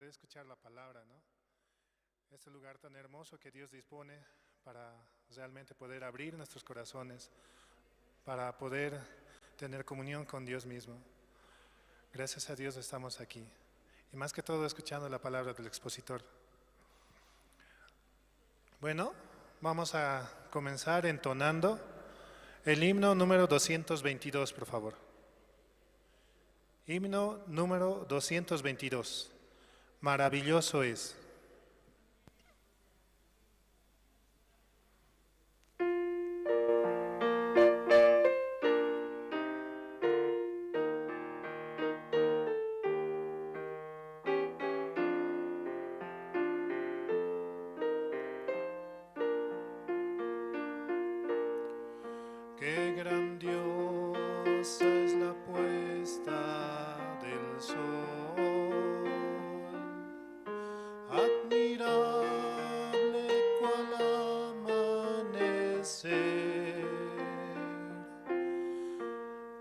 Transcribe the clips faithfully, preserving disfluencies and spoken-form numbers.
Escuchar la palabra, ¿no? Este lugar tan hermoso que Dios dispone para realmente poder abrir nuestros corazones, para poder tener comunión con Dios mismo. Gracias a Dios estamos aquí. Y más que todo escuchando la palabra del expositor. Bueno, vamos a comenzar entonando el himno número doscientos veintidós, por favor. Himno número doscientos veintidós. Maravilloso es. Qué grandiosa es la puesta del sol, admirable cual amanecer,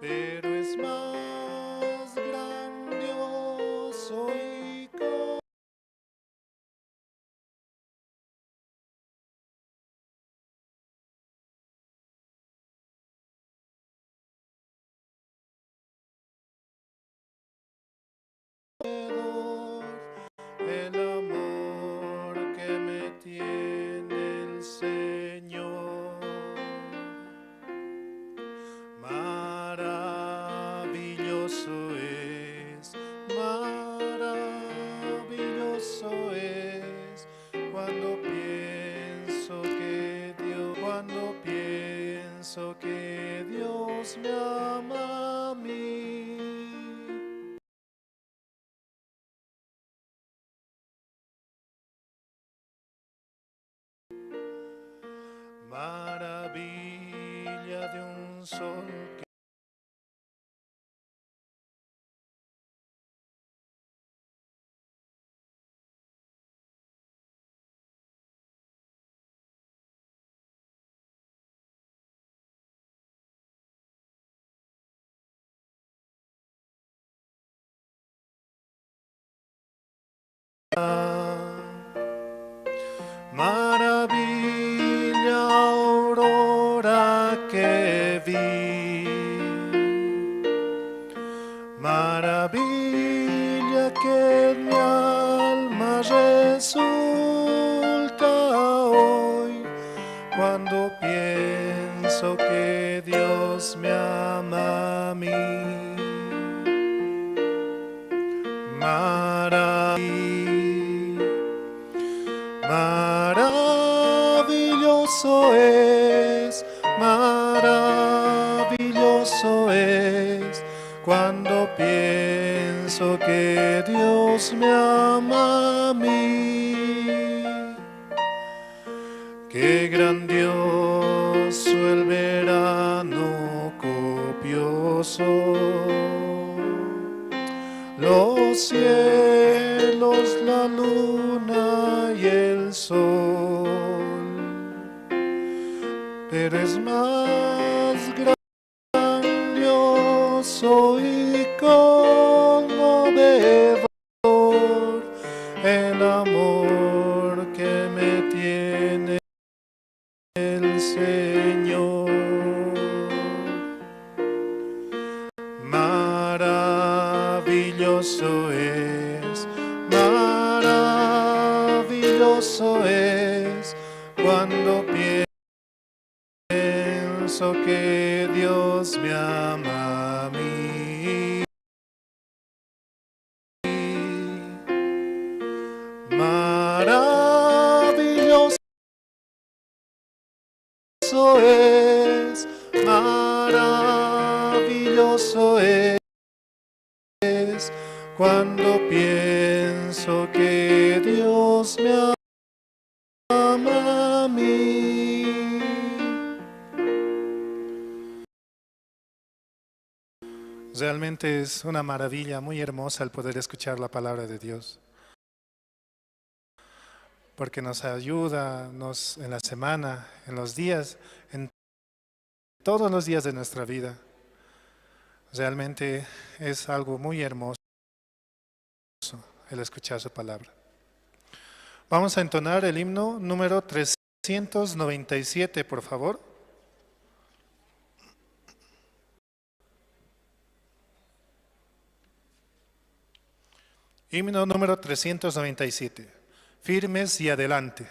pero es más grandioso y el amor que me tiene el Señor. Maravilloso es, maravilloso es, cuando pienso que Dios, cuando pienso que Dios me ama a mí. Maravilla de un sol que Maravilla aurora que vi, maravilla que en mi alma resulta hoy, cuando pienso que Dios me ama a mí. Marav-, maravilloso es, maravilloso es, cuando pienso que Dios me ama a mí. Qué grandioso el verano copioso, los cielos, la luna y el sol, pero es más grandioso y conmovedor el amor que me tiene el Señor. Maravilloso es, maravilloso es cuando pienso que Dios me ama a mí. Maravilloso es, maravilloso es, cuando pienso que Dios me ama a mí. Realmente es una maravilla muy hermosa el poder escuchar la palabra de Dios, porque nos ayuda, nos, en la semana, en los días, en todos los días de nuestra vida. Realmente es algo muy hermoso. al escuchar su palabra. Vamos a entonar el himno número trescientos noventa y siete, por favor. Himno número trescientos noventa y siete. Firmes y adelante.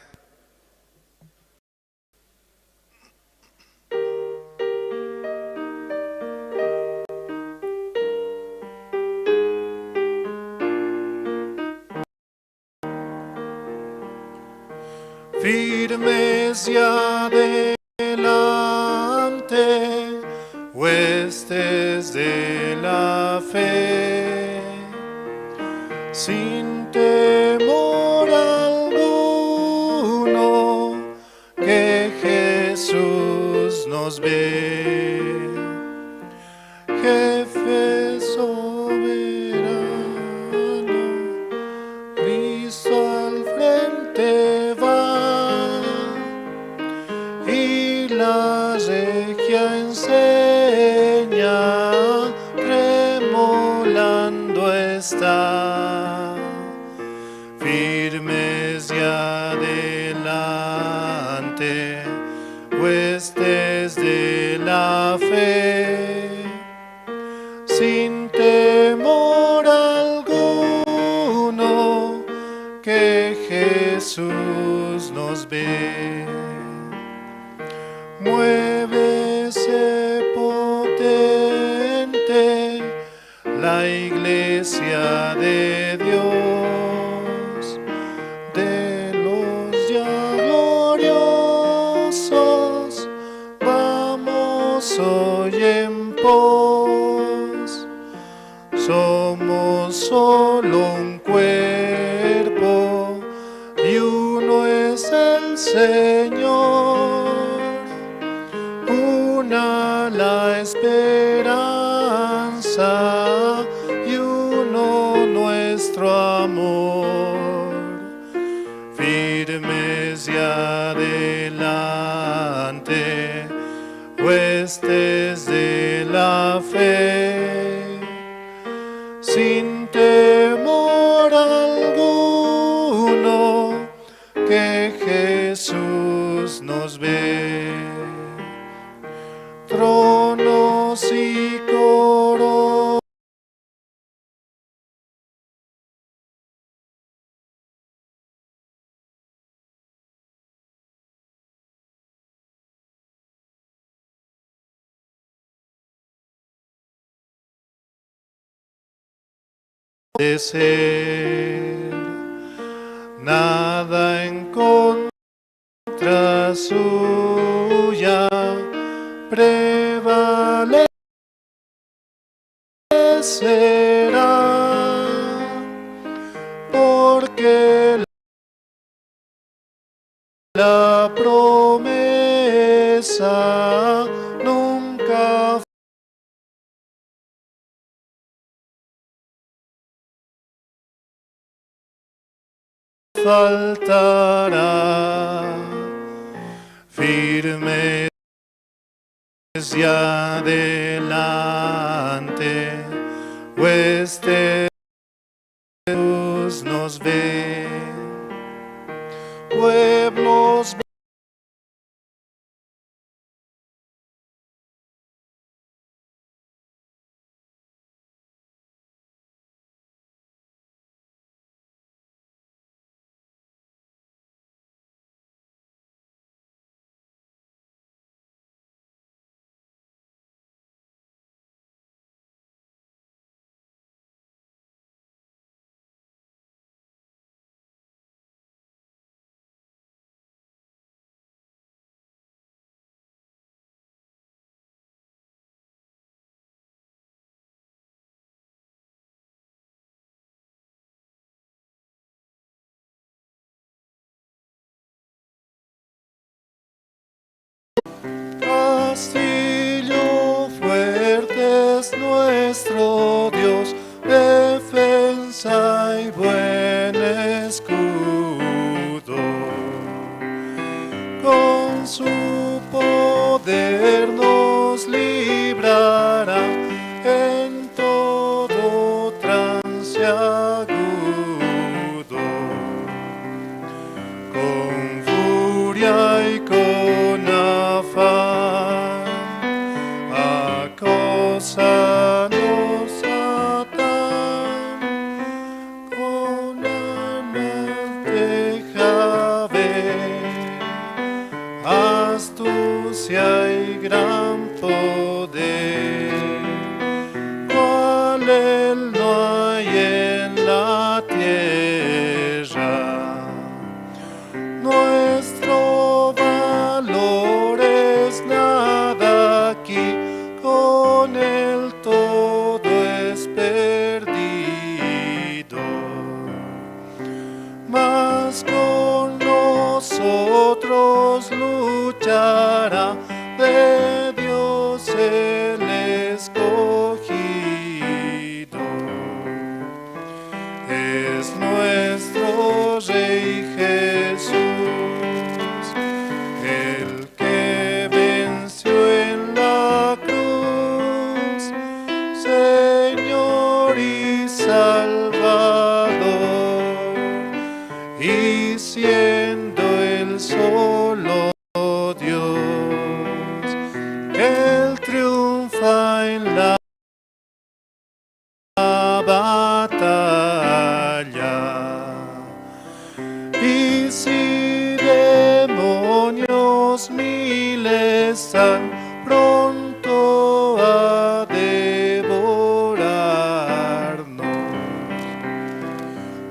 Firmes y adelante, huestes de la fe, sin temor alguno, que Jesús nos ve. Jefe soberano, Cristo al frente va, y la regia enseña, tremolando está. Firmes y adelante, huestes de la fe, sin temor alguno, que Jesús nos ve. Muévese potente la iglesia de Dios, de los ya gloriosos, vamos hoy en pos. Somos solo un cuerpo y uno es el Señor, una la esperanza y uno nuestro amor. Firmes y adelante, huestes de la fe, sin temor alguno, que Jesús nos ve. Tronos y coro- de ser, nada en contra suya prevalecerá, porque la promesa nunca faltará. Firmes y adelante, huestes nos ve, pueblos Castillo fuerte es nuestro Dios, defensa y buen escudo. Con su poder nos librará en todo trance agudo. él todo es perdido, mas con nosotros luchará de Dios el escogido. Es nuestro Rey Jesús, el que venció en la cruz, Señor y Salvador, y siendo el solo Dios, él triunfa en la batalla. Y si demonios mil están pronto a devorarnos,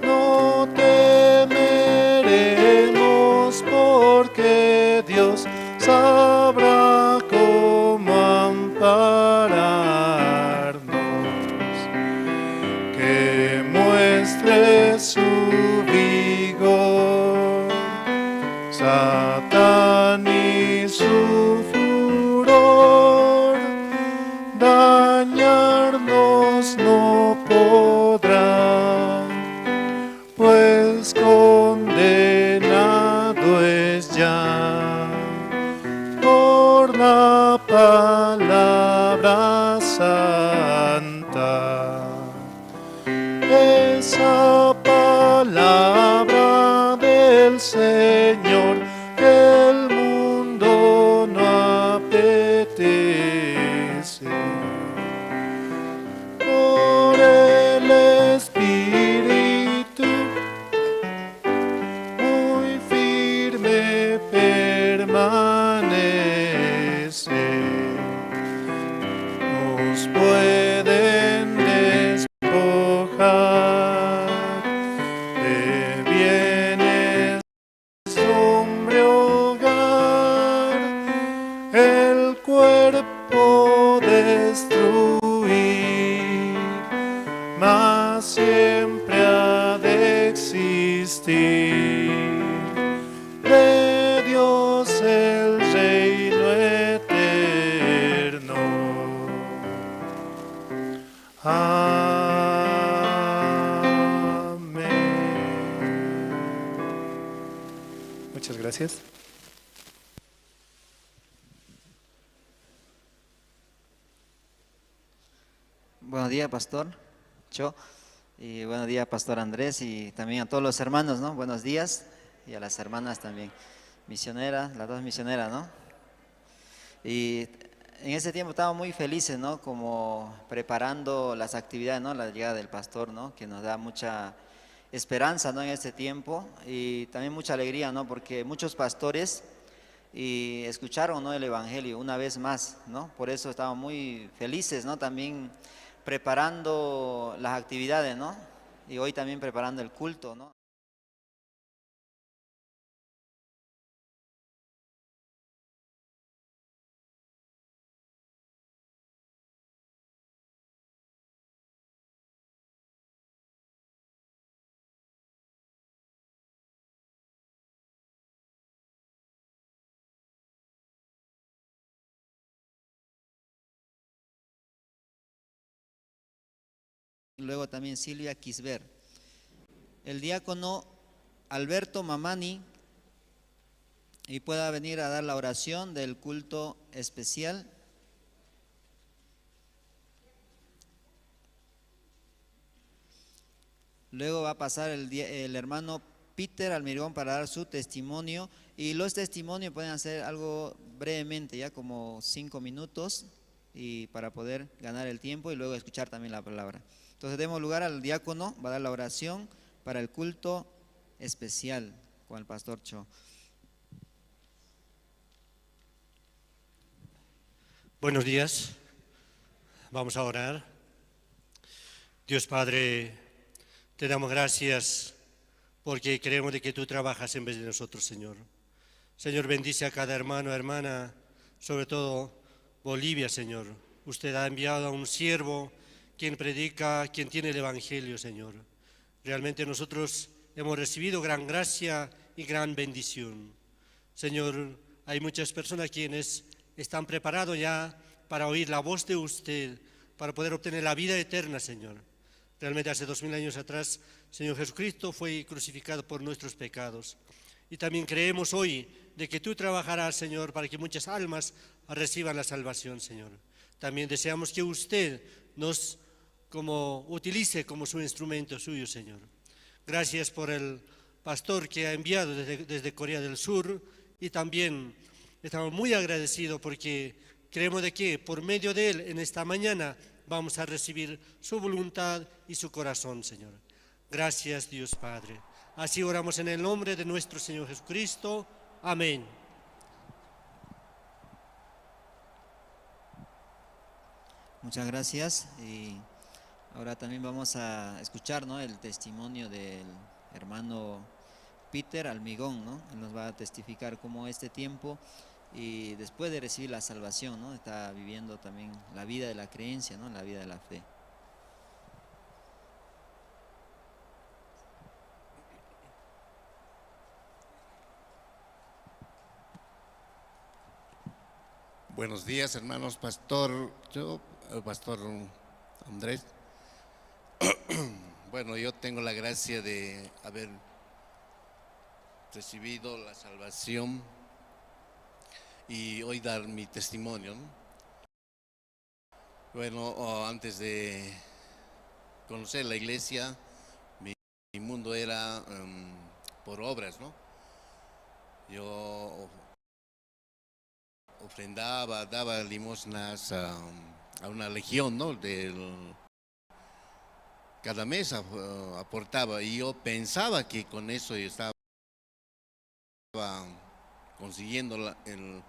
no temeremos, porque Dios sabrá cómo ampararnos, que muestre su vigor. Satán y su furor dañarnos no podrá, pues condenado es ya por la palabra santa. Esa palabra del Señor que el mundo no apetece. Por el Espíritu muy firme permanece. Nos pueden despojar de bienes, hombre, hogar, el cuerpo destruir, mas siempre ha de existir de Dios el reino eterno. Amén. Muchas gracias. Buenos días, Pastor Cho. Y buenos días, Pastor Andrés, y también a todos los hermanos, ¿no? Buenos días. Y a las hermanas también. Misioneras, las dos misioneras, ¿no? Y en ese tiempo estábamos muy felices, ¿no? Como preparando las actividades, ¿no? La llegada del pastor, ¿no? Que nos da mucha esperanza, ¿no? En este tiempo y también mucha alegría, ¿no? Porque muchos pastores y escucharon, ¿no? El evangelio una vez más, ¿no? Por eso estábamos muy felices, ¿no? También preparando las actividades, ¿no? Y hoy también preparando el culto, ¿no? Luego también Silvia Quisbert. El diácono Alberto Mamani y pueda venir a dar la oración del culto especial. Luego va a pasar el, el hermano Peter Almirón para dar su testimonio. Y los testimonios pueden hacer algo brevemente, ya como cinco minutos, y para poder ganar el tiempo y luego escuchar también la palabra. Entonces demos lugar al diácono, va a dar la oración para el culto especial con el pastor Cho. Buenos días. Vamos a orar. Dios Padre, te damos gracias porque creemos de que tú trabajas en vez de nosotros, Señor. Señor, bendice a cada hermano, hermana, sobre todo Bolivia, Señor. Usted ha enviado a un siervo quien predica, quien tiene el evangelio, Señor. Realmente nosotros hemos recibido gran gracia y gran bendición. Señor, hay muchas personas quienes están preparados ya para oír la voz de usted, para poder obtener la vida eterna, Señor. Realmente hace dos mil años atrás, Señor Jesucristo fue crucificado por nuestros pecados. Y también creemos hoy de que tú trabajarás, Señor, para que muchas almas reciban la salvación, Señor. También deseamos que usted nos como utilice como su instrumento suyo, Señor. Gracias por el pastor que ha enviado desde, desde Corea del Sur y también estamos muy agradecidos porque creemos de que por medio de él en esta mañana vamos a recibir su voluntad y su corazón, Señor. Gracias, Dios Padre. Así oramos en el nombre de nuestro Señor Jesucristo. Amén. Muchas gracias. Y ahora también vamos a escuchar, ¿no?, el testimonio del hermano Peter Almigón, ¿no? Él nos va a testificar cómo este tiempo y después de recibir la salvación, ¿no?, está viviendo también la vida de la creencia, ¿no?, la vida de la fe. Buenos días, hermanos, pastor, yo, eh, pastor Andrés. Bueno, yo tengo la gracia de haber recibido la salvación y hoy dar mi testimonio, ¿no? Bueno, o antes de conocer la iglesia, mi, mi mundo era, em, por obras, ¿no? Yo of-, ofrendaba, daba limosnas a, a una legión, ¿no? Del, cada mes ap-, aportaba y yo pensaba que con eso yo estaba consiguiendo la, el,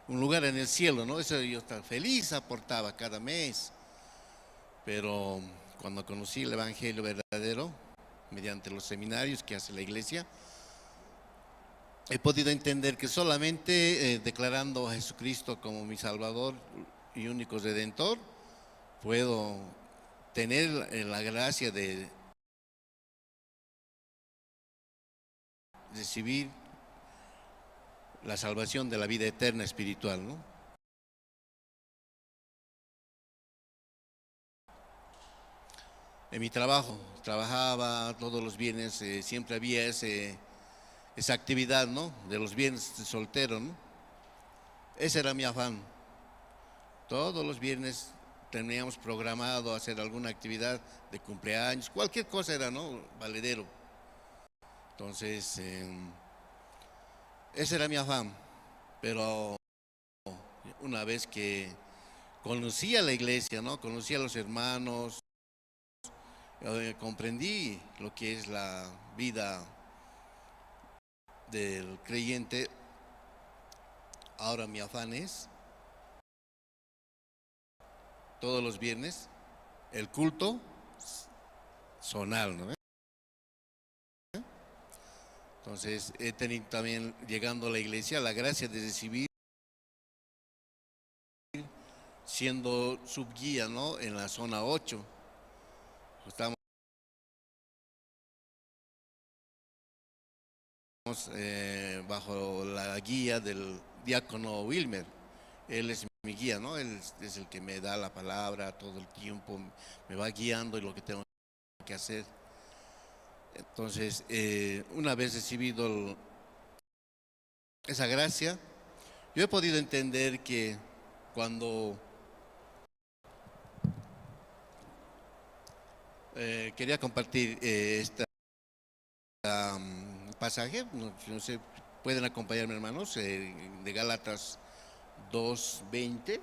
un lugar en el cielo, ¿no? Eso yo estaba feliz, aportaba cada mes. Pero cuando conocí el evangelio verdadero, mediante los seminarios que hace la iglesia, he podido entender que solamente, eh, declarando a Jesucristo como mi Salvador y único Redentor, puedo tener, eh, la gracia de recibir la salvación de la vida eterna espiritual, ¿no? En mi trabajo, trabajaba todos los viernes, eh, siempre había ese, esa actividad, ¿no? De los viernes de soltero, ¿no? Ese era mi afán. Todos los viernes teníamos programado hacer alguna actividad de cumpleaños, cualquier cosa era, ¿no? Valedero. Entonces, em, ese era mi afán. Pero una vez que conocí a la iglesia, ¿no? Conocí a los hermanos, eh, comprendí lo que es la vida del creyente. Ahora mi afán es todos los viernes el culto zonal, ¿no ve? Entonces, he tenido también, llegando a la iglesia, la gracia de recibir siendo subguía, ¿no? En la zona ocho. Estamos, eh, bajo la guía del diácono Wilmer. Él es mi guía, ¿no? Él es, es el que me da la palabra todo el tiempo, me va guiando en lo que tengo que hacer. Entonces, eh, una vez recibido el, esa gracia, yo he podido entender que cuando, eh, quería compartir, eh, esta, am, pasaje, no, no sé, pueden acompañarme, hermanos, eh, de Gálatas dos veinte,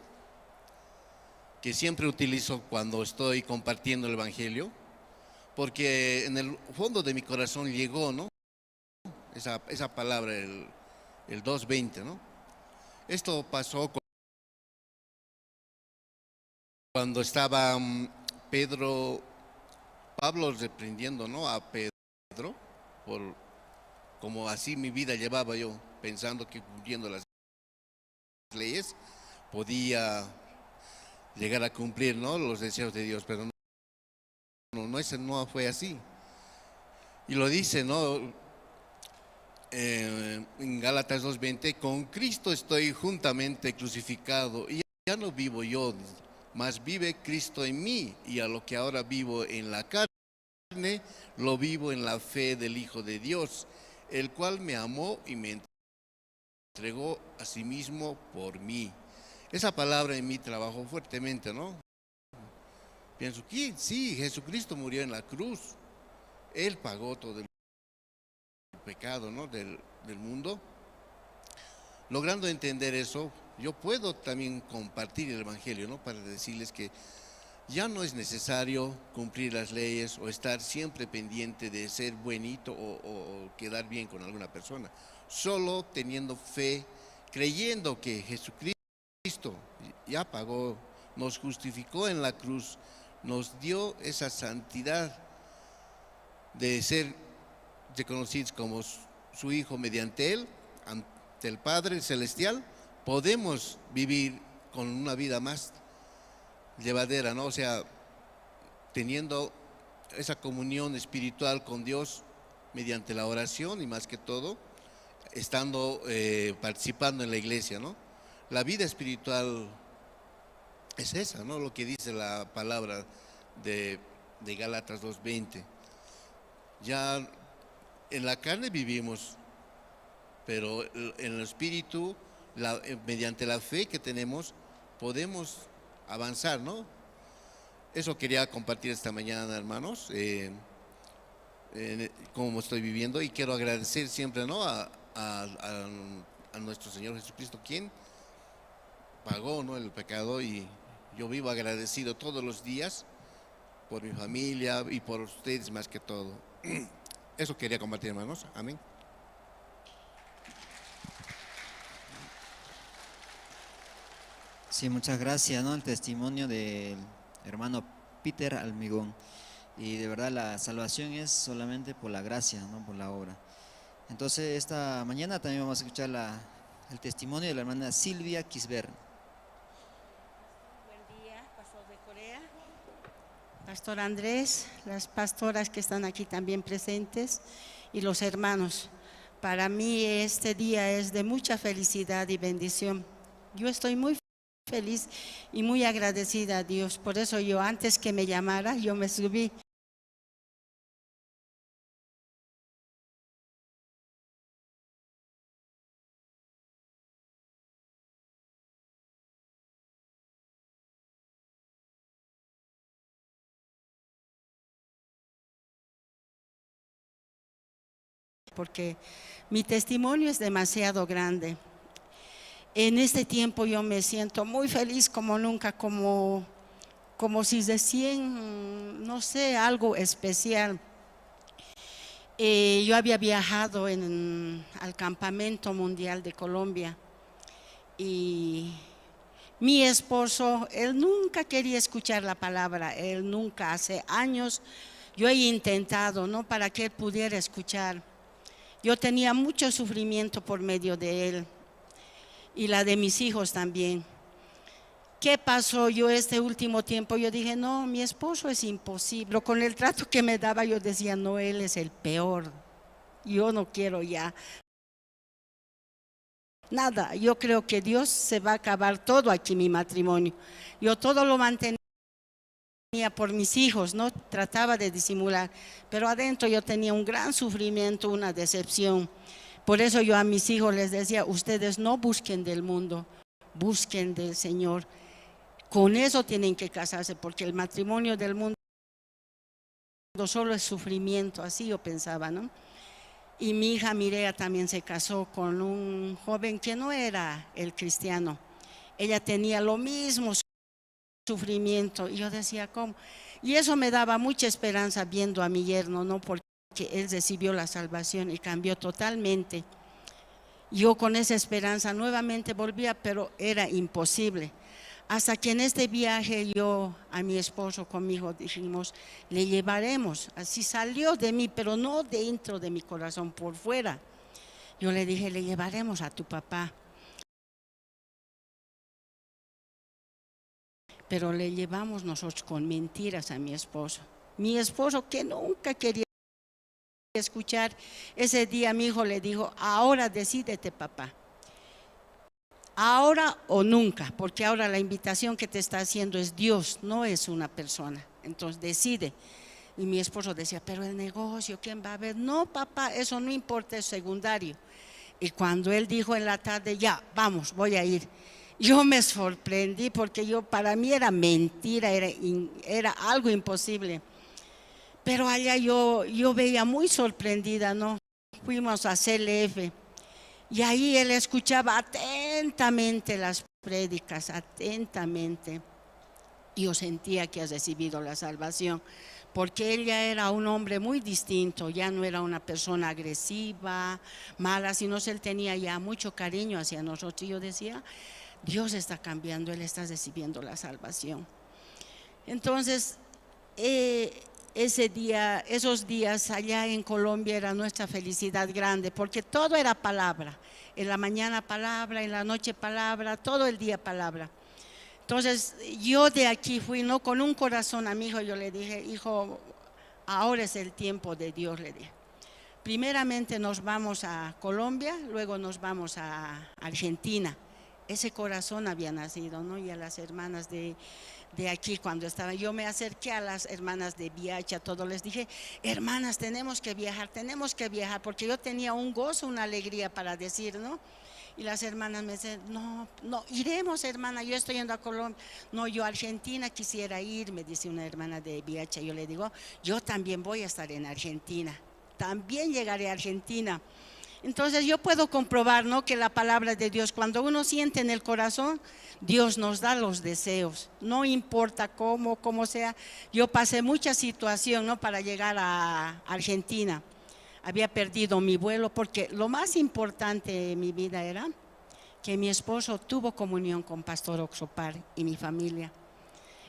que siempre utilizo cuando estoy compartiendo el evangelio, porque en el fondo de mi corazón llegó, ¿no? Esa, esa palabra, el, el dos veinte, ¿no? Esto pasó cu-, cuando estaba, mm, Pedro, Pablo reprendiendo, ¿no?, a Pedro, por como así mi vida llevaba yo, pensando que cumpliendo las leyes podía llegar a cumplir, ¿no? Los deseos de Dios, pero no, no, no, ese no fue así. Y lo dice, ¿no? Eh, en Gálatas dos veinte: "Con Cristo estoy juntamente crucificado, y ya no vivo yo, mas vive Cristo en mí, y a lo que ahora vivo en la carne, lo vivo en la fe del Hijo de Dios, el cual me amó y me entregó a sí mismo por mí". Esa palabra en mí trabajó fuertemente, ¿no? Pienso que sí, Jesucristo murió en la cruz. Él pagó todo el pecado, ¿no? Del, del mundo. Logrando entender eso, yo puedo también compartir el evangelio, ¿no? Para decirles que ya no es necesario cumplir las leyes o estar siempre pendiente de ser buenito o, o, o quedar bien con alguna persona. Solo teniendo fe, creyendo que Jesucristo ya pagó, nos justificó en la cruz, nos dio esa santidad de ser reconocidos como su, su Hijo mediante Él, ante el Padre Celestial, podemos vivir con una vida más llevadera, ¿no? O sea, teniendo esa comunión espiritual con Dios mediante la oración y más que todo, estando, eh, participando en la iglesia, ¿no? La vida espiritual es esa, ¿no? Lo que dice la palabra de, de Gálatas dos veinte. Ya en la carne vivimos, pero en el espíritu, la, eh, mediante la fe que tenemos, podemos avanzar, ¿no? Eso quería compartir esta mañana, hermanos. Eh, en, cómo estoy viviendo y quiero agradecer siempre, ¿no? A, a, a, a nuestro Señor Jesucristo, quien pagó, ¿no? El pecado, y yo vivo agradecido todos los días por mi familia y por ustedes más que todo. Eso quería compartir, hermanos. Amén. Sí, muchas gracias, ¿no? El testimonio del hermano Peter Almigón. Y de verdad la salvación es solamente por la gracia, ¿no? Por la obra. Entonces, esta mañana también vamos a escuchar la, el testimonio de la hermana Silvia Quisbert. Buen día, pastor de Corea, pastor Andrés, las pastoras que están aquí también presentes y los hermanos. Para mí este día es de mucha felicidad y bendición. Yo estoy muy feliz y muy agradecida a Dios. Por eso yo, antes que me llamara, yo me subí. Porque mi testimonio es demasiado grande. En este tiempo yo me siento muy feliz como nunca, como, como si recién, no sé, algo especial. Eh, yo había viajado en, al Campamento Mundial de Colombia y mi esposo, él nunca quería escuchar la palabra, él nunca, hace años yo he intentado, ¿no? Para que él pudiera escuchar. Yo tenía mucho sufrimiento por medio de él y la de mis hijos también. ¿Qué pasó? Yo este último tiempo, yo dije, no, mi esposo es imposible. Con el trato que me daba, yo decía, no, él es el peor. Yo no quiero ya. Nada, yo creo que Dios se va a acabar todo aquí, mi matrimonio. Yo todo lo mantenía por mis hijos, ¿no? Trataba de disimular, pero adentro yo tenía un gran sufrimiento, una decepción. Por eso yo a mis hijos les decía, ustedes no busquen del mundo, busquen del Señor. Con eso tienen que casarse, porque el matrimonio del mundo solo es sufrimiento, así yo pensaba, ¿no? Y mi hija Mirea también se casó con un joven que no era el cristiano. Ella tenía lo mismo sufrimiento. Y yo decía, ¿cómo? Y eso me daba mucha esperanza viendo a mi yerno, ¿no? Porque él recibió la salvación y cambió totalmente. Yo con esa esperanza nuevamente volvía, pero era imposible. Hasta que en este viaje yo a mi esposo conmigo dijimos, le llevaremos. Así salió de mí, pero no dentro de mi corazón, por fuera. Yo le dije, le llevaremos a tu papá. Pero le llevamos nosotros con mentiras a mi esposo. Mi esposo, que nunca quería escuchar, ese día mi hijo le dijo: "Ahora decídete, papá. Ahora o nunca, porque ahora la invitación que te está haciendo es Dios, no es una persona. Entonces decide". Y mi esposo decía: "Pero el negocio, ¿quién va a ver?". "No, papá, eso no importa, es secundario". Y cuando él dijo en la tarde: "Ya, vamos, voy a ir", yo me sorprendí porque yo, para mí era mentira, era in-, era algo imposible. Pero allá yo, yo veía muy sorprendida, ¿no? Fuimos a C L F y ahí él escuchaba atentamente las prédicas, atentamente. Yo sentía que ha recibido la salvación, porque él ya era un hombre muy distinto, ya no era una persona agresiva, mala, sino que él tenía ya mucho cariño hacia nosotros. Y yo decía: "Dios está cambiando, él está recibiendo la salvación". Entonces, eh, ese día, esos días allá en Colombia era nuestra felicidad grande, porque todo era palabra. En la mañana palabra, en la noche palabra, todo el día palabra. Entonces, yo de aquí fui, ¿no? Con un corazón a mi hijo, yo le dije: "Hijo, ahora es el tiempo de Dios", le dije. "Primeramente nos vamos a Colombia, luego nos vamos a Argentina". Ese corazón había nacido, ¿no? Y a las hermanas de, de aquí, cuando estaba, yo me acerqué a las hermanas de Viacha, todo les dije: "Hermanas, tenemos que viajar, tenemos que viajar", porque yo tenía un gozo, una alegría para decir, ¿no? Y las hermanas me dicen: "No, no, iremos, hermana, yo estoy yendo a Colombia". "No, yo a Argentina quisiera ir", me dice una hermana de Viacha. Yo le digo: "Yo también voy a estar en Argentina, también llegaré a Argentina". Entonces yo puedo comprobar, ¿no? Que la palabra de Dios, cuando uno siente en el corazón, Dios nos da los deseos, no importa cómo, cómo sea. Yo pasé mucha situación, ¿no? Para llegar a Argentina. Había perdido mi vuelo, porque lo más importante en mi vida era que mi esposo tuvo comunión con Pastor Oxopar y mi familia.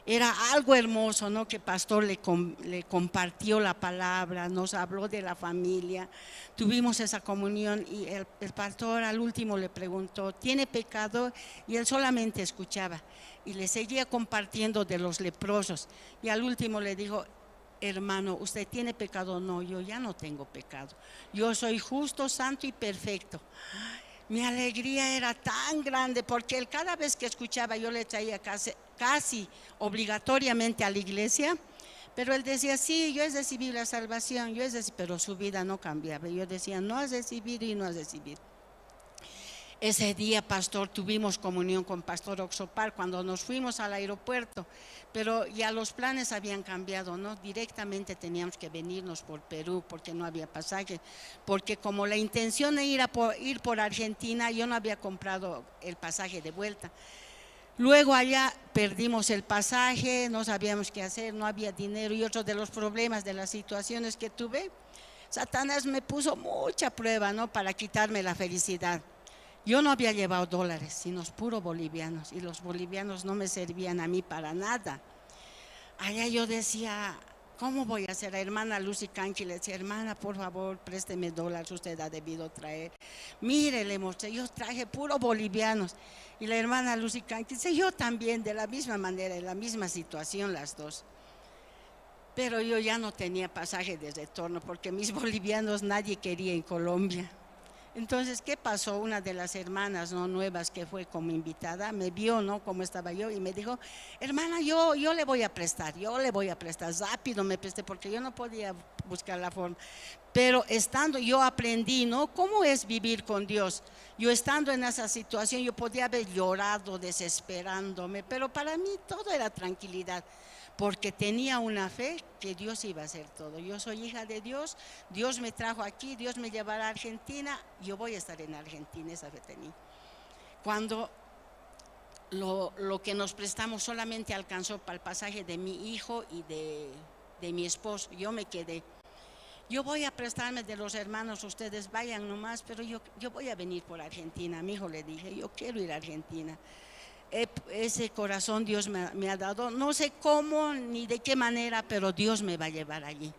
Era algo hermoso, ¿no? Que Pastor le com-, le compartió la palabra, nos habló de la familia, tuvimos esa comunión y el, el pastor al último le preguntó: "¿Tiene pecado?". Y él solamente escuchaba y le seguía compartiendo de los leprosos. Y al último le dijo: "Hermano, ¿usted tiene pecado?". "No, yo ya no tengo pecado. Yo soy justo, santo y perfecto". Mi alegría era tan grande porque él, cada vez que escuchaba, yo le traía casi, casi obligatoriamente a la iglesia, pero él decía: "Sí, yo he recibido la salvación, yo he reci-", pero su vida no cambiaba. Yo decía: "No has recibido y no has recibido". Ese día, pastor, tuvimos comunión con Pastor Oxopar cuando nos fuimos al aeropuerto, pero ya los planes habían cambiado, ¿no? Directamente teníamos que venirnos por Perú porque no había pasaje, porque como la intención de ir a po-, ir por Argentina, yo no había comprado el pasaje de vuelta. Luego allá perdimos el pasaje, no sabíamos qué hacer, no había dinero y otro de los problemas, de las situaciones que tuve, Satanás me puso mucha prueba, ¿no? Para quitarme la felicidad. Yo no había llevado dólares, sino puro bolivianos, y los bolivianos no me servían a mí para nada. Allá yo decía: "¿Cómo voy a hacer?". A hermana Lucy Canqui le decía: "Hermana, por favor, présteme dólares, usted ha debido traer". Mire, le mostré, yo traje puro bolivianos. Y la hermana Lucy Canqui dice: "Yo también", de la misma manera, en la misma situación las dos. Pero yo ya no tenía pasaje de retorno porque mis bolivianos nadie quería en Colombia. Entonces, ¿qué pasó? Una de las hermanas, ¿no?, nuevas que fue como invitada, me vio, ¿no?, cómo estaba yo y me dijo: "Hermana, yo, yo le voy a prestar, yo le voy a prestar". Rápido me presté porque yo no podía buscar la forma. Pero estando, yo aprendí, ¿no?, cómo es vivir con Dios. Yo estando en esa situación, yo podía haber llorado desesperándome, pero para mí todo era tranquilidad, porque tenía una fe que Dios iba a hacer todo. Yo soy hija de Dios, Dios me trajo aquí, Dios me llevará a Argentina, yo voy a estar en Argentina, esa fe tenía. Cuando lo, lo que nos prestamos solamente alcanzó para el pasaje de mi hijo y de, de mi esposo, yo me quedé. "Yo voy a prestarme de los hermanos, ustedes vayan nomás, pero yo, yo voy a venir por Argentina, mi hijo", le dije, "yo quiero ir a Argentina. Eh, ese corazón Dios me, me ha dado, no sé cómo ni de qué manera, pero Dios me va a llevar allí".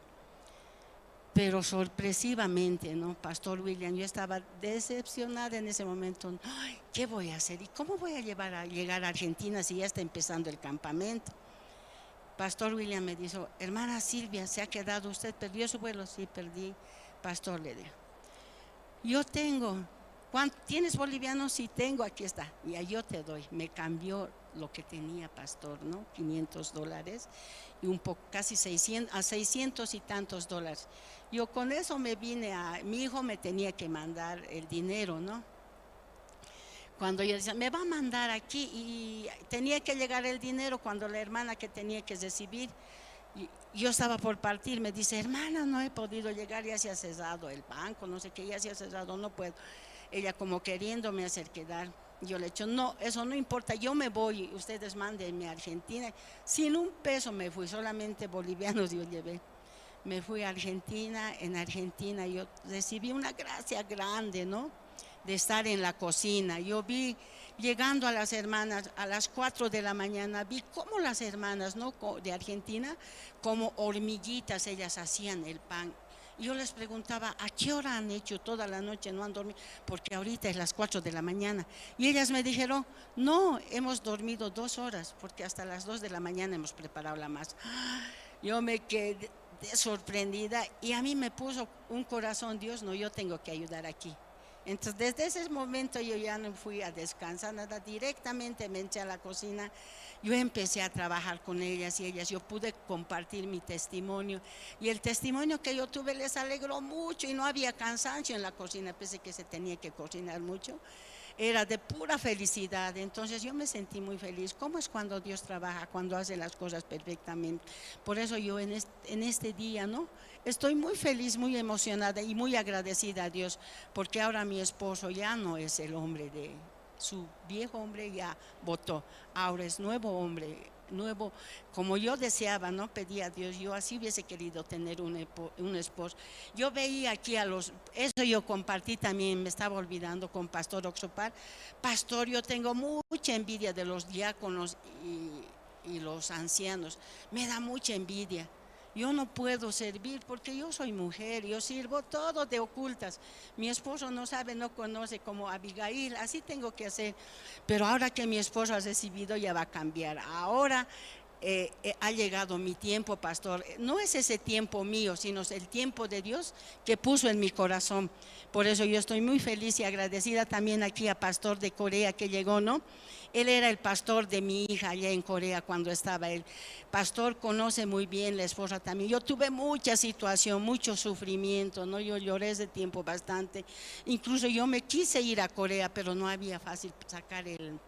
Pero sorpresivamente, ¿no? Pastor William, yo estaba decepcionada en ese momento. "Ay, ¿qué voy a hacer? ¿Y cómo voy a llevar a, llegar a Argentina si ya está empezando el campamento?" Pastor William me dijo, "Hermana Silvia, ¿se ha quedado usted? ¿Perdió su vuelo?" "Sí, perdí, pastor", le digo. "Yo tengo, ¿cuánto, tienes bolivianos?" "Sí tengo, aquí está." "Ya, yo te doy." Me cambió lo que tenía, pastor, ¿no? Quinientos dólares y un poco, casi seiscientos, a seiscientos y tantos dólares. Yo con eso me vine a, mi hijo me tenía que mandar el dinero, ¿no? Cuando yo decía, "Me va a mandar aquí", y tenía que llegar el dinero cuando la hermana que tenía que recibir, y yo estaba por partir, me dice, "Hermana, no he podido llegar, ya se ha cerrado el banco, no sé qué, ya se ha cerrado, no puedo." Ella como queriéndome hacer quedar. Yo le he dicho, "No, eso no importa, yo me voy, ustedes mándenme a Argentina." Sin un peso me fui, solamente bolivianos yo llevé. Me fui a Argentina, en Argentina yo recibí una gracia grande, ¿no? De estar en la cocina. Yo vi, llegando a las hermanas, a las cuatro de la mañana, vi cómo las hermanas, ¿no? Co-, de Argentina, como hormiguitas, ellas hacían el pan. Yo les preguntaba, "¿A qué hora han hecho toda la noche? ¿No han dormido? Porque ahorita es las cuatro de la mañana." Y ellas me dijeron, "No, hemos dormido dos horas, porque hasta las dos de la mañana hemos preparado la masa." Yo me quedé sorprendida y a mí me puso un corazón, "Dios, no, yo tengo que ayudar aquí." Entonces, desde ese momento yo ya no fui a descansar, nada, directamente me eché a la cocina. Yo empecé a trabajar con ellas y ellas, yo pude compartir mi testimonio. Y el testimonio que yo tuve les alegró mucho y no había cansancio en la cocina, pese que se tenía que cocinar mucho. Era de pura felicidad. Entonces yo me sentí muy feliz. ¿Cómo es cuando Dios trabaja, cuando hace las cosas perfectamente? Por eso yo en este, en este día, ¿no? Estoy muy feliz, muy emocionada y muy agradecida a Dios, porque ahora mi esposo ya no es el hombre de, su viejo hombre ya votó, ahora es nuevo hombre, nuevo, como yo deseaba, ¿no? Pedí a Dios, yo así hubiese querido tener un, epo-, un esposo. Yo veía aquí a los, eso yo compartí también, me estaba olvidando, con Pastor Oxopar. "Pastor, yo tengo mucha envidia de los diáconos y, y los ancianos, me da mucha envidia. Yo no puedo servir porque yo soy mujer, yo sirvo todo de ocultas. Mi esposo no sabe, no conoce, como Abigail, así tengo que hacer." Pero ahora que mi esposo ha recibido, ya va a cambiar. Ahora, eh, eh, ha llegado mi tiempo, pastor. No es ese tiempo mío, sino es el tiempo de Dios que puso en mi corazón. Por eso yo estoy muy feliz y agradecida también aquí a Pastor de Corea que llegó, ¿no? Él era el pastor de mi hija allá en Corea cuando estaba él. Pastor conoce muy bien la esposa también. Yo tuve mucha situación, mucho sufrimiento, ¿no? Yo lloré ese tiempo bastante. Incluso yo me quise ir a Corea, pero no había fácil sacar el,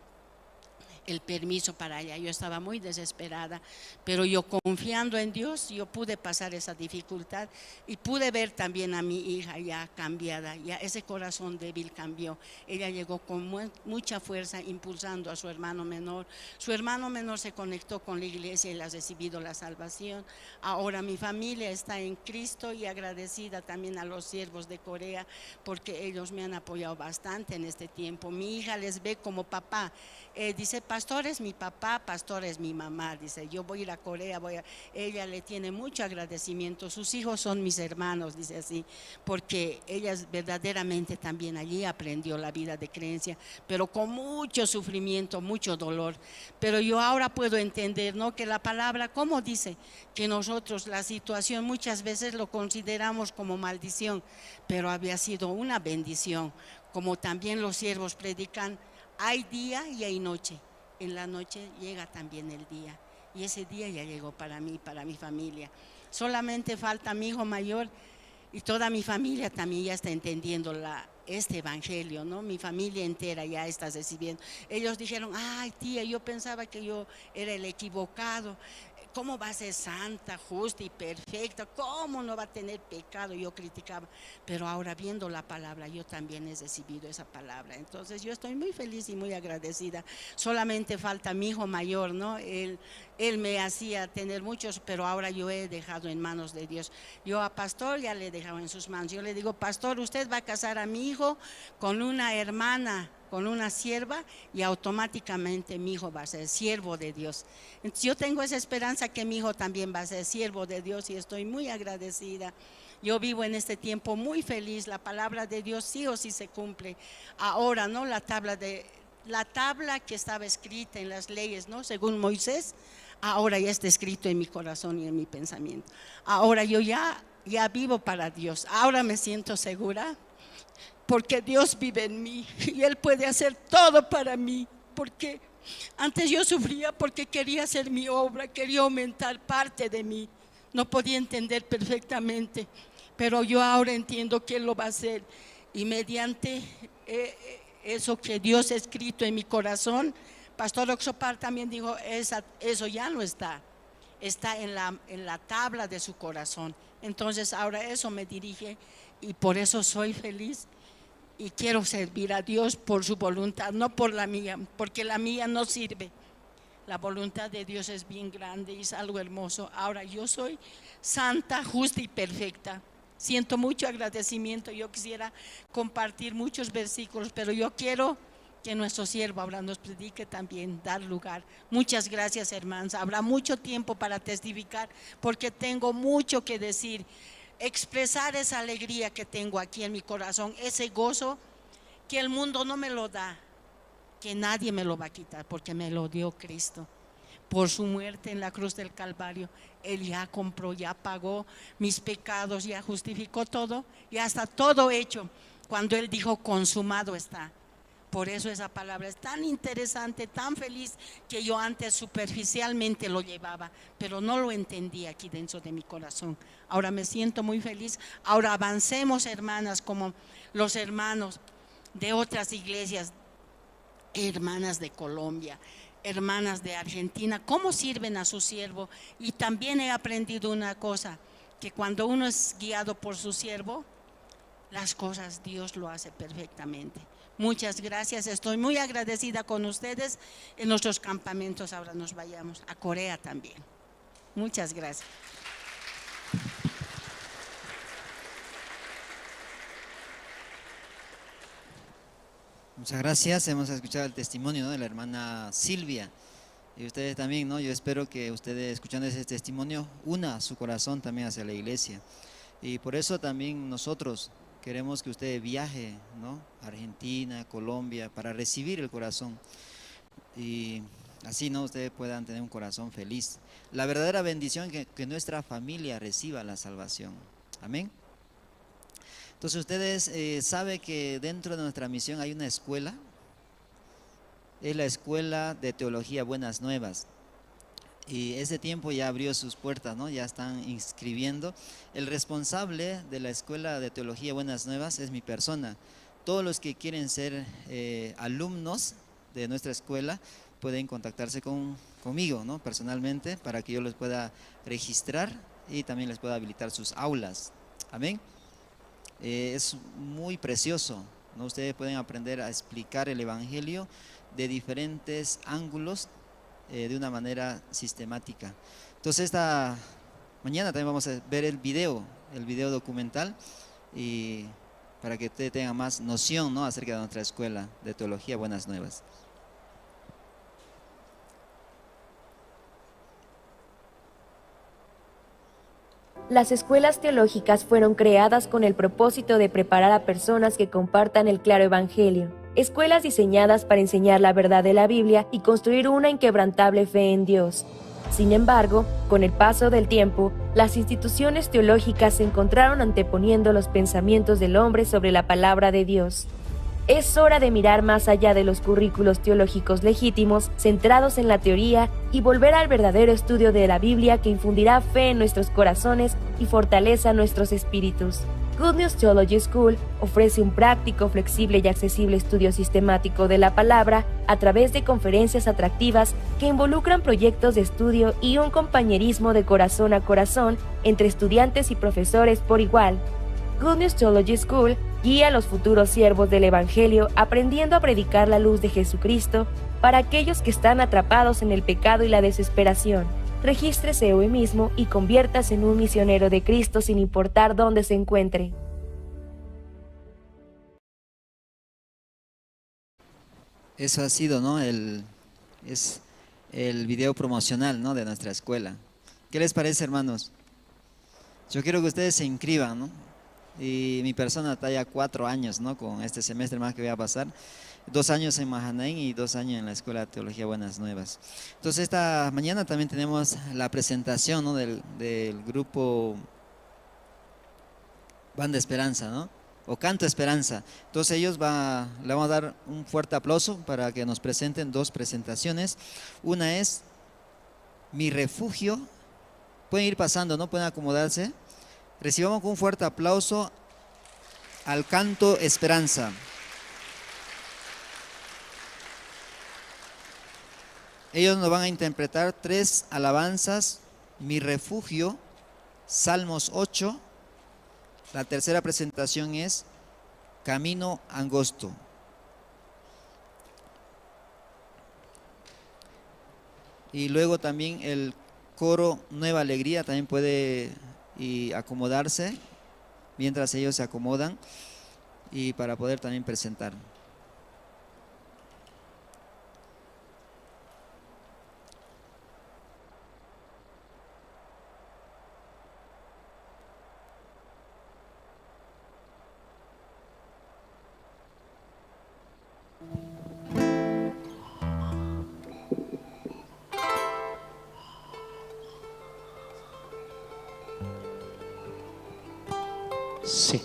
el permiso para allá. Yo estaba muy desesperada, pero yo confiando en Dios, yo pude pasar esa dificultad y pude ver también a mi hija ya cambiada, ya ese corazón débil cambió. Ella llegó con mu-, mucha fuerza impulsando a su hermano menor. Su hermano menor se conectó con la iglesia y le ha recibido la salvación. Ahora mi familia está en Cristo y agradecida también a los siervos de Corea porque ellos me han apoyado bastante en este tiempo. Mi hija les ve como papá. Eh, dice, "Pastor es mi papá, pastor es mi mamá", dice, "yo voy a ir a Corea, voy a", ella le tiene mucho agradecimiento. "Sus hijos son mis hermanos", dice así, porque ella verdaderamente también allí aprendió la vida de creencia, pero con mucho sufrimiento, mucho dolor. Pero yo ahora puedo entender, ¿no? Que la palabra, ¿cómo dice? Que nosotros la situación muchas veces lo consideramos como maldición, pero había sido una bendición. Como también los siervos predican, hay día y hay noche. En la noche llega también el día. Y ese día ya llegó para mí, para mi familia. Solamente falta mi hijo mayor y toda mi familia también ya está entendiendo la, este evangelio, ¿no? Mi familia entera ya está recibiendo. Ellos dijeron, "Ay, tía, yo pensaba que yo era el equivocado. ¿Cómo va a ser santa, justa y perfecta? ¿Cómo no va a tener pecado?" Yo criticaba, pero ahora viendo la palabra, yo también he recibido esa palabra. Entonces, yo estoy muy feliz y muy agradecida. Solamente falta mi hijo mayor, ¿no? Él, él me hacía tener muchos, pero ahora yo he dejado en manos de Dios. Yo a Pastor ya le he dejado en sus manos. Yo le digo, "Pastor, usted va a casar a mi hijo con una hermana, con una sierva, y automáticamente mi hijo va a ser siervo de Dios". Entonces, yo tengo esa esperanza que mi hijo también va a ser siervo de Dios y estoy muy agradecida. Yo vivo en este tiempo muy feliz, la palabra de Dios sí o sí se cumple. Ahora, ¿no? La tabla de, la tabla que estaba escrita en las leyes, ¿no? Según Moisés, ahora ya está escrito en mi corazón y en mi pensamiento. Ahora yo ya, ya vivo para Dios. Ahora me siento segura porque Dios vive en mí y Él puede hacer todo para mí. Porque antes yo sufría porque quería hacer mi obra, quería aumentar parte de mí. No podía entender perfectamente, pero yo ahora entiendo que Él lo va a hacer. Y mediante eh, eh, eso que Dios ha escrito en mi corazón, Pastor Oxopar también dijo, "Esa- eso ya no está, está en la, en la tabla de su corazón". Entonces ahora eso me dirige y por eso soy feliz y quiero servir a Dios por su voluntad, no por la mía, porque la mía no sirve. La voluntad de Dios es bien grande y es algo hermoso. Ahora yo soy santa, justa y perfecta. Siento mucho agradecimiento. Yo quisiera compartir muchos versículos, pero yo quiero que nuestro siervo ahora nos predique también, dar lugar. Muchas gracias, hermanos. Habrá mucho tiempo para testificar, porque tengo mucho que decir, expresar esa alegría que tengo aquí en mi corazón, ese gozo que el mundo no me lo da, que nadie me lo va a quitar, porque me lo dio Cristo. Por su muerte en la cruz del Calvario, Él ya compró, ya pagó mis pecados, ya justificó todo, ya está todo hecho. Cuando Él dijo, "Consumado está". Por eso esa palabra es tan interesante, tan feliz, que yo antes superficialmente lo llevaba, pero no lo entendía aquí dentro de mi corazón. Ahora me siento muy feliz. Ahora avancemos, hermanas, como los hermanos de otras iglesias, hermanas de Colombia, hermanas de Argentina, cómo sirven a su siervo. Y también he aprendido una cosa, que cuando uno es guiado por su siervo, las cosas Dios lo hace perfectamente. Muchas gracias, estoy muy agradecida con ustedes. En nuestros campamentos ahora nos vayamos a Corea también. Muchas gracias. Muchas gracias. Hemos escuchado el testimonio, ¿no?, de la hermana Silvia. Y ustedes también, ¿no? Yo espero que ustedes, escuchando ese testimonio, una su corazón también hacia la iglesia. Y por eso también nosotros queremos que usted viaje, ¿no?, a Argentina, Colombia, para recibir el corazón. Y así, ¿no?, ustedes puedan tener un corazón feliz. La verdadera bendición que, que nuestra familia reciba la salvación. Amén. Entonces, ustedes eh, saben que dentro de nuestra misión hay una escuela, es la Escuela de Teología Buenas Nuevas. Y ese tiempo ya abrió sus puertas, ¿no? Ya están inscribiendo. El responsable de la Escuela de Teología Buenas Nuevas es mi persona. Todos los que quieren ser eh, alumnos de nuestra escuela pueden contactarse con, conmigo, ¿no?, personalmente, para que yo los pueda registrar y también les pueda habilitar sus aulas. Amén. Eh, es muy precioso, ¿no? Ustedes pueden aprender a explicar el Evangelio de diferentes ángulos eh, de una manera sistemática. Entonces, esta mañana también vamos a ver el video, el video documental, y para que ustedes tengan más noción, ¿no?, acerca de nuestra escuela de teología Buenas Nuevas. Las escuelas teológicas fueron creadas con el propósito de preparar a personas que compartan el claro evangelio. Escuelas diseñadas para enseñar la verdad de la Biblia y construir una inquebrantable fe en Dios. Sin embargo, con el paso del tiempo, las instituciones teológicas se encontraron anteponiendo los pensamientos del hombre sobre la palabra de Dios. Es hora de mirar más allá de los currículos teológicos legítimos, centrados en la teoría, y volver al verdadero estudio de la Biblia que infundirá fe en nuestros corazones y fortaleza nuestros espíritus. Good News Theology School ofrece un práctico, flexible y accesible estudio sistemático de la palabra a través de conferencias atractivas que involucran proyectos de estudio y un compañerismo de corazón a corazón entre estudiantes y profesores por igual. Good News Theology School guía a los futuros siervos del Evangelio aprendiendo a predicar la luz de Jesucristo para aquellos que están atrapados en el pecado y la desesperación. Regístrese hoy mismo y conviértase en un misionero de Cristo sin importar dónde se encuentre. Eso ha sido, ¿no? El, es el video promocional, ¿no?, de nuestra escuela. ¿Qué les parece, hermanos? Yo quiero que ustedes se inscriban, ¿no? Y mi persona está ya cuatro años, ¿no? Con este semestre más que voy a pasar. Dos años en Mahanaim y dos años en la Escuela de Teología Buenas Nuevas. Entonces, esta mañana también tenemos la presentación, ¿no? Del, del grupo Banda Esperanza, ¿no? O Canto Esperanza. Entonces, ellos va, le vamos a dar un fuerte aplauso para que nos presenten dos presentaciones. Una es Mi Refugio. Pueden ir pasando, ¿no? Pueden acomodarse. Recibamos con un fuerte aplauso al Canto Esperanza. Ellos nos van a interpretar tres alabanzas: Mi Refugio, Salmos ocho. La tercera presentación es Camino Angosto. Y luego también el coro Nueva Alegría también puede, y, acomodarse mientras ellos se acomodan y para poder también presentar. Sí.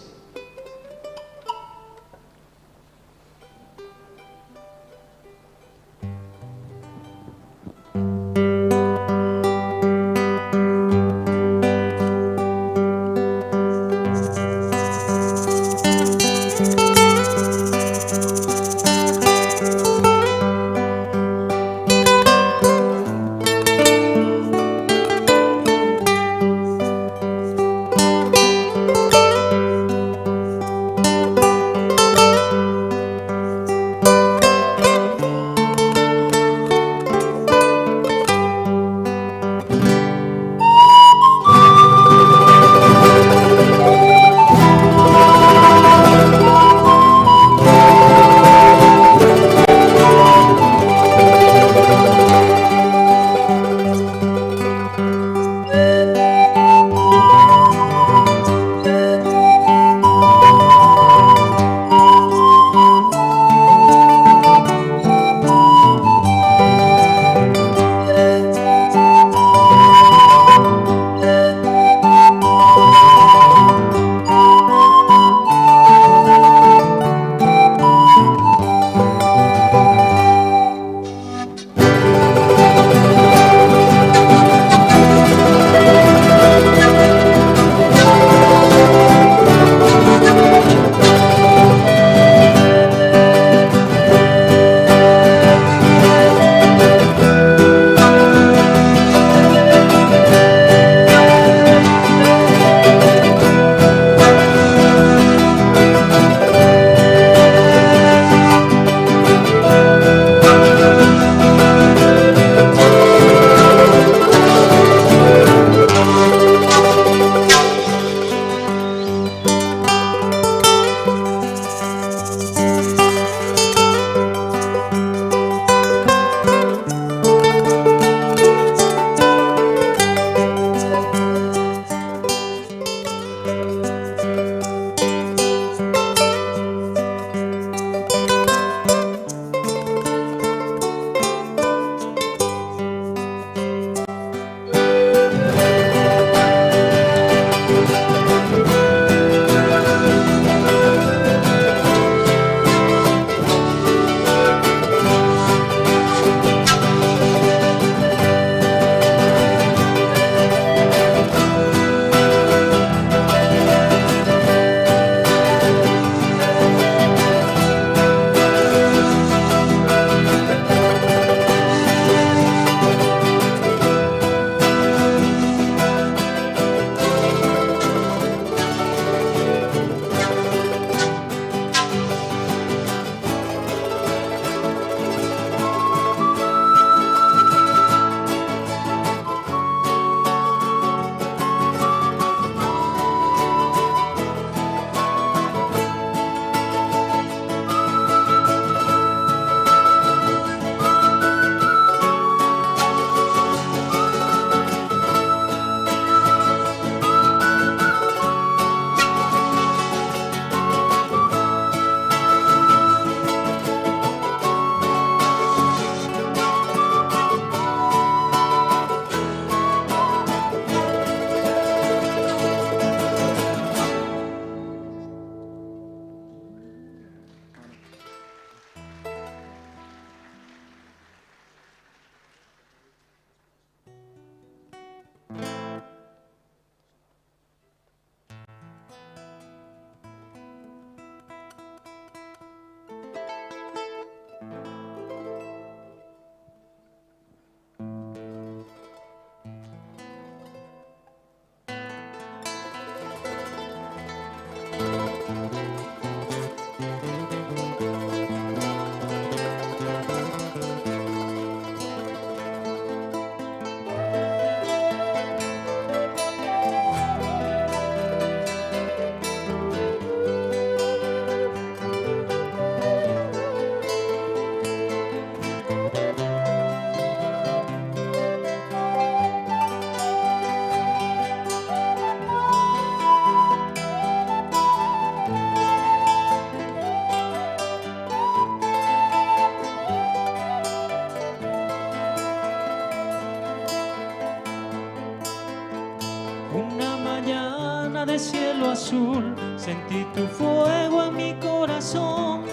Una mañana de cielo azul, sentí tu fuego en mi corazón.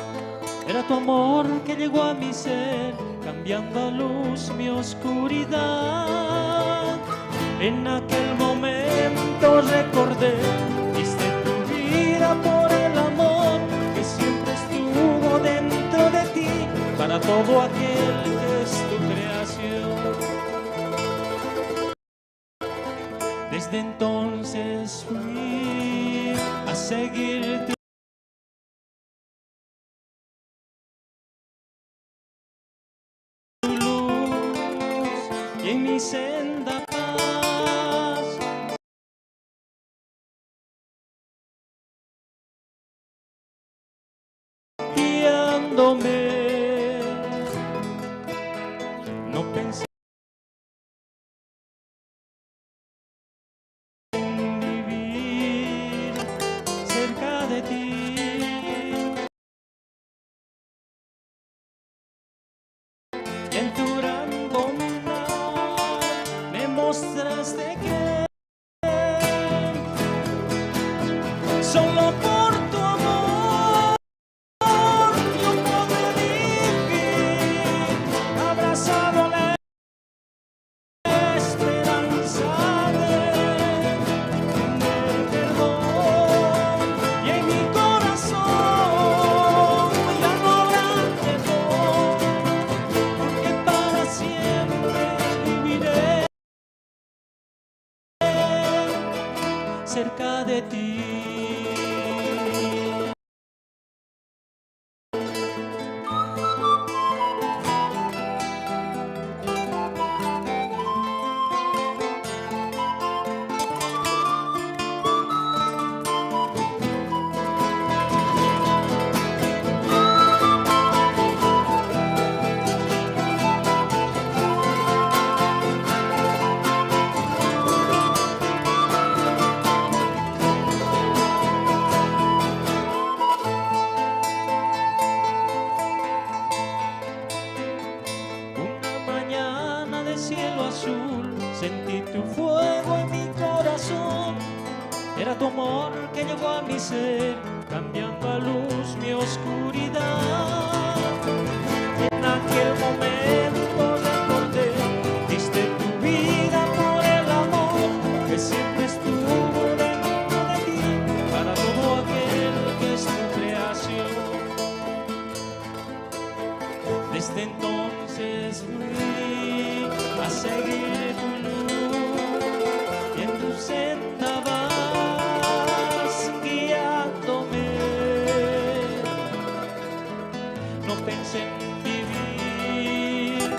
Era tu amor que llegó a mi ser, cambiando a luz mi oscuridad. En aquel momento recordé, diste tu vida por el amor que siempre estuvo dentro de ti, para todo aquel que es tu creación. Desde entonces fui a seguir tu luz y en mi senda paz. Guiándome, no pensé en vivir cerca de ti. Y en tu gran bondad me mostraste que solo por tu amor yo puedo vivir, abrazado a la esperanza de tener perdón. Y en mi corazón ya no habrá temor, porque para siempre viviré cerca de ti. Una mañana de cielo azul, sentí tu fuego en mi corazón. Era tu amor que llegó a mi ser, cambiando a luz mi oscuridad. En aquel momento recordé, diste tu vida por el amor que siempre estuvo dentro de ti, para todo aquel que es tu creación. Desde entonces fui a seguir tu luz y en tu senda vas guiándome. No pensé en vivir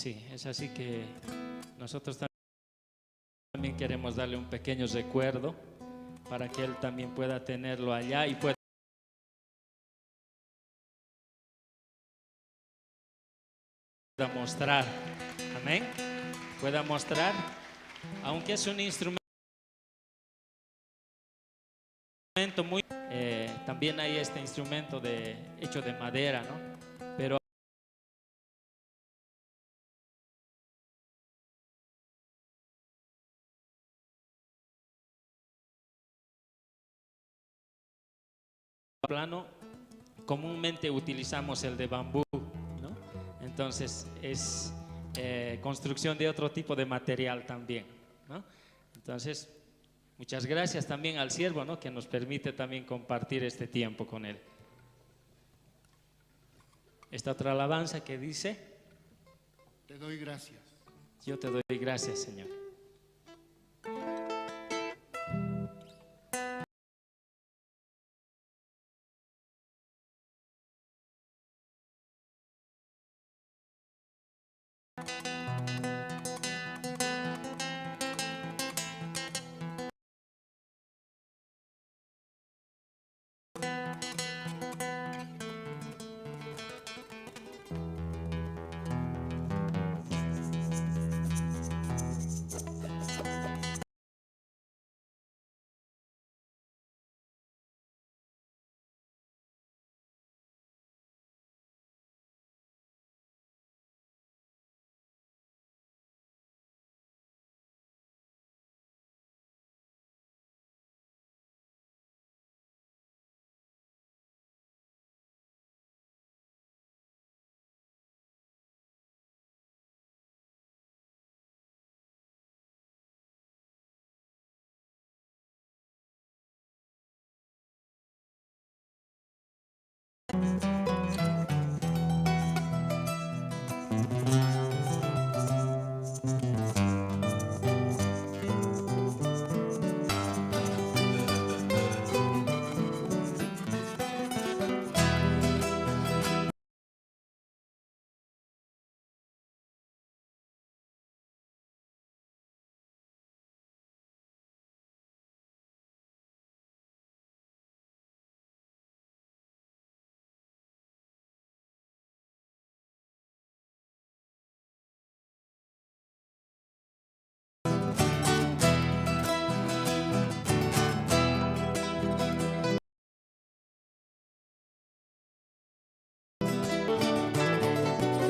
Sí, es así que nosotros también queremos darle un pequeño recuerdo para que él también pueda tenerlo allá y pueda mostrar. Amén. Pueda mostrar, aunque es un instrumento muy, eh, también hay este instrumento de, hecho de madera, ¿no? Pero plano, comúnmente utilizamos el de bambú, ¿no? Entonces es, eh, construcción de otro tipo de material también, ¿no? Entonces, muchas gracias también al siervo, ¿no? Que nos permite también compartir este tiempo con él. Esta otra alabanza que dice: Te doy gracias. Yo te doy gracias, Señor.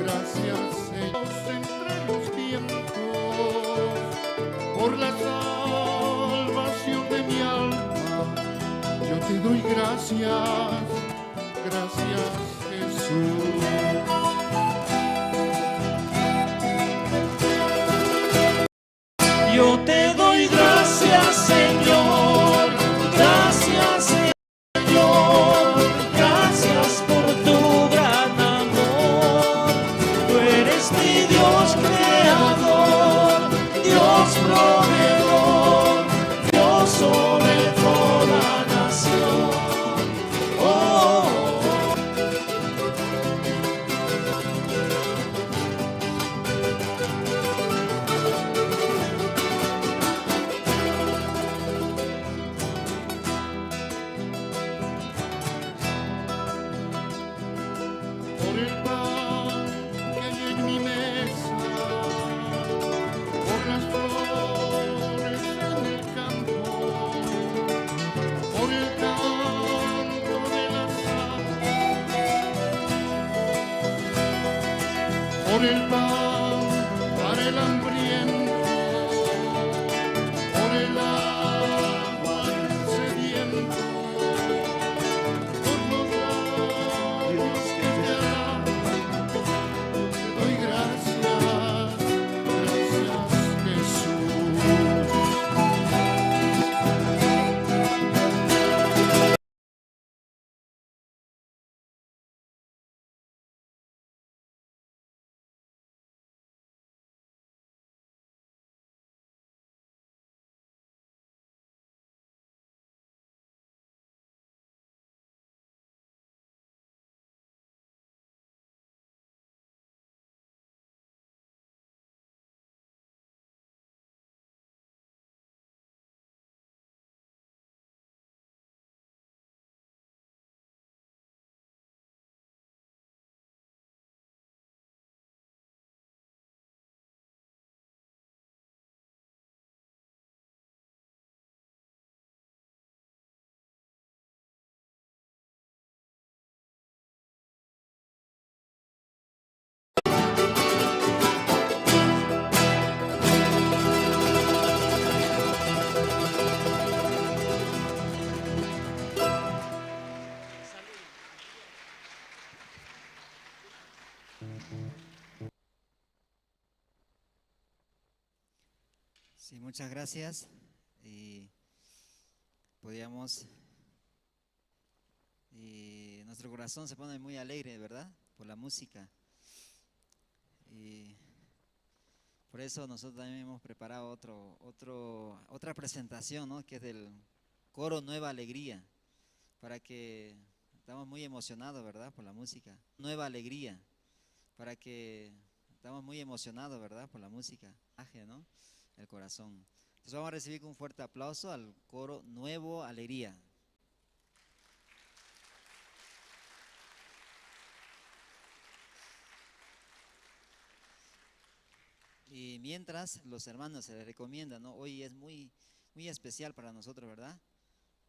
Gracias, Señor, entre los tiempos, por la salvación de mi alma. Yo te doy gracias, gracias, Jesús. Yo te doy gracias, Señor, gracias, Señor, gracias por tu gran amor. Tú eres mi Dios creador, Dios proveedor, Dios sobre toda nación. Oh. Por el pan que hay en mi mesa, por las flores en el campo, por el canto de las aves, por el pan para el hambriento, por el agua al sediento, por los labios que te alaban, te doy gracias, gracias, Jesús. Sí, muchas gracias. Y podíamos, y nuestro corazón se pone muy alegre, ¿verdad? Por la música. Y por eso nosotros también hemos preparado otro, otro, otra presentación, ¿no? Que es del coro Nueva Alegría, para que estamos muy emocionados, ¿verdad? Por la música. Nueva Alegría, para que estamos muy emocionados, ¿verdad? Por la música. Aje, ¿no? El corazón. Entonces vamos a recibir con un fuerte aplauso al coro Nuevo Alegría. Y mientras los hermanos se les recomienda, ¿no? Hoy es muy, muy especial para nosotros, ¿verdad?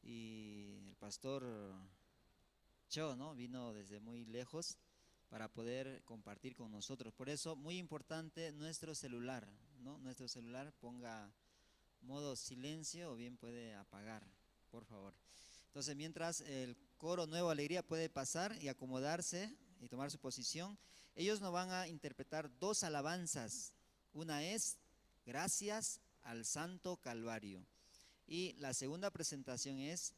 Y el pastor Cho, ¿no? Vino desde muy lejos para poder compartir con nosotros. Por eso, muy importante nuestro celular, ¿no? Nuestro celular ponga modo silencio o bien puede apagar, por favor. Entonces, mientras el coro Nueva Alegría puede pasar y acomodarse y tomar su posición, ellos nos van a interpretar dos alabanzas. Una es Gracias al Santo Calvario. Y la segunda presentación es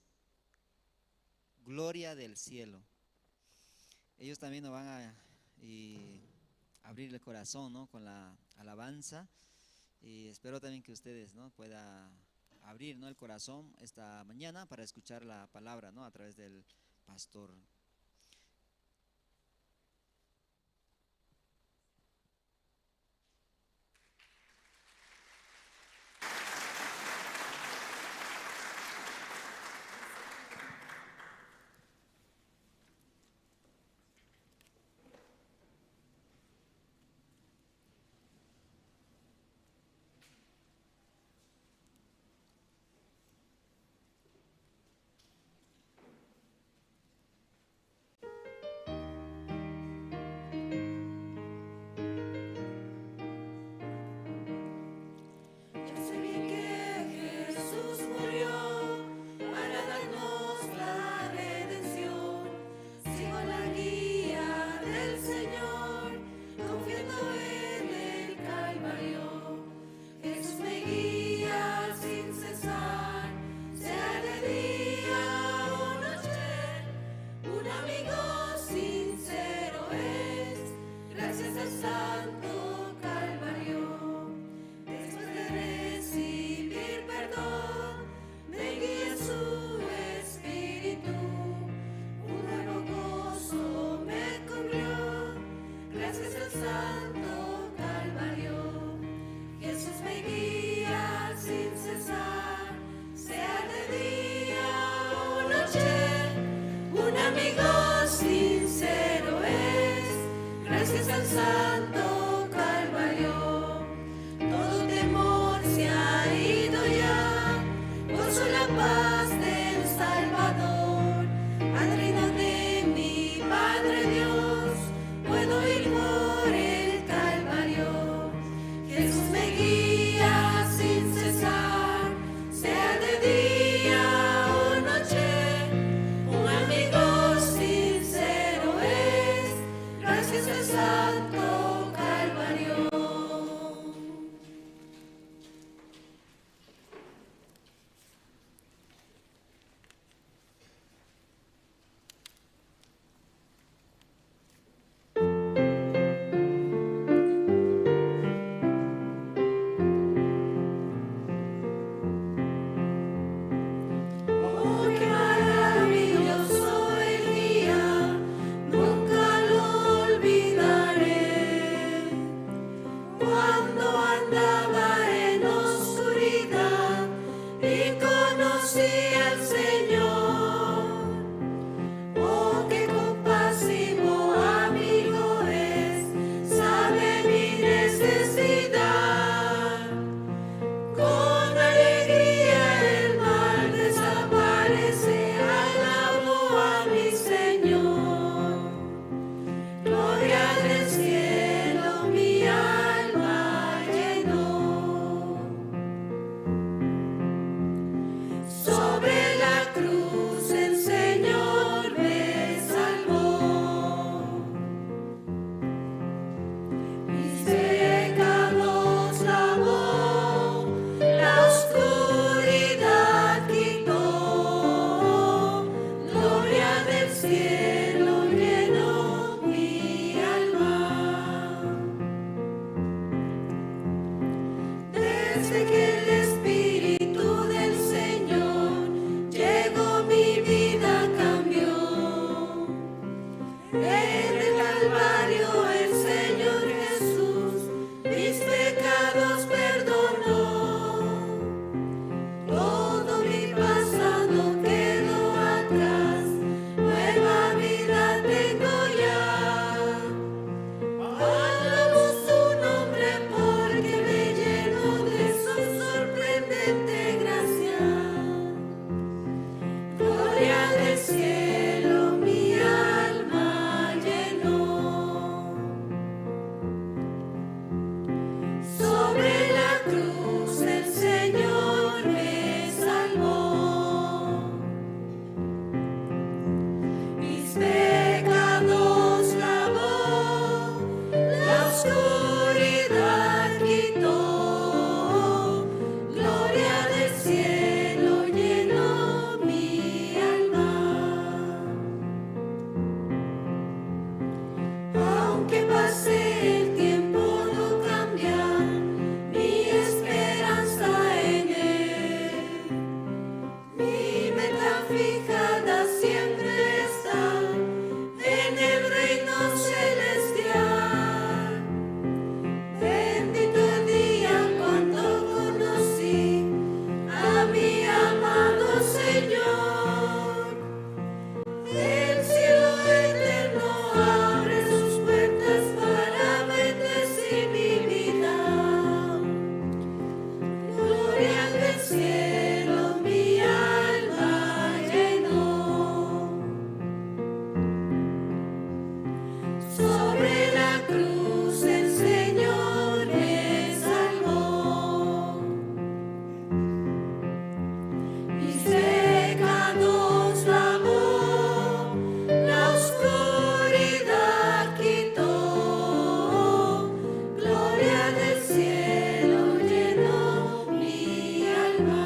Gloria del Cielo. Ellos también nos van a, y, abrir el corazón, ¿no? Con la alabanza. Y espero también que ustedes, ¿no? Pueda abrir, ¿no? El corazón esta mañana para escuchar la palabra, ¿no? A través del pastor. En el Calvario el Señor Jesús mis pecados perdonó. Todo mi pasado quedó atrás, nueva vida tengo ya. Alabo su nombre porque me llenó de su sorprendente gracia. Gloria del cielo mi alma llenó. Sobre la cruz el Señor me salvó. Mis pecados lavó, la oscuridad quitó. Gloria del cielo llenó mi alma. Aunque pase el tiempo, no cambia mi esperanza en él. Mi meta fijada siempre está en el reino celestial. Bendito el día cuando conocí a mi amado Señor. El cielo eterno abre sus puertas para bendecir mi vida. Gloria del cielo mi alma llenó. Sobre la cruz el Señor me salvó. Mis pecados lavó, la oscuridad quitó. Gloria del cielo llenó mi alma.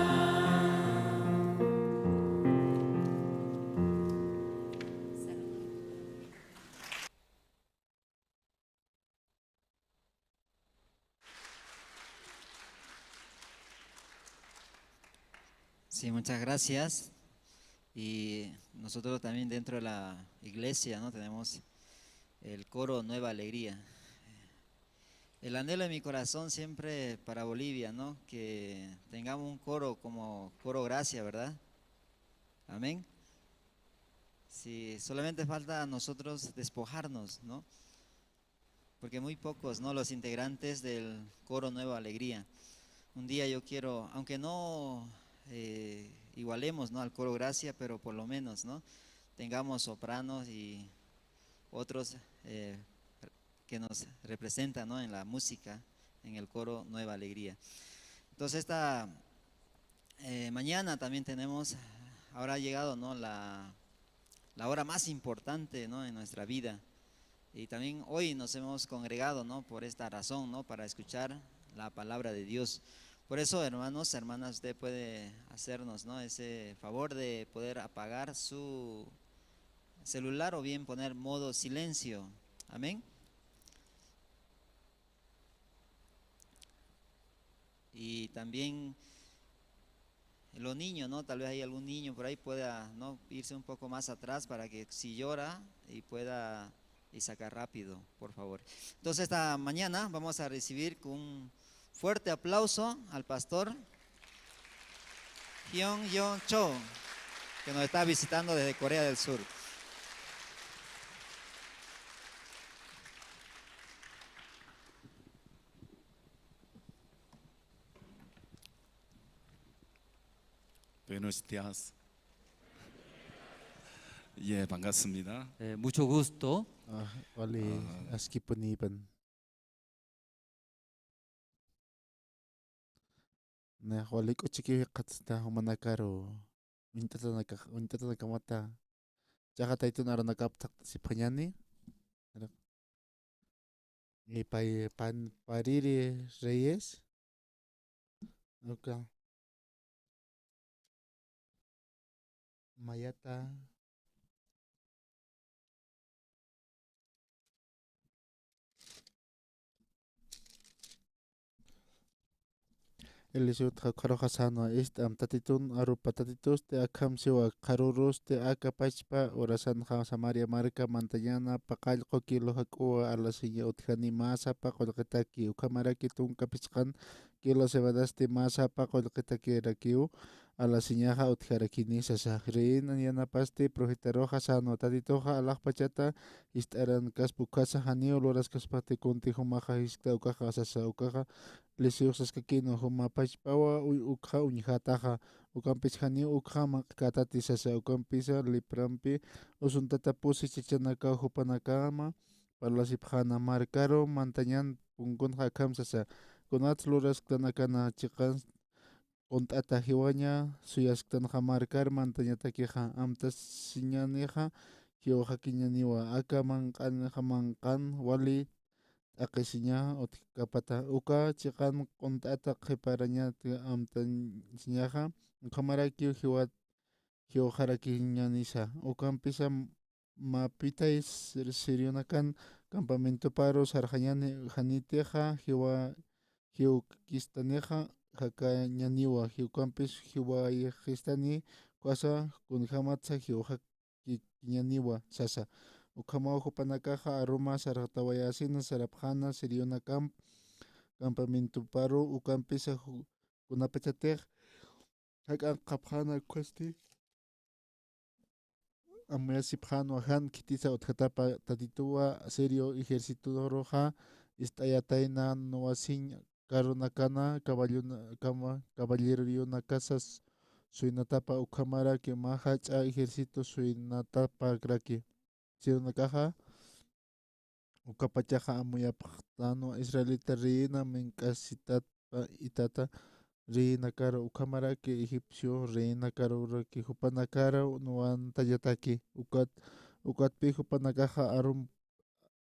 Sí, muchas gracias. Y nosotros también dentro de la iglesia, ¿no? Tenemos el coro Nueva Alegría. El anhelo de mi corazón siempre para Bolivia, ¿no? Que tengamos un coro como Coro Gracia, ¿verdad? Amén. Sí, solamente falta a nosotros despojarnos, ¿no? Porque muy pocos, ¿no? Los integrantes del coro Nueva Alegría. Un día yo quiero, aunque no eh, igualemos, ¿no? Al coro Gracia, pero por lo menos, ¿no? Tengamos sopranos y otros eh, que nos representan, ¿no? En la música, en el coro Nueva Alegría. Entonces, esta eh, mañana también tenemos, ahora ha llegado, ¿no? La, la hora más importante, ¿no? En nuestra vida. Y también hoy nos hemos congregado, ¿no? Por esta razón, ¿no? Para escuchar la palabra de Dios. Por eso, hermanos, hermanas, usted puede hacernos, ¿no? Ese favor de poder apagar su celular o bien poner modo silencio. Amén. Y también los niños, ¿no? Tal vez hay algún niño por ahí pueda, ¿no? Irse un poco más atrás para que si llora y pueda y sacar rápido, por favor. Entonces, esta mañana vamos a recibir con un fuerte aplauso al pastor Hyun Yong Cho, que nos está visitando desde Corea del Sur. Buenos días. 예, 반갑습니다. 예, mucho gusto. 아, ܥܠܝ, 아, ܐܣܟܝ ܦܘܢܝ ܝܘܢ. ܢܐ، ܥܠܝ، ܟܘܟܝ ܟܐ ܗܘܝ ܩܬ ܣܬܐ ܗܘܡܢ ܐܟܪܘ. ܘܢܛܬܢ ܐܟ-، ܘܢܛܬܢ ܐܟܡܬܐ. ܓܚܬ ܐܝܬܘܢ ܐܪܢ ܐܟܦܬ ܣܦܢܝܢܝ. ܐܝ ܦܝ-، ܦܢ-، ܦܪܝܪܝ Reyes. ܘܟܐ ܡܝܬܐ. Eliseo utjaruxa sänwa: Ist'am, Tatitun arupa, Tatitusti akham siwa, qharurusti aka pachpa urasanxa Samaria marka mantañana paqallqu kilo jak'uwa alasiña utjani mä sapa qullqitaki, ukhamaraki tunka phisqan kilo cebadasti mä sapa qullqitakirakiw alasiñaxa utjarakini sasa. Reina yanapasti profetaruxa sänwa: Tatituxa alaxpachata ist'arankaspa, ukhasa janiw luraskaspati kunti jumaxa jiskta ukaxa sasa. Ukaxa Eliseox saskakïnwa: Juma pachpawa uy-, ukxa uñjätaxa, ukampis janiw ukxa manq'kätati sasa. Ukampisa liprampi usuntatapusi chachanakaw jupanakama parlasipxäna: Markaru mantañan punkunxa akham sasa: Kunats lurasktanakana chiqan qunt'ata jiwaña suyasktanxa markar mantañatakixa amtasiñanixa jiwxakiñaniwa, aka manq'anixa manq'an wali t'aqhisiña utjkapata, uka chiqan qunt'ata qhiparañat amtasiñaxa, ukhamarakiw jiwat jiwxarakiñanisa. Ukampisa mapitay sir-, sirionakan campamentoparu sarxañani, janitixa jiwa-, jiwkistanixa jakañaniwa, jiwkampis jiwayxistani, ukasa kunjämatsa jiwxakiñaniwa sasa. Ukhamaw jupanakaxa aruma sarxtawayasina sarapxäna sirionakam campamentoparu, ukampisa ju-, kunapachatix jak'anqapxäna ukhasti amuyasipxänwa: Jan khitisa utjatapa Tatituwa Sirio ejércitoruxa ist'ayatayna nuwasiñ carronakana, caballona-, cama-, caballeronakasas suynatapa, ukhamaraki mä jach'a ejército suynatapakraki. Sirionakaxa ukapachaxa amuyapxtanwa israelita reyna mink'asitatpa itata reynakaru, ukhamaraki egipcio reynakaruki jupanakaru nuwantañataki. Ukat, ukatpi jupanakaxa arum,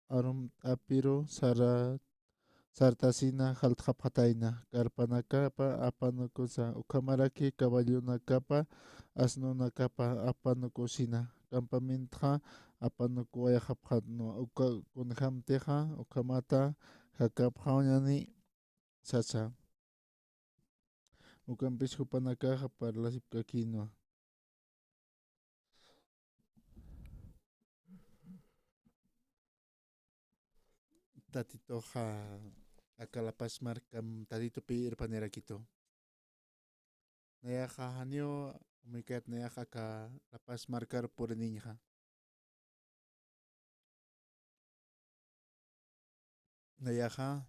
arumt'apiru sara, sartasina jaltxapxatayna, carpanakapa apanukusa, ukhamaraki caballonakapa asnonakapa apanukusina, campamentoxa apanukuwayxapxänwa, uka kunjämtixa ukhamata jakapxañani sasa. Ukampis jupanakaxa parlasipkakïnwa. Tatituxa aka La Paz markam Tatitupi irpanirakitu. Nayaxa janiw amuykäyät nayaxa aka La Paz markar puriniñxa. Nayaxa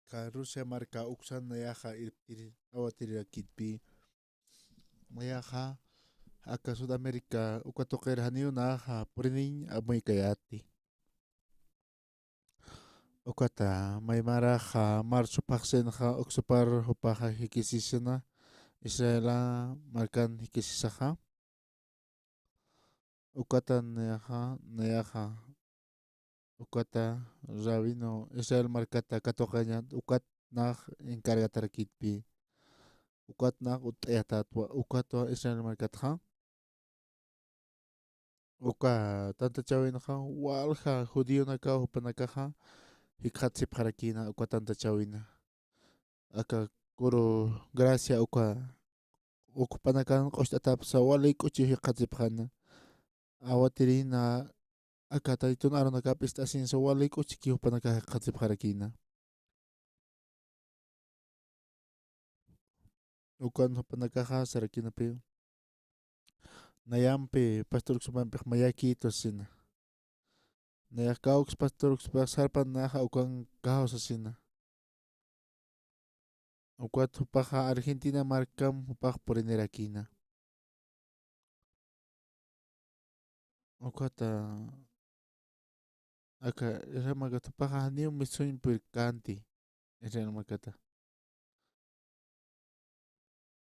aka Rusia marka uksan nayaxa irptir awatirirakitpi. Nayaxa aka Sudamérica uka tuqir janiw nayaxa puriniñ amuykäyäti. Ukata maymaraxa marzo phaxsinxa uksupar jupaxa jikisisina, Israela markan jikisisaxa. Ukata nayaxa, nayaxa, ukata rabino Israel markata katuqañat, ukat nax encargatarakitpi, ukat nax utt'ayatätwa, ukatwa Israel markatxa. Uka tantachäwinxa walja judionakaw jupanakaxa jikxatsipxarakïna uka tantachäwina. Aka kuru gracia uka, uk jupanakan q'ucht'atapsa wali k'uchi jikxatsipxäna. Awatirïna aka Tatitun arunakap ist'asinsa wali k'uchiki jupanakax jikxatsipxarakïna. Ukan jupanakaxa sarakïnapï: Nayampi pastor uksupampix mayakïtu sasina. Nayax kawks pastor uksupax sarpan nayaxa ukan kaw sasina. Ukat jupaxa Argentina markam jupax purinirakïna. Ukata aka Israel markat jupaxa janiw mistsuñ purkänti Israel markata.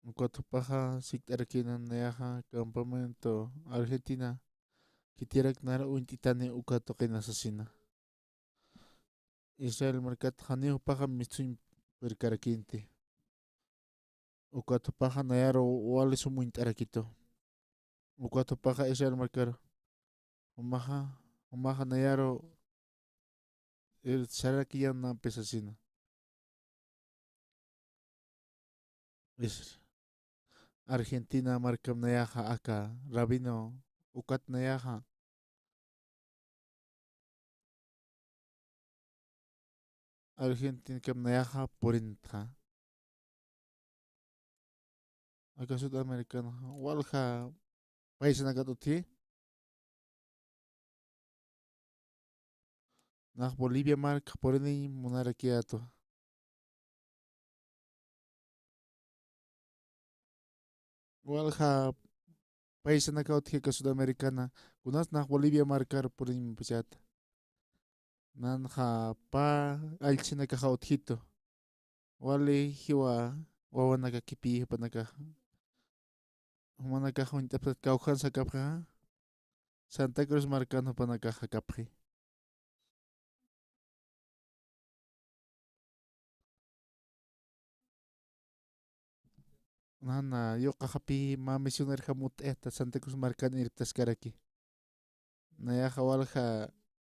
Ukat jupaxa sikt'arakïna nayaxa campamento Argentina, khitirak nar uñt'itani uka tuqina sasina. Israel markat janiw jupaxa mistsuñ purkarakïnti. Ukat jupaxa nayaru wali sum uñt'arakitu. Ukat jupaxa Israel markaru, jumaxa, jumaxa nayaru ir sarakiyänampi sasina. Argentina markam nayaxa aka Rabino ukat nayaxa. Argentinakam nayaxa purinitxa. Aka Sudamericanxa walja paisanakat utji. Nax Bolivia markax puriniñ munarakiyätwa. Walja paisanakaw utji aka Sudamericana, kunas nax Bolivia markar puriñ pachäta. Nanxa pä allchhinakaxa utjitu. Wali jiwa wawanakakipï jupanakaxa. Jumanakax uñt'apxtat kawkhan sakapxixa. Santa Cruz markan jupanakax jakapxi. Nana, yuqaxapï mä misionerjam utt'ayxta Santa Cruz markan irptaskaraki. Nayaxa walja,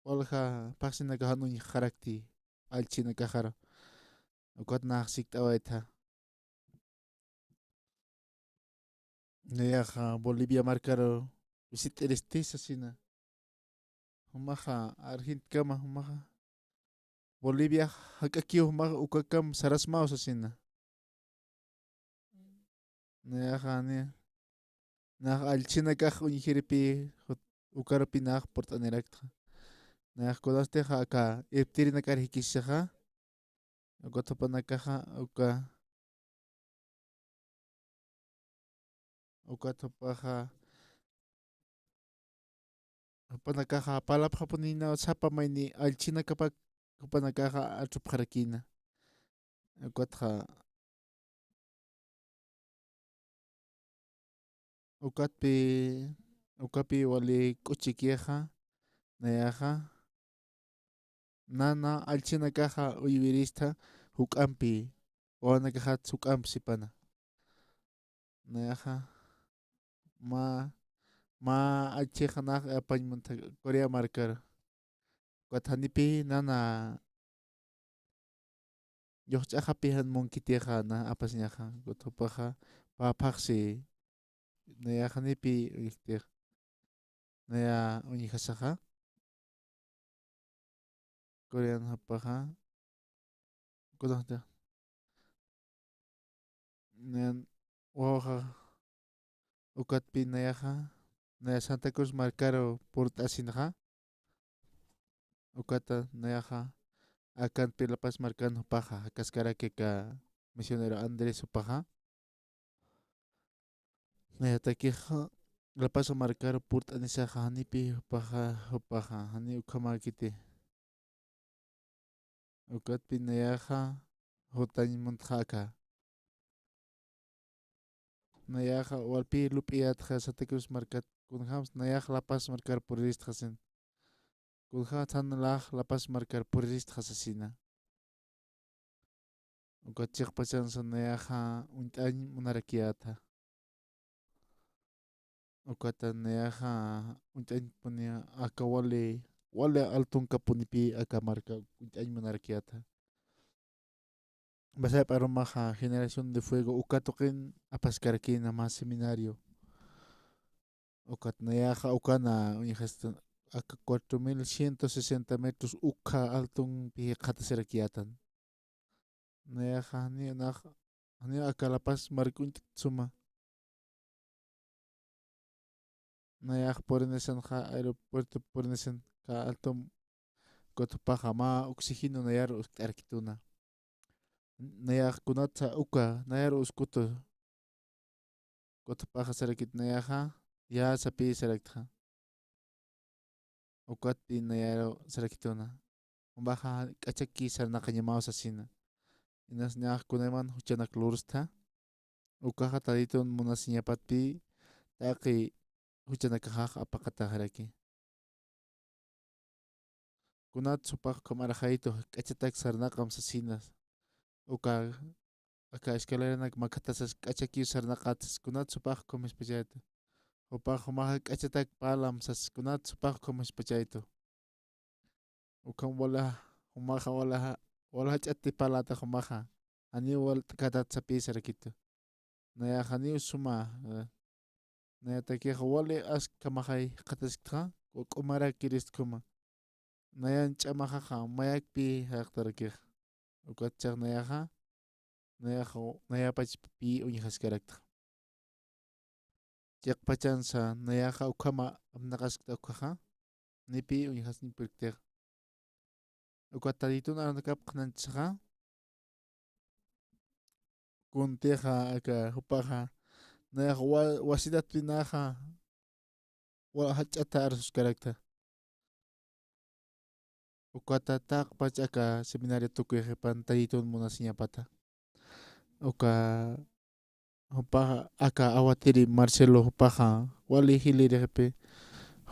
walja phaxsinakax jan uñjarakti allchhinakaxaru. Ukat nax sikt'awaytxa. Nayaxa Bolivia markaru visit'iristi sasina. Jumaxa Argentinakama, jumaxa Bolivia jak'akiw, jumaxa ukakam sarasmaw sasina. Nayaxa ni, nax allchhinakax uñjiripï, jut-, ukarupï nax purt'aniraktxa. Nayax kunastix aka irptirinakar jikisixa. Ukat jupanakaxa, uka, ukat jupaxa, jupanakaxa parlapxapunïna sapa mayni allchhinakapak jupanakaxa arxapxarakïna. Ukatxa, ukatpï, ukapï wali k'uchikixa, nayaxa, nana allchhinakaxa uywiristxa juk'ampi, wawanakaxat juk'amp sipana. Nayaxa, mä, mä allchhixa nax apañ muntxa Corea markaru. Ukat janipï nana yuxch'axapï jan munkitixa na apasiñaxa, ukat jupaxa pä phaxsi, nayax janipï, este, naya uñjasaxa. Coreano jupaxa. Kunasti. Nayan wawaxa ukatpï nayaxa, naya Santa Cruz markaru purt'asinxa. Ukata nayaxa, akanpï La Paz markan jupaxa jakaskaraki aka misionero Andrés jupaxa. Nayatakixa La Paz markaru purt'anisaxa, janipï jupaxa, jupaxa jani ukhamäkiti. Ukatpï nayaxa jutañ muntxa aka. Nayaxa walpï lup'iyätxa Santa Cruz markat, kunjams nayax La Paz markar puriristxa sin. Kunjams jan lax La Paz markar puriristxa sasina. Ukat chiqpachansa nayaxa uñt'añ munarakiyätxa. Ukata nayaxa uñt'añpuni aka wali, wali altunkapunipï aka marka uñt'añ munarakiyätxa. Pasayp'arumaxa Generación de Fuego uka tuqin apaskarakïna mä seminario. Ukat nayaxa ukana uñjastan aka cuatro mil ciento sesenta metros ukha altunpi jikxatasirakiyätan. Nayaxa janiw nax, janiw aka La Paz mark uñt'it suma. Nayax purinisanxa aeropuerto purinisan aka altum, ukat jupaxa mä oxígeno nayar uskt'arkituna. Nayax kunatsa uka nayar uskutu. Ukat jupaxa sarakit nayaxa, ya sapï saraktxa. Ukatpï nayaru sarakituna. Jumaxa k'achaki sarnaqañamaw sasina. Inas nayax kunayman juchanak lurstxa. Ukaxa Taytitun munasiñapatpï taqi juchanakaxax apaqataxaraki. Kunat jupax ukham arxaytu k'achatak sarnaqam sasinas. Uka, aka escaleranak makhatasas k'achakiw sarnaqatas, kunat jupax ukham jispachaytu. Jupax jumaxa k'achatak parlam sas, kunat jupax ukham jispachaytu. Ukham wala, jumaxa wala, wala jach'at parläta jumaxa. Janiw walt'katat sapï sarakitu. Nayaxa janiw suma, eh, nayatakixa wali askamaxay jikxatasktxa, k'umarakiristkhuma. Nayan ch'amaxaxa mayakpi jaqtarakix. Ukatchax nayaxa, nayaxa, nayapachpi uñjaskaraktxa. Chiqpachansa nayaxa ukhama apnaqaskta ukhaxa, nipi uñjasñpirktix. Ukat Tatitun arunakap qhananchasaxa, kuntixa aka jupaxa, nayaxa wa-, wasitatpinaxa, wa-, jach'ata arsuskarakta. Ukata taqpach aka seminario tukuy xipan Tatitun munasiñapata. Uka jupaxa aka awatiri Marcelo jupaxa wali jilirixipi.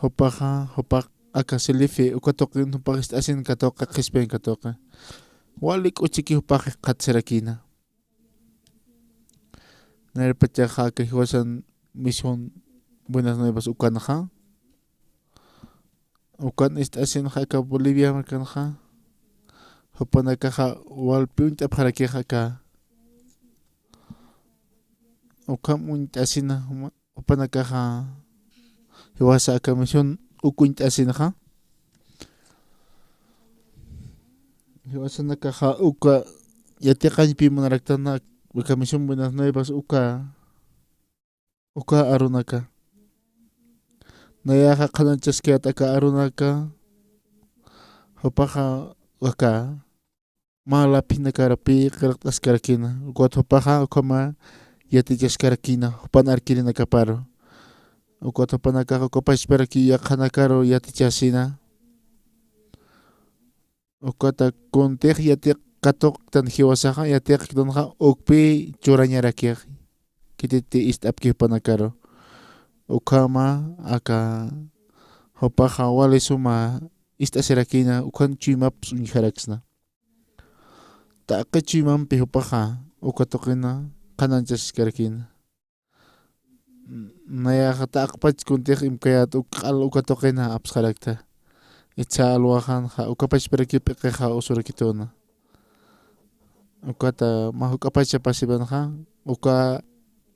Jupaxa, jupax aka Silifi, uka tuqin jupax ist'asin katuqi, qhispin katuqi. Wali k'uchiki jupax jikxatasirakïna. Nayrapachaxa aka jiwasan Misión Buenas Nuevas ukanxa. Ukan ist'asinxa aka Bolivia markanxa. Jupanakaxa walpi uñt'apxarakix aka. Ukham uñt'asina, juma-, jupanakaxa jiwasa aka misión uk uñt'asinxa. Jiwasanakaxa uka yatiqañpi munaraktana, aka Misión Buenas Nuevas uka, uka arunaka. Nayaxa qhananchaskayät aka arunaka, jupaxa aka mä laphinakarupi qillqt'askarakïna, ukat jupaxa ukhama yatichaskarakïna, jupan arkirinakaparu. Ukat jupanakaxa uka pachparaki yaqhanakaru yatichasina. Ukata kuntix yatiq katuqtan jiwasaxa, yatiqktanxa ukpi churañarakix, khititi ist'apki jupanakaru. Ukhama aka jupaxa wali suma ist'asirakïna, ukhan chuymaps uñjaraksna. Taqi chuymampi jupaxa uka tuqina qhananchaskarakïna. Nayaxa taqpach kuntix imkayät uk q'al uka tuqina apsxarakta. Itsa alwaxanxa uka pachparakiw p'iqixa usurakituna. Ukata mä juk'apacha pasipanxa, uka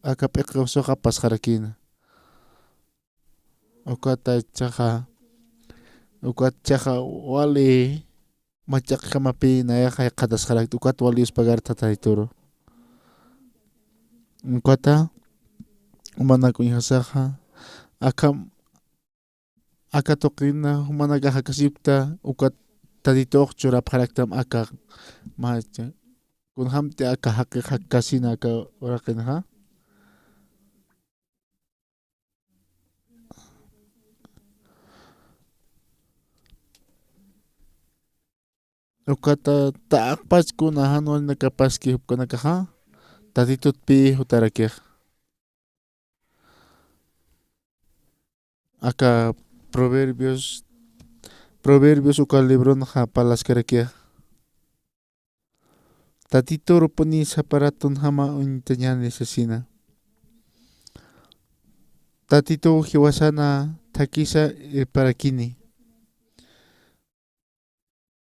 aka p'iqi usuxa pasxarakïna. Ukatchaxa, ukatchaxa wali machaqjamapi nayaxa jikxatasxarakta, ukat wali yuspagarta Tatituru. Ukata jumanak uñjasaxa, akham, aka tuqina jumanakax jakasipkta, ukat Tatitux churapxaraktam aka, mä, kunjamti aka jaqix jakasina aka uraqinxa. Ukata taqpach kuna jan walinakapaski jupkanakaxa, Tatitutpi jutarakix. Aka Proverbios, Proverbios uka libronxa parlaskarakix. Tatiturupuni sapa ratunjama uñtañäni sasina. Tatituw jiwasana thakisa irparakini.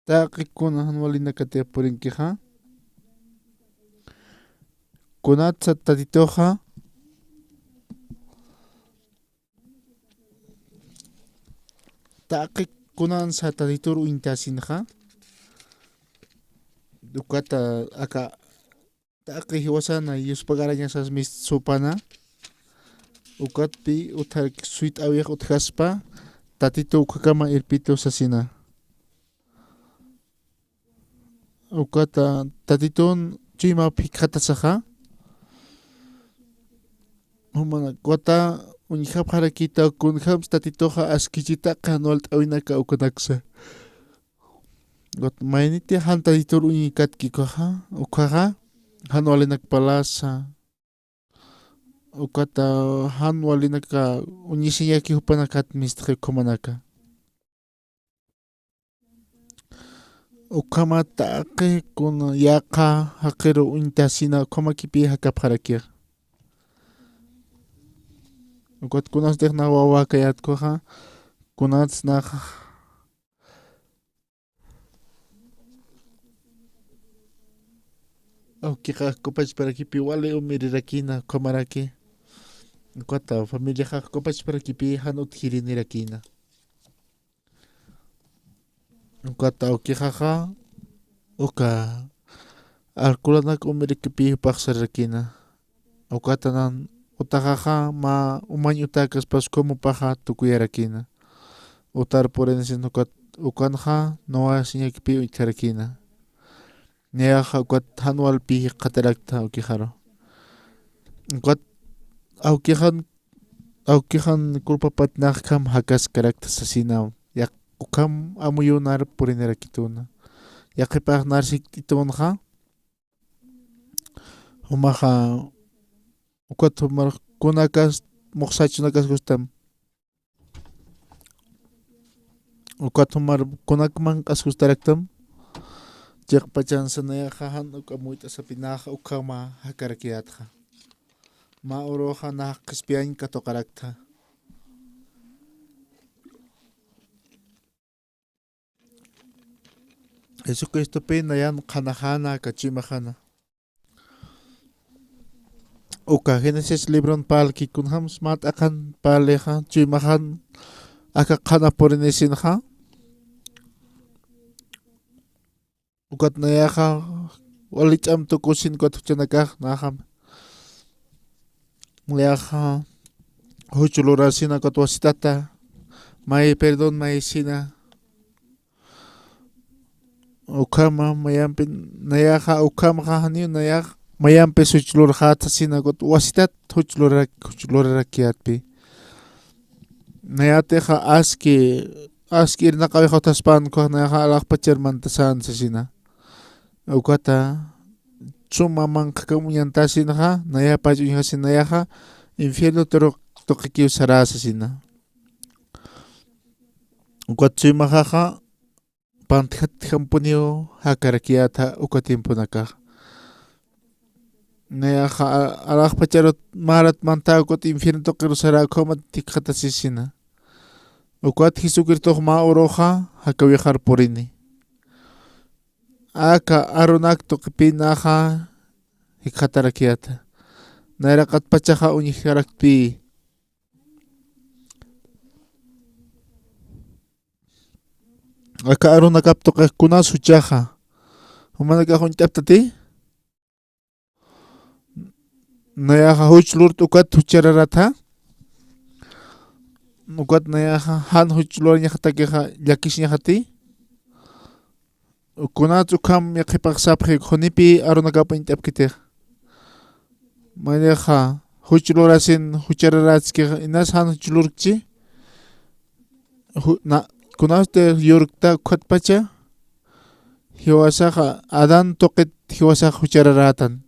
Taqi kuna jan walinakatix purinkixa. Kunatsa Tatituxa taqi kunansa Tatitur uñtasinxa. Ukata aka taqi jiwasana yuspagarañasas mist supana. Ukatpi utjark suyt'äwix utjaspa, Tatitu ukhakama irpitu sasina. Ukata Tatitun chuymap jikxatasaxa. Jumanakata uñjapxarakïta kunjams Tatituxa askichita jan walt'äwinaka ukanaksa. Ukat mayniti jan Tatitur uñikatki ukaxa, ukaxa, jan walinak parlasa. Ukata jan walinaka uñisiñaki jupanakat mistxi ukhamanaka. Ukhama taqi kuna yaqha jaqiru uñtasina ukhamakipi jakapxarakix. Ukat kunastix na wawäkayät ukaxa, kunats nax Awkixa juk'upachparakipi wali umirirakïna, ukhamaraki. Ukata familiaxa juk'upachparakipi jan utjirinirakïna. Ukata awkixaxa uka alcoholanak umirikipi jupax sararakïna. Ukata nan utaxaxa mä umañ utäkaspas khumupaxa tukuyarakïna. Utar purinisin ukat ukanxa nuwa siñakipi uñtharakïna. Nayaxa ukat jan walpi jikxataraktha awkixaru. Ukat awkixan, awkixan culpapat nax ukham jakaskaraktha sasina. Yaq ukham amuyunar purinirakituna. Yaqhipax nar sikt'itunxa. Jumaxa ukat jumar kunakas muxsachunakas gustam. Ukat jumar kunak manq'as gustaraktam. Chiqpachansa nayaxa jan uk amuyt'asapinaxa ukhama jakarakiyätxa. Mä uruxa nax qhispiyañ katuqaraktha. Jesucristopi nayan qhanaxäna, aka chuymaxäna. Uka Génesis libron parlki kunjams mä t'aqhan parlixa, chuymaxan aka qhana purinisinxa. Ukat nayaxa wali ch'am tukusin ukat juchanakax naxam. Nayaxa juch lurasina ukat wasitata, may perdón maysina. Ukhama mayampi nayaxa, ukhamxa janiw nayax mayampis juch lurxät sasina ukat wasitat juch lurak, juch lurarakiyätpi. Nayatixa aski, aski irnaqawix utjaspän ukax nayaxa alaxpachar mantasän sasina. Ukata suma manqhakam uñantasinxa, nayapach uñjasin nayaxa infierno turuq tuqikiw sarä sasina. Ukat chuymaxaxa pantjatjampuniw jakarakiyätha uka tiemponakax. Nayaxa a-, alaxpacharut märat mantha ukat infierno tuqiru sarä ukhamat jikxatasisina. Ukat Jesucristox mä uruxa jakawixar purini. Aka arunak tuqipi naxa jikxatarakiyätha. Nayraqatpachaxa uñjaraktpï. Aka arunakap tuqix kunas juchaxa. Jumanakax uñt'aptati. Nayaxa juch lurt ukat juchararatha. Ukat nayaxa jan juch lurañaxatakixa llakisiñaxati. Kunats ukham yaqhipax sapxi, junipi arunakap uñt'apkitix. Maynixa juch lurasin juchararätskix, inas jan juch lurkchi. Ju-, na, kunasti yurkta ukhatpacha, jiwasaxa Adán tuqit jiwasax juchararätan.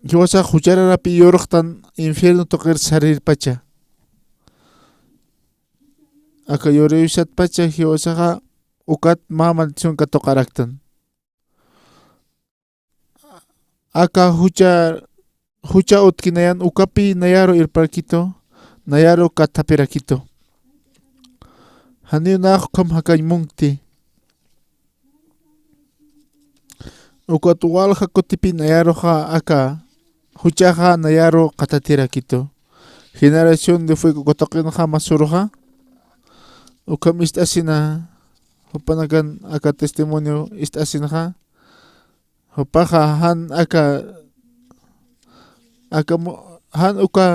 Jiwasax juchararapi yurxtan infierno tuqir sarirpacha. Aka yuriwsatpacha jiwasaxa ukat mä maldición katuqaraktan. Aka jucha, jucha utki nayan ukapi nayaru irparakitu, nayaru kathapirakitu. Janiw nax ukham jakañ munkti. Ukat walja kutipi nayaruxa aka juchaxa nayaru qhatatirakitu. Generación de fuego katuqinxa masuruxa. Ukham ist'asina, jupanakan aka testimonio ist'asinxa. Jupaxa jan aka, aka mu-, jan uka,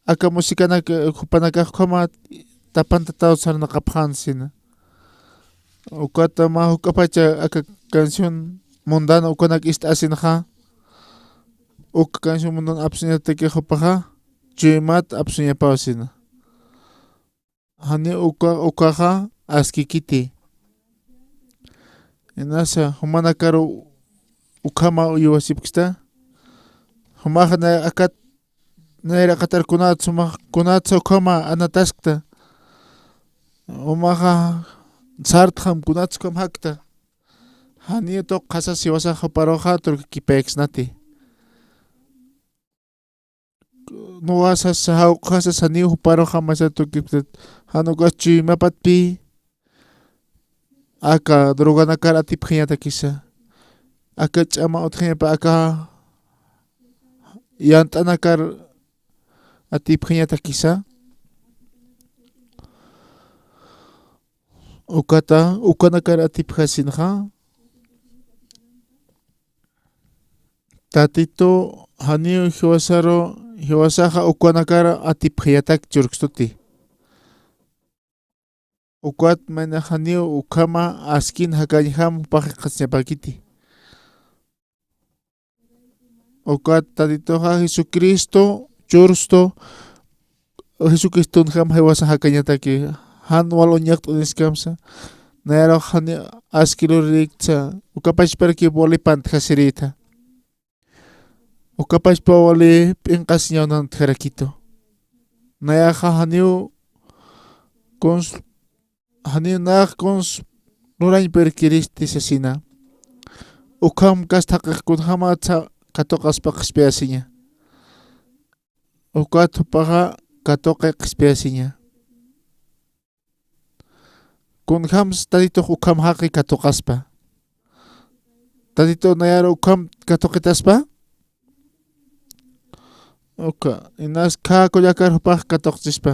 aka musicanak, eh, jupanakax ukhama tapantataw sarnaqapxän sina. Ukata mä juk'apacha aka canción mundana ukanak ist'asinxa. Uka canción mundana apsuñataki jupaxa, chuymat apsuñapaw sina. Jani uka, ukaxa askikiti. Inasa, jumanakaru ukhama uyuwasipkista. Jumaxa na akat, nayraqatar kunats, jumax, kunatsa ukhama anataskta. Jumaxa sartxam kunats ukham jakta. Jani tuq qhasas jiwasax juparuxa turkikipayksnati. Nuwasas jawq'asas janiw juparuxa masa tukiptat, jan ukas chuymapatpï aka droganakar atipxiñatakisa. aka ch'ama utjañapa aka yant'anakar atipjañatakisa. Ukata, ukanakar atipjasinxa. Tatitu janiw jiwasaru, jiwasaxa ukanakar atipjayatak churkstuti. Ukat mayna janiw ukhama askin jakañjam jupax jikxasiñapakiti. Ukat Tatituxa Jesucristo churstu, Jesucristonjam jiwasa jakañataki, jan wal uñaqt'uniskamsa, nayarux jani aski luririktsa, ukapachparaki wali pantjasirïta. Ukapachpa wali p'inqasiñaw nantjarakitu. Nayaxa janiw kuns, janiw nax kuns lurañ pirkiristi sasina. Ukham kasta jaqix kunjamatsa katuqaspa qhispiyasiña. Ukat jupaxa katuqi qhispiyasiña. Kunjams Tatitux ukham jaqi katuqaspa. Tatitu nayar ukham katuqitaspa. Uka, inas khä kullakar jupax katuqchispa.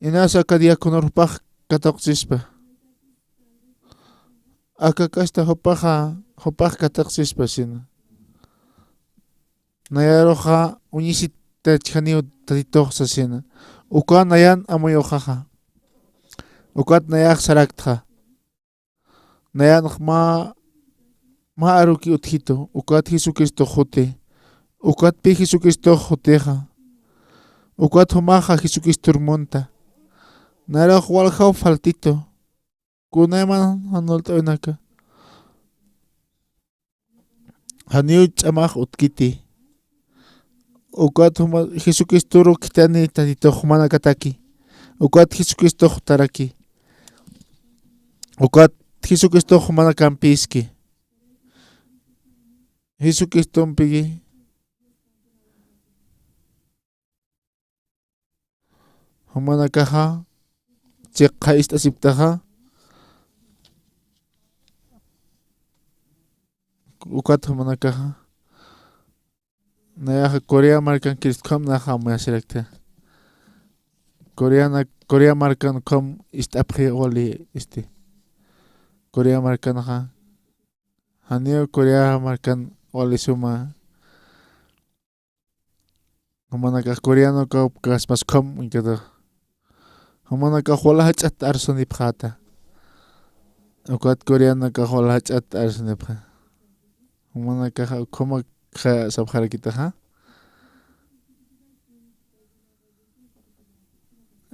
Inas aka diáconor jupax katuqchispa. Aka kasta jupaxa, jupax katuqchispa sina. Nayaruxa uñisitachjaniw Tatitux sasina. Uka nayan amuyuxaxa. Ukat nayax saraktxa. Nayanx mä, mä aruki utjitu. Ukat Jesucristox juti. Ukat pï Jesucristox jutixa. Ukat jumaxa Jesucristor munta. Nayarux waljaw faltitu. Kunayman jan walt'äwinaka. Janiw ch'amax utkiti. Ukat juma, Jesucristoru khithani Tatitux jumanakataki. Ukat Jesucristox jutaraki. Ukat Jesucristox jumanakampïski. Jesucristompiki jumanakaxa, chiqha ist'asipktaxa, ukat jumanakaxa, nayaxa Corea markankirist ukham naxa amuyasirakta. Coreana, Corea markan ukham ist'apxi wali, este, Corea markanxa, janiw Corea markan wali suma. Jumanakax coreano kawkaspas ukham uñkata. Jumanakax wala jach'at arsunipxäta. Ukat coreanakax wala jach'at arsunipxa. Jumanakax ukhamakxa sapxarakitaxa.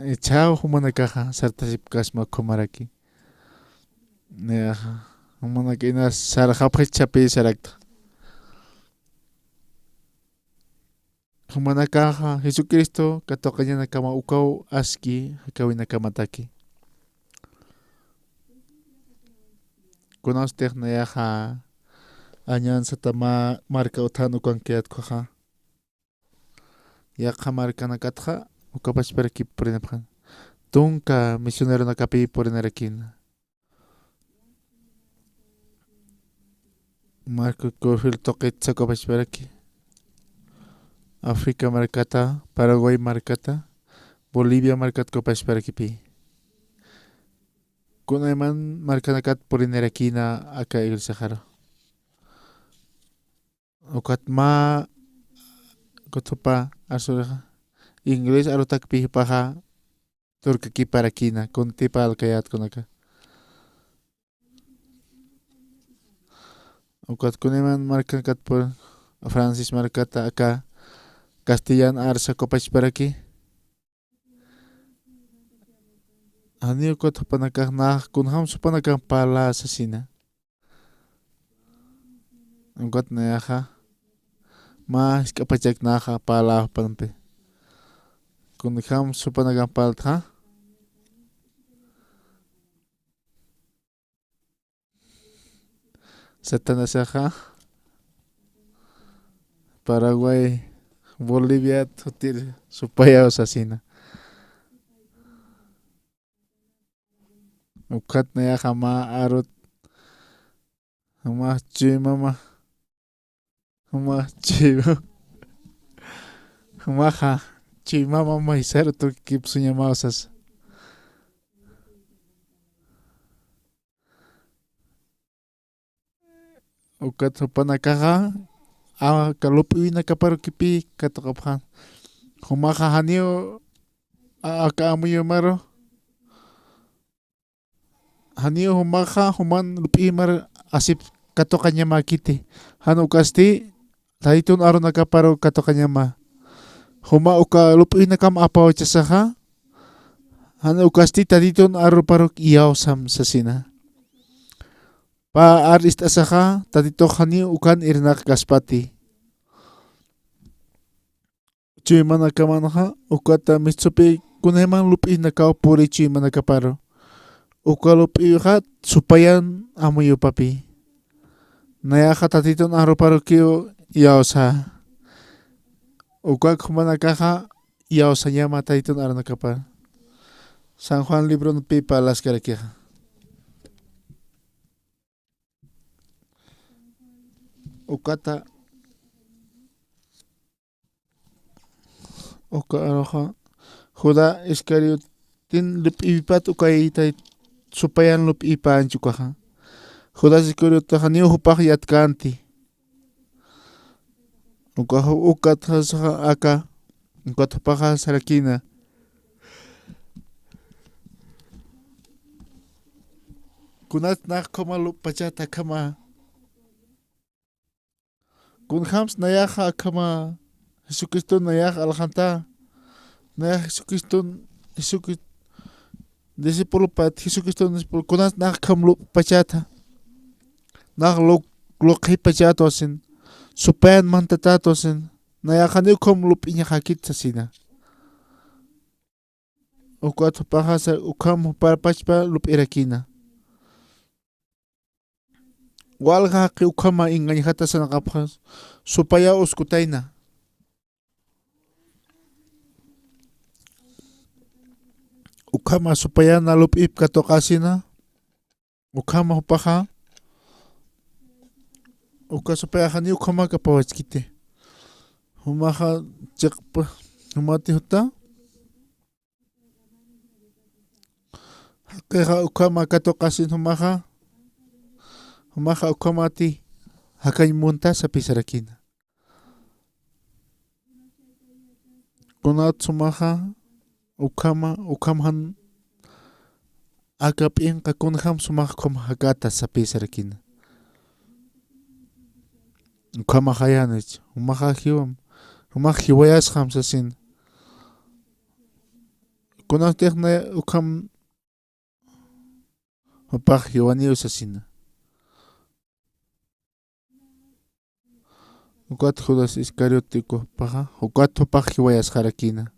Ichhaw jumanakaxa sartasipkasma ukhamaraki. Nayaxa, jumanakax inas sarxapxi chhapï sarakta. Jumanakaxa Jesucristo katuqañanakama ukaw aski jakäwinakamataki. Kunastix nayaxa añan sata mä marka utjan ukankiyät ukhaxa. Yaqha markanakatxa uka pachparakip purinipxän. Tunka misioneronakapï purinirakïna. Marco Corfield tuqitsa uka pachparaki. África markata, Paraguay markata, Bolivia markat uka pachparakipï. Kunayman markanakat purinirakïna aka iglesiaxaru. Ukat mä, ukat jupa arsurixa, inglés arutakpï jupaxa turkakiparakïna, kuntï parlkayät kunaka. Ukat kunayman markanakat pur, Francis markata aka castellan arsa uka pachparaki. Janiw ukat jupanakax nax kunjams jupanakamp parlä sasina. Ukat nayaxa mä jisk'a pachak naxa parlä jupanampi. Kunjams jupanakamp parltxa. Satanasaxa Paraguay, Boliviat jutir supayaw sasina. Ukat nayaxa mä arut Juma chuymama. Juma chuymama. Jumaxa chuymama maysaru tukikipsuñamaw sasa. Ukat jupanakaxa aka lup'ïwinakaparu kipï katuqapxän. Jumaxa janiw a-, aka amuyumaru, janiw jumaxa juman lup'ïwimar asip katuqañamäkiti. Jan ukasti Tatitun arunakaparu katuqañama. Juma uka lup'ïwinakam apawachasaxa, jan ukasti Tatitun aruparu iyawsam sasina. Pä ar ist'asaxa, Tatitux janiw ukan irnaqkaspati. Chuymanakamanxa, ukata mistsupi kunayman lup'ïnakaw puri chuymanakaparu. Uka lup'ïwixa supayan amuyupapi. Nayaxa Tatitun aruparukiw iyawsa. Ukak jumanakaxa iyawsañama Tatitun arunakapar. San Juan libronpi parlaskarakixa. Ukata, uka aruxa, Judá Iscariotin lup'ïwipat ukay Tayt-, supayan lup'ïwipanchi ukaxa. Judas Iscariotaxa niw jupax yatkänti. Ukax, ukat sasaxa aka, ukat jupaxa sarakïna. Kunat nax ukhama lup'pachät akhama. Kunjams nayaxa akhama Jesucriston nayax alxanta. Nayax Jesucriston, Jesucri-, discipulopat, Jesucriston discipulo, kunat nax akham lup'pachäta. Nax lu-, luqhipachätwa sin. Supayan mantatätwa sin. Nayax janiw ukham lup'iñaxäkit sasina. Ukat jupaxa sa-, ukham jupar pachpa lup'irakïna. Walja jaqi ukhama engañjata sarnaqapxa, supayaw uskutayna. Ukhama supayana lup'ip katuqasina. Ukhama jupaxa, uka supayaxa niw ukhamak apawachkiti. Jumaxa chiqpa, jumati juta. Jaqixa ukhama katuqasin jumaxa. Jumaxa ukhamati jakañ munta sapï sarakïna. Kunat sumaxa, ukhama, ukham jan aka p'inqa kunjam sumax ukham jakäta sapï sarakïna. Ukhamax jayanich, jumaxa jiwam, jumax jiwayasxam sasin. Kunatix na ukham jupax jiwaniw sasina. Ukat Judas Iscariote ukapaxa, ukat jupax jiwayasxarakïna.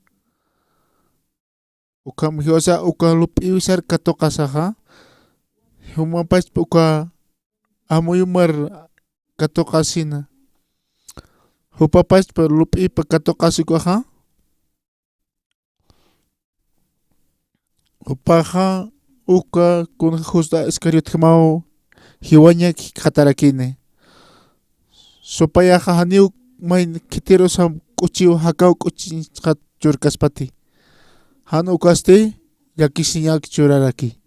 Ukham jiwasa uka lup'ïwisar katuqasaxa, jumapachpa uka amuyumar katuqasina. Jupapachpa lup'ipa katuqasi ukaxa, jupaxa uka kun Judas Iscariotjamaw jiwañak jikxatarakini. Supayaxa janiw may khitirusam k'uchiw jakaw k'uchiñchat churkaspati. Jan ukasti llakisiñak churaraki.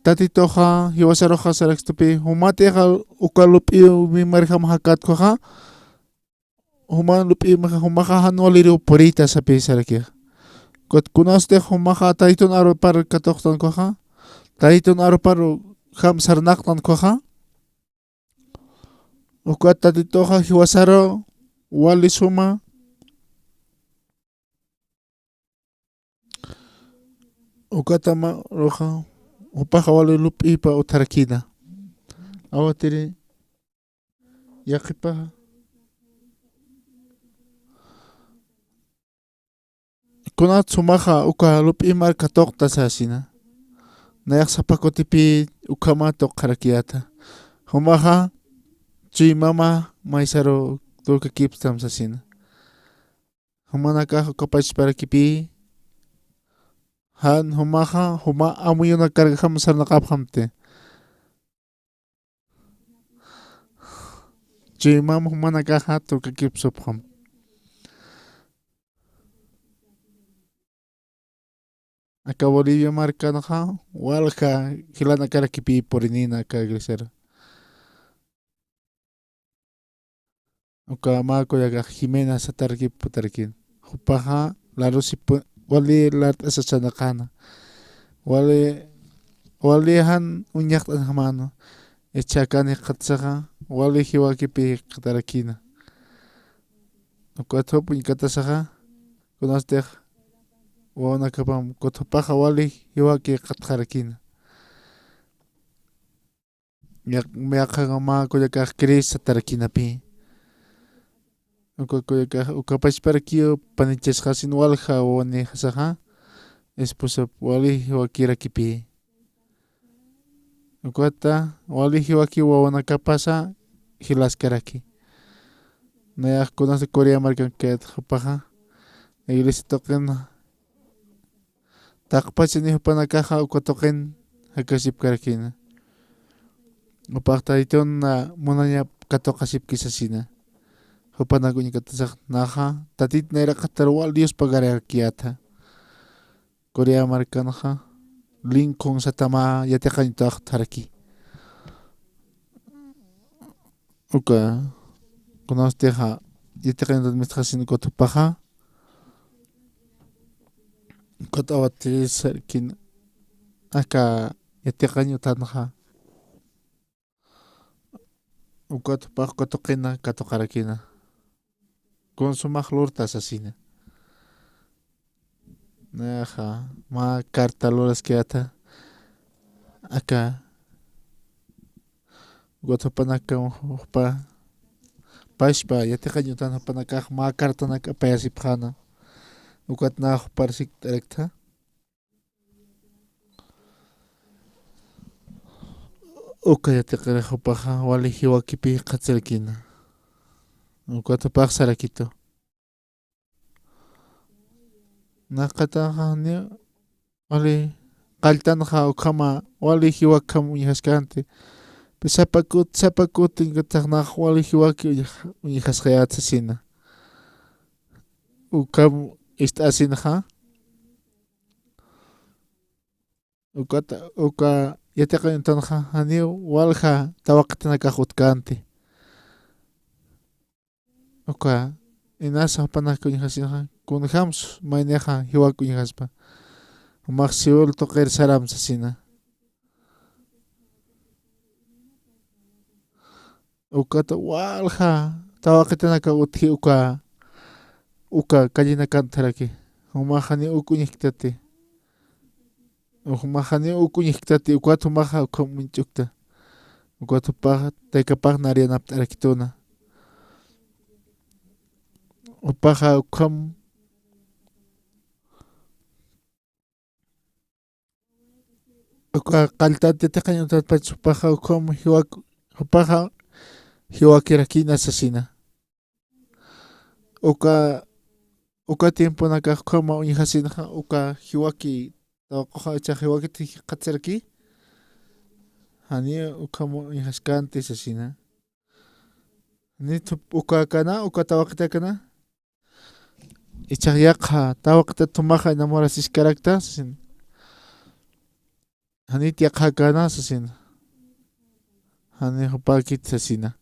Tatituxa jiwasaruxa sarakstupi, jumatixa uka lup'iw mimarjam jakatkuxa, juma lup'iw mixa, jumaxa jan waliriw purita sapï sarakixa. Kut kunastix jumaxa Taytun arupar katuqtankuxa, Taytun arupar jam sarnaqtankuxa, ukat Tatituxa jiwasaru wali suma, ukatamaruxa jupaxa wali lup'ipa utjarakïna. Awatiri yaqhipaxa. Kunat sumaxa uka lup'imar katuqta sasina. Nayax sapa kutipï ukhama tuqxarakiyäta. Jumaxa chuymama maysaru tukakipstam sasina. Jumanakax ukapachparakipï, jan jumaxa, juma amuyunak kargajam sarnaqapxamti. Chuymam jumanakaxa tukakipsupxam. Aka Bolivia markanxa walja jilanakarakipï purinïna aka iglesiar. Uka mä kullakax Jimena satarkipxtarakïna. Jupaxa larusipu wali lart'asachanakana. Wali, wali jan uñaqt'anjamana. Ichhakan jikxatasaxa wali jiwakipï jikxatarakïna. Ukat jup uñkatasaxa kunastix wawanakapam ukat jupaxa wali jiwaki jikxatxarakïna. Yaq-, yaqha mä kullakax Cris satarakïnapï. Uka kullakax uka pachparakiw panichasxasin walja wawanïxasaxa, esposap wali jiwakirakipï. Ukata wali jiwaki wawanakapasa jilaskaraki. Nayax kunasa Corea markankit jupaxa iglesia tuqin taqpachani jupanakaxa uka tuqin jakasipkarakïna. Jupax Tatitun munañap katuqasipki sasina. Jupanak uñkatasax naxa Tatit nayraqatar wal Dios pagarakiyäta. Corea markanxa Lincoln satamä yatiqañ utjxtaraki. Uka kunawstixa yatiqañ utat mistxasin ukat jupaxa. Ukat awatiri sarkïn aka yatiqañ utanxa. Ukat jupax uka tuqina katuqarakïna. Kun sumax lurta sasina. Nayaxa mä carta luraskayäta aka. Ukat jupanakam jupa pachpa yatiqañ utan jupanakax mä cartanak apayasipxäna. Ukat nax jupar sikt'araktha. Uka yatiqirix jupaxa wali jiwakipï jikxatarakïna. Ukat jupax sarakitu. Naqataxa ni wali qalltanxa ukhama wali jiwakjam uñjaskänti. Sapa kut, sapa kut uñkatax nax wali jiwaki uñj-, uñjasxayät sasina. Ukham ist'asinxa. Ukat, uka yatiqañ utanxa janiw walja tawaqitanakax utjkänti. Uka inasa jupanak uñjasinxa, kunjams maynixa jiwak uñjaspa. Jumax Seúl tuqir saram sasina. Ukat walja tawaqitanaka utji uka, uka callinakan utjaraki. Jumax janiw uk uñjtati. Jumax janiw uk uñjtati, ukat jumaxa ukham uñch'ukta. Ukat jupax taykapax nar yanapt'arakituna. Jupaxa ukham Uka qalltat yatiqañ utatpach jupaxa ukham jiwak-, jupaxa jiwakirakïna sasina. Uka, uka tiemponakax ukhama uñjasinxa, uka jiwaki, tawaquxa ichax jiwakit jikxatasiraki. Jani ukham uñjaskänti sasina. Ni thup-, uka kana, uka tawaqitakana. Ichax yaqha tawaqitat jumaxa enamorasiskarakta sasina. Janit yaqhakana sasina. Jani jupakit sasina.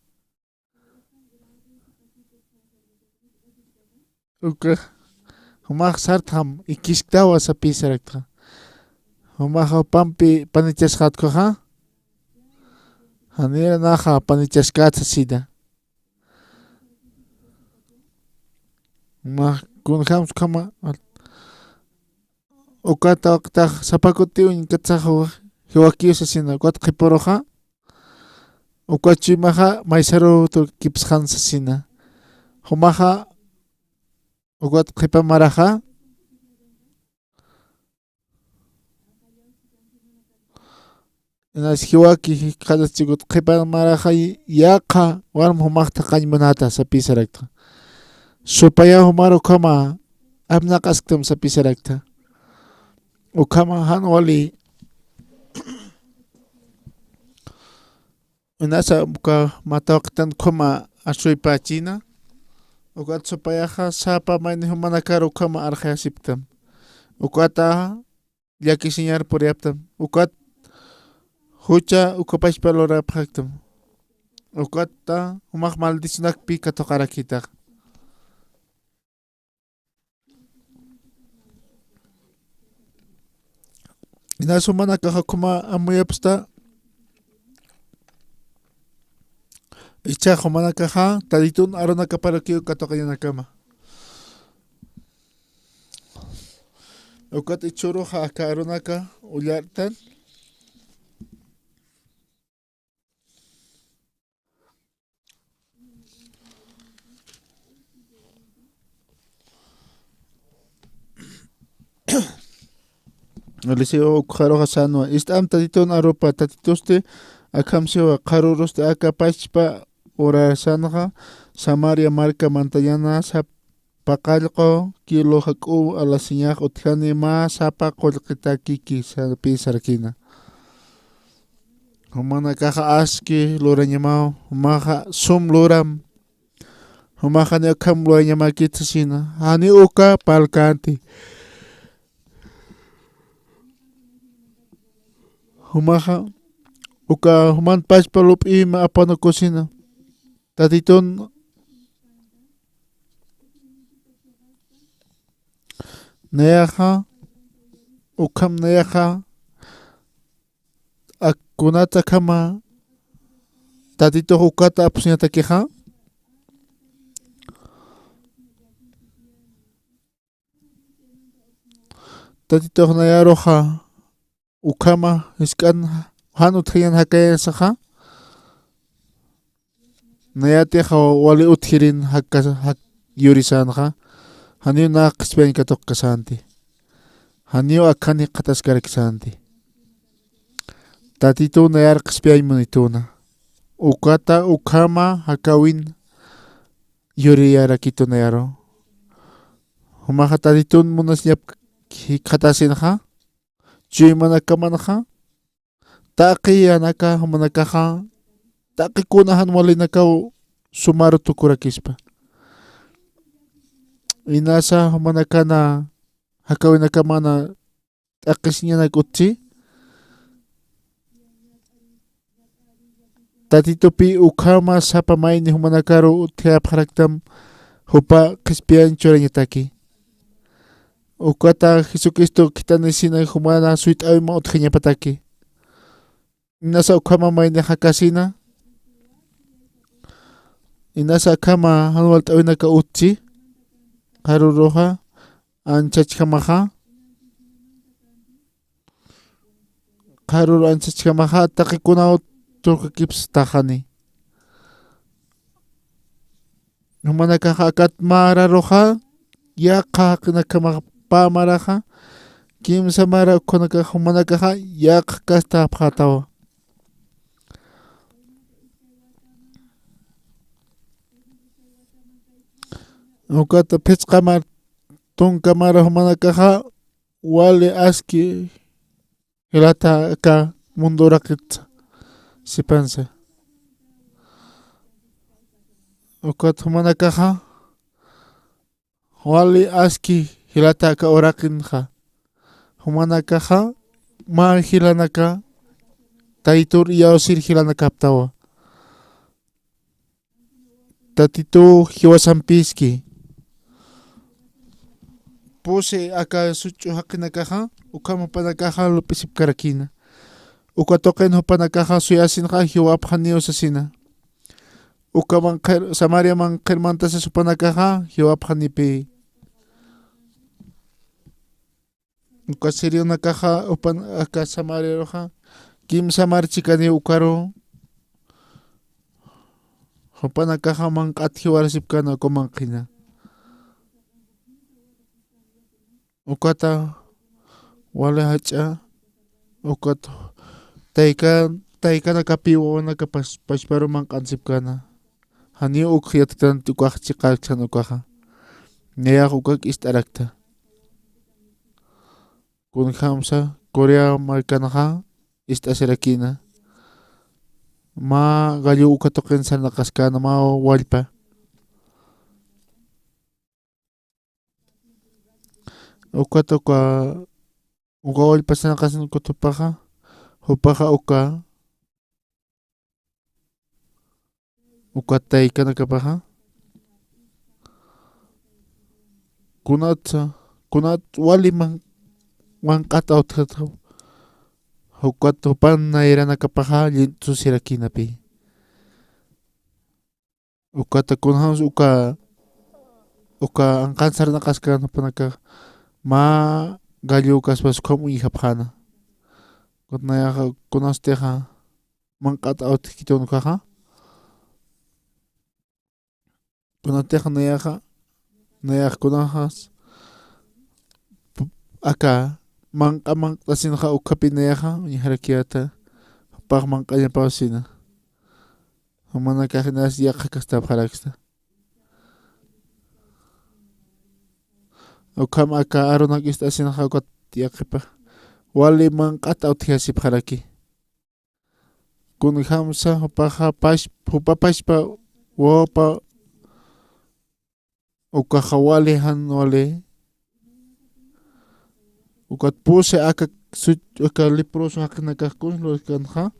Uka jumax sartxam ikisktawa sapïsaraktxa. Jumaxa jupampi panichasxätkuxa. Janir naxa panichaskät sasina. Mä kunjams ukhama, uka tawaqitax sapa kuti uñkatsax jiwakiw sasina, ukat qhipuruxa, uka chuymaxa maysaruw turkipsxan sasina. Jumaxa, ukat qhipa maraxa, Inas jiwaki jikxatas chikut qhipa maraxa yaqha warm jumax thaqañ munata sapïsaraktxa. Supayaw jumar ukhama apnaqasktam sapïsaraktxa. Ukhama jan wali. Inasa uka mä tawaqitan ukhama asuypachina. Ukat supayaxa sapa mayni jumanakar ukhama arxayasipktam. Ukata llakisiñar puriyaptam. Ukat jucha uka pachpa lurapxaktam. Ukata jumax maldicionakpi katuqarakitax. Inas jumanakaxa ukhama amuyapxsta. Ichhax jumanakaxa Tatitun arunakaparakiw katuqañanakama. Ukat jichhüruxa aka arunaka ullartan. Eliseo ukxaruxa sänwa, ist'am Tatitun arupa. Tatitusti akham siwa, qharürusti aka pachpa urarsanxa Samaria marka mantañana sapa qallqu kilo jak'u alasiñax utjani mä sapa qullqitakiki, sapï sarakïna. Jumanakaxa aski lurañamaw, jumaxa sum luram. Jumaxa janiw akham lurañamäkit sasina, janiw uka parlkänti. Jumaxa uka juman pachpa lup'ïma apanukusina. Tatitun nayaxa, ukham nayaxa, ak-, kunata akhama Tatitux ukata apsuñatakixa. Tatitux nayaruxa ukhama jisk'an jan utjañan jakayasaxa. Nayatixa wali utjirin jaka-, jak-, yurisänxa. Janiw nä qhispiyañ katuqkasänti. Janiw akhan jikxataskarakisänti. Tatituw nayar qhispiyañ munitüna. Ukata ukhama jakäwin yuriyarakitu nayaru. Jumaxa Tatitun munasiñap jikxatasinxa, chuymanakamanxa, taqi yanaka jumanakaxa, taqi kuna jan walinakaw sumaru tukurakispa. Inasa jumanakana jakäwinakamana t'aqhisiñanak utji. Tatitupï ukhama sapa mayni jumanakaru utjayapxaraktam jupa qhispiyañ churañataki. Ukata Jesucristo khithanisina jumana suyt'äwima utjañapataki. Inasa ukhama mayni jakasina. Inasa akhama jan walt'äwinaka utji. Qharüruxa anchhachjamaxa. Qharürux anchhachjamaxa taqikunaw turkakipstaxani. Jumanakaxa akat mararuxa yaqha jaqinakjamax pä maraxa, kimsa mara ukhanakax jumanakaxa yaqha kastapxätawa. Ukata phisqa mar tunka mara jumanakaxa wali aski jilata aka mundo uraqit sipansa. Ukat jumanakaxa wali aski jilata aka uraqinxa. Jumanakaxa mä jilanaka Taytur iyawsir jilanakaptawa. Tatituw jiwasampiski. Pusi aka such'u jaqinakaxa, ukham jupanakaxa lup'isipkarakïna. Uka tuqin jupanakaxa suyasinxa jiwapxaniw sasina. Uka manqhir, Samaria manqhir mantasas jupanakaxa jiwapxanipï. Uka sirionakaxa, jupan aka Samariaruxa, kimsa mar chikaniw ukaru, jupanakaxa manq'at jiwarasipkana uka manqhina. Ukata wali jach'a, ukat tayka, taykanakapi wawanaka pas-, pachparu manq'ansipkana. Janiw uk yatktanti ukax chiqarksan ukaxa. Nayax ukak ist'arakta. Kunjamsa Corea markanxa ist'asirakïna. Mä gallo uka tuqin sarnaqaskäna mä wallpa. Ukat uka, uka wallpa sarnaqasin ukat jupaxa, jupaxa uka, uka taykanakapaxa. Kunat, kunat wali man-, manq'at utjat, ukat jupan nayranakapaxa llint'susirakïnapï. Ukata kunjams uka, uka anqan sarnaqaskan jupanakax mä gallo ukaspas ukham uñjapxäna. Ukat nayaxa kunjastixa manq'at utjkiti ukaxa. Kunatixa nayaxa, nayax kunjamas p-, aka manq'a manq'tasinxa ukhapi nayaxa uñjarakiyäta, jupax manq'añapaw sina. Jumanakax inas yaqha kastapxarakista. Ukham aka arunak ist'asinxa ukat yaqhipax wali manq'at utjasipxaraki. Kunjamsa jupaxa pash-, jupa pashpa wawapa ukaxa wali jan wali. Ukat pusi aka su-, aka leproso jaqinakax kun lurkanxa.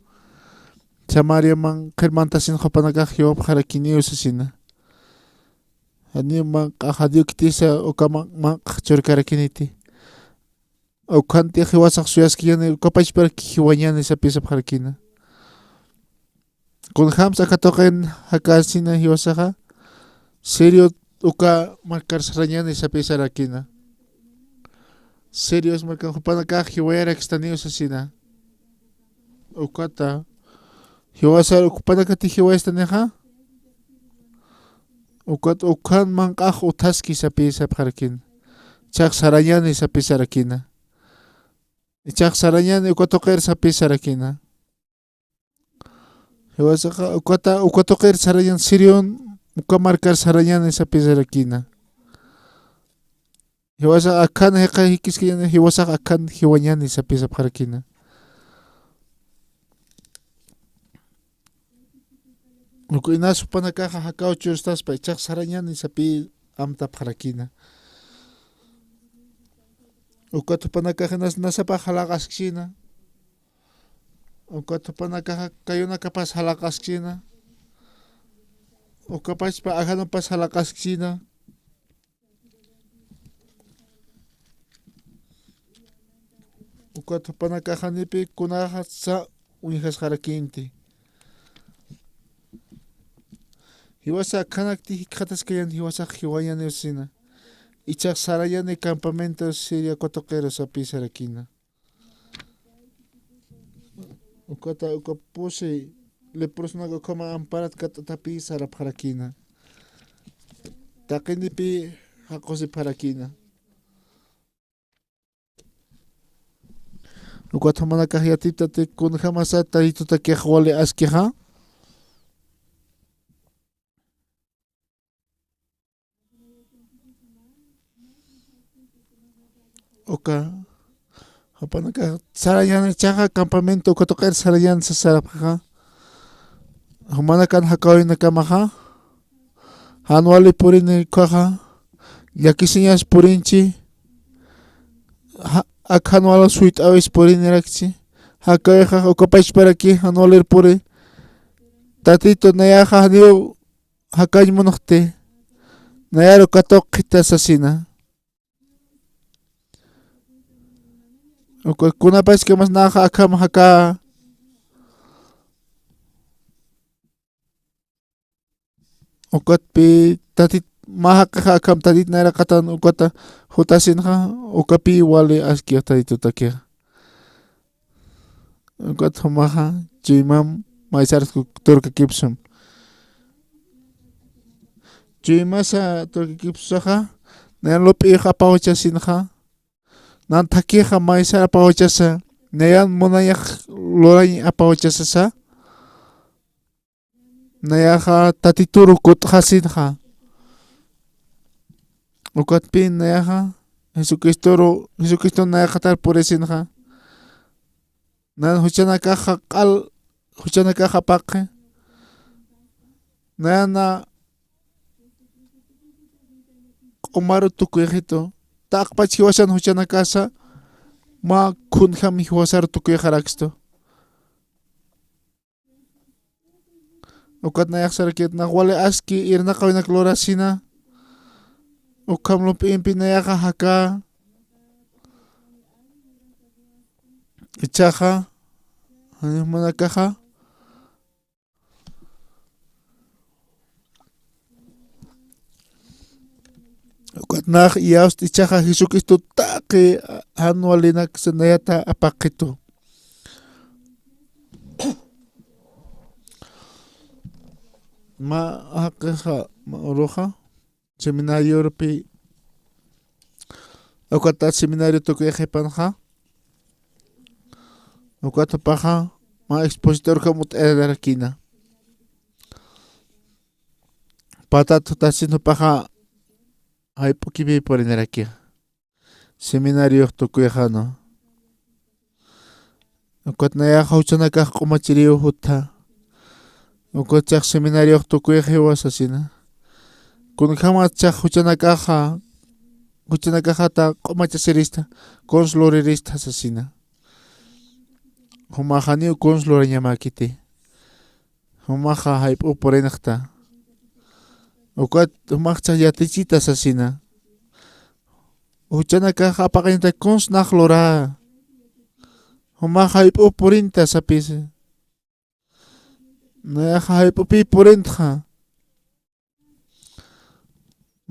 Samaria man qhirmantasin jupanakax jiwapxarakiniw sasina. Janiw manq'ax janiw khitisa uka man-, manq'ax churkarakiniti. Ukhantix jiwasax suyaskiyani, uka pachparaki jiwañani sapï sapxarakina. Kunjams aka tuqin jakasina jiwasaxa, Sirio uka markar sarañani sapï sarakina. Sirios markan jupanakax jiwayarakistaniw sasina. Ukata, jiwasar jupanakati jiwayastanixa. Ukat ukhan manq'ax utjaski sapï sapxarakina. Ichhax sarañani sapï sarakina. Ichhax sarañani uka tuqir sapï sarakina. Jiwasaxa ukata, uka tuqir sarañan Sirion, uka markar sarañani sapï sarakina. Jiwasax akhan jiqa jikiskiyani, jiwasax akhan jiwañani sapï sapxarakina. Uka inas jupanakaxa jakaw churstaspa, ichhax sarañani sapï amtapxarakina. Ukat jupanakax inas nasapax jalaqasksina. Ukat jupanakaxa kayunakapas jalaqasksina. Uka pachpa ajanupas jalaqasksina. Ukat jupanakax janipï kunaxa sa uñjasxarakïnti. Jiwasa akhanakti jikxataskañan jiwasax jiwañaniw sina. Ichhax sarañani campamento Siria uka tuqiru sapï sarakina. Ukata uka pusi leprosonak ukhama amparat kat'atapï sarapxarakina. Taqinipï jaqusipxarakina. Ukat jumanakax yatiptati kunjamasa Taytitutakix wali askixa. Uka jupanakax sarañan ichhaxa campamento uka tuqir sarañan sasarapxaxa. Jumanakan jakawinakamaxa jan wali purini ukaxa, llakisiñas purinchi, ja-, ak jan wali suyt'awis purinirakchi. Jakawixax uka pachparaki jan walir puri. Tatitu nayaxa janiw jakañ munxti, nayar uka tuqita sasina. Uka kunapachkamas naxa akham jaka. Ukatpï Tatit, mä jaqixa akham Tatit nayraqatan ukata jutasinxa, ukapï wali aski Tatitutakixa. Ukat jumaxa chuymam maysar turkakipsum. Chuymasa turkakipsusaxa, nayan lup'ix apawchasinxa, nan thakhixa maysar apawchasa, nayan munañax lurañ apawchasasa, nayaxa Tatituru kut'xasinxa. Ukatpï nayaxa Jesucristoru, Jesucristo nayaxatar purisinxa. Nan juchanakaxa q'al juchanakax apaqi. Nayana q'umaru tukuyaxitu. Taqpach jiwasan juchanakasa, mä kunjam jiwasaru tukuyaxarakistu. Ukat nayax sarakit, nax wali aski irnaqawinak lurasina. Ukham lump'impi nayaxa jaka. Ichaxa, manakaxa. Ukat nax iyawsti ichaxa Jesucristo taqi jan walinak nayata apaqitu. Mä jaqixa, mä uruxa, seminariorupi, ukata seminario tukuyaxipanxa, ukat jupaxa, mä expositor jam ut'ayarakïna. Patat jutasin jupaxa jayp'ukipï purinirakixa. Seminariox tukuyxanu. Ukat nayaxa juchanakax q'umachiriw jutha. Ukat chax seminariox tukuyxiwa sasina. Kunjamat chax juchanakaxa, juchanakaxata q'umachasirista, kuns lurirista sasina. Jumax janiw kuns lurañamäkiti. Jumaxa jayp'u purinxta. Ukat jumax chax yatichita sasina. Juchanakax apaqiñata kuns nax lurä. Jumax jayp'u purinta sapisa. Nayaxa jayp'upï purintxa.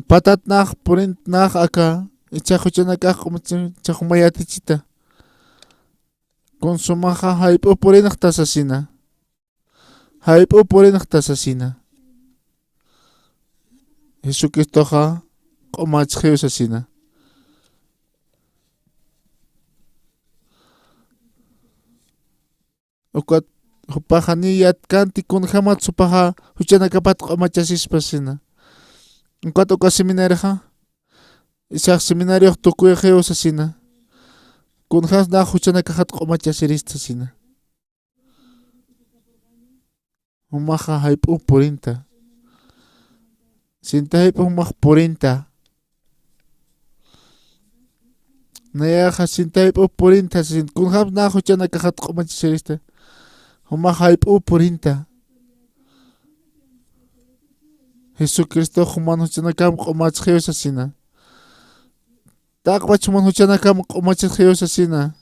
Patat nax purint nax aka, ichax juchanakax q'umachiriw, ichax juma yatichita. Kuns jumaxa jayp'u purinxta sasina. Jayp'u purinxta sasina. Jesucristoxa q'umachxiw sasina. Ukat jupax janiw yatkanti kunjamat jupaxa juchanakapat q'umachasispa sasina. Ukat uka seminarixa, ichax seminariox tukuyxiw sasina. Kunjams nax juchanakaxat q'umachasirista sasina. Jumaxa jayp'u purinta. Sinta jayp'u jumax purinta. Nayaxa sinta jayp'u purinta, sin-, kunjams nax juchanakaxat q'umachasirista. Jumax jayp'u purinta. Jesucristox juman juchanakam q'umachxiw sasina. Taqpach juman juchanakam q'umachasxiw sasina.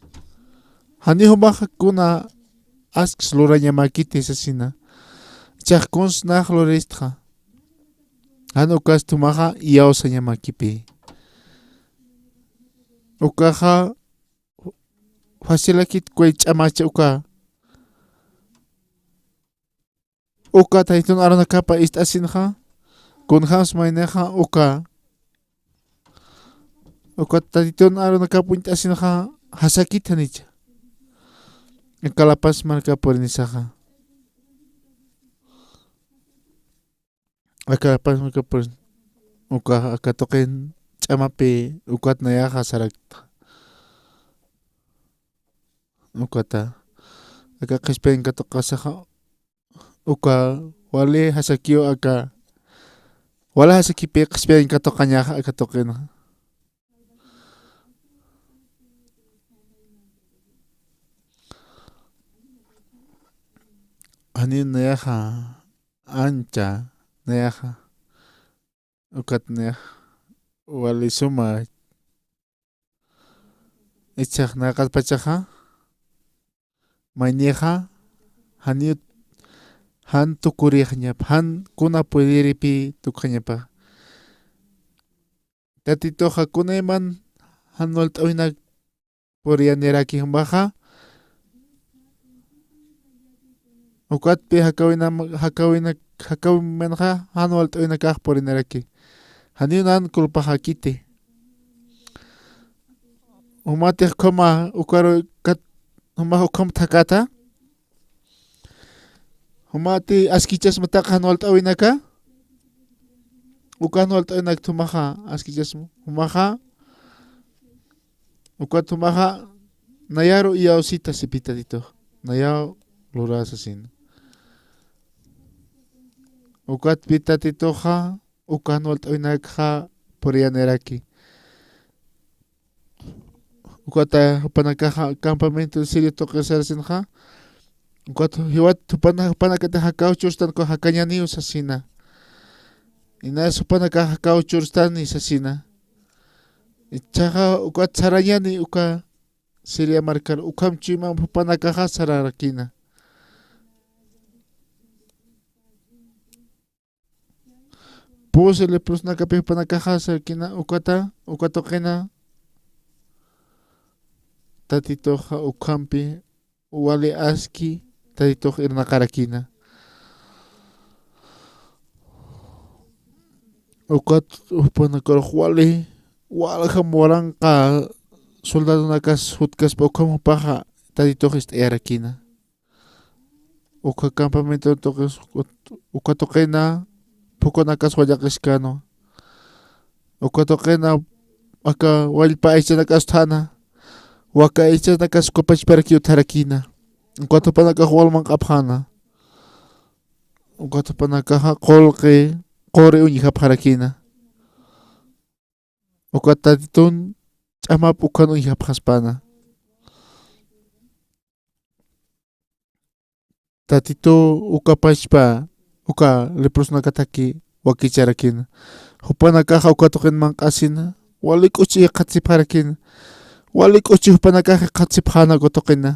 Janiw jumax kuna askis lurañamäkiti sasina. Ichax kuns nax luristxa. Jan ukasti jumaxa iyawsañamäkipï. Ukaxa facilakit kullaka ch'amacha uka. Uka Tatitun arunakapa ist'asinxa, kunjams maynixa uka. Uka Tatitun arunakapa uñt'asinxa, jasakit janicha. Aka La Paz markap purinisaxa. Aka La Paz markap purin. Uka, aka tuqin ch'amapï ukat nayaxa sarakta. Ukata. Aka qhispiyañ katuqasaxa. Uka wali jasakiw aka. Wali jasakipï qhispiyañ katuqañaxa aka tuqinxa. Janiw nayaxa ancha nayaxa. Ukat nayaxa wali suma. Ichax nayaqatpachaxa. Maynixa, janiw, jan tukurixañapa, jan kuna puediripï tukuxañapa. Tatituxa kunayman jan walt'äwinak puriyaniraki jumaxa. Ukatpï jakawinam-, jakawina-, jakawimanxa jan walt'äwinakax puriniraki. Janiw nan culpaxakiti. Jumatix ukhama ukaru kat-, jumax ukham thakata. Jumati askichasma taqi jan walt'äwinaka. Uka jan walt'äwinak jumaxa askichasma. Jumaxa. Ukat jumaxa nayaru iyawsita sipï Tatitux. Nayaw lurä sasina. Ukatpï Tatituxa ukan walt'awinakxa puriyaniraki. Ukata jupanakaxa campamento Siria tuqir sarasinxa, ukat jiwat jupana-, jupanakatix jakaw churstan uka jakañaniw sasina. Inas jupanakax jakaw churstani sasina. Ichaxa ukat sarañani uka Siria markar, ukham chuymamp jupanakaxa sararakina. Puse leprosnakapi jupanakaxa sarakina, ukata, uka tuqina Tatituxa ukhampi wali aski Tatitux irnaqarakina. Ukat jupanakarux wali, waljam waranqa soldadonakas jutkaspa ukham jupaxa Tatitux ist'ayarakina. Uka campamento tuqis, uka tuqina phukunakas wallaqiskänwa. Uka tuqina aka wallpa aychanakas utjäna, waka aychanakas uka pachparakiw utjarakina. Uka jupanakax wal manq'apxäna. Uka jupanakaxa qullqi quri uñjapxarakina. Uka Tatitun ch'amap ukhan uñjapxaspana. Tatitu uka pachpa, uka leprosnakataki wakicharakina. Jupanakaxa uka tuqin manq'asina, wali k'uchi qhatsipxarakina. Wali k'uchi jupanakax qhatsipxäna uka tuqina.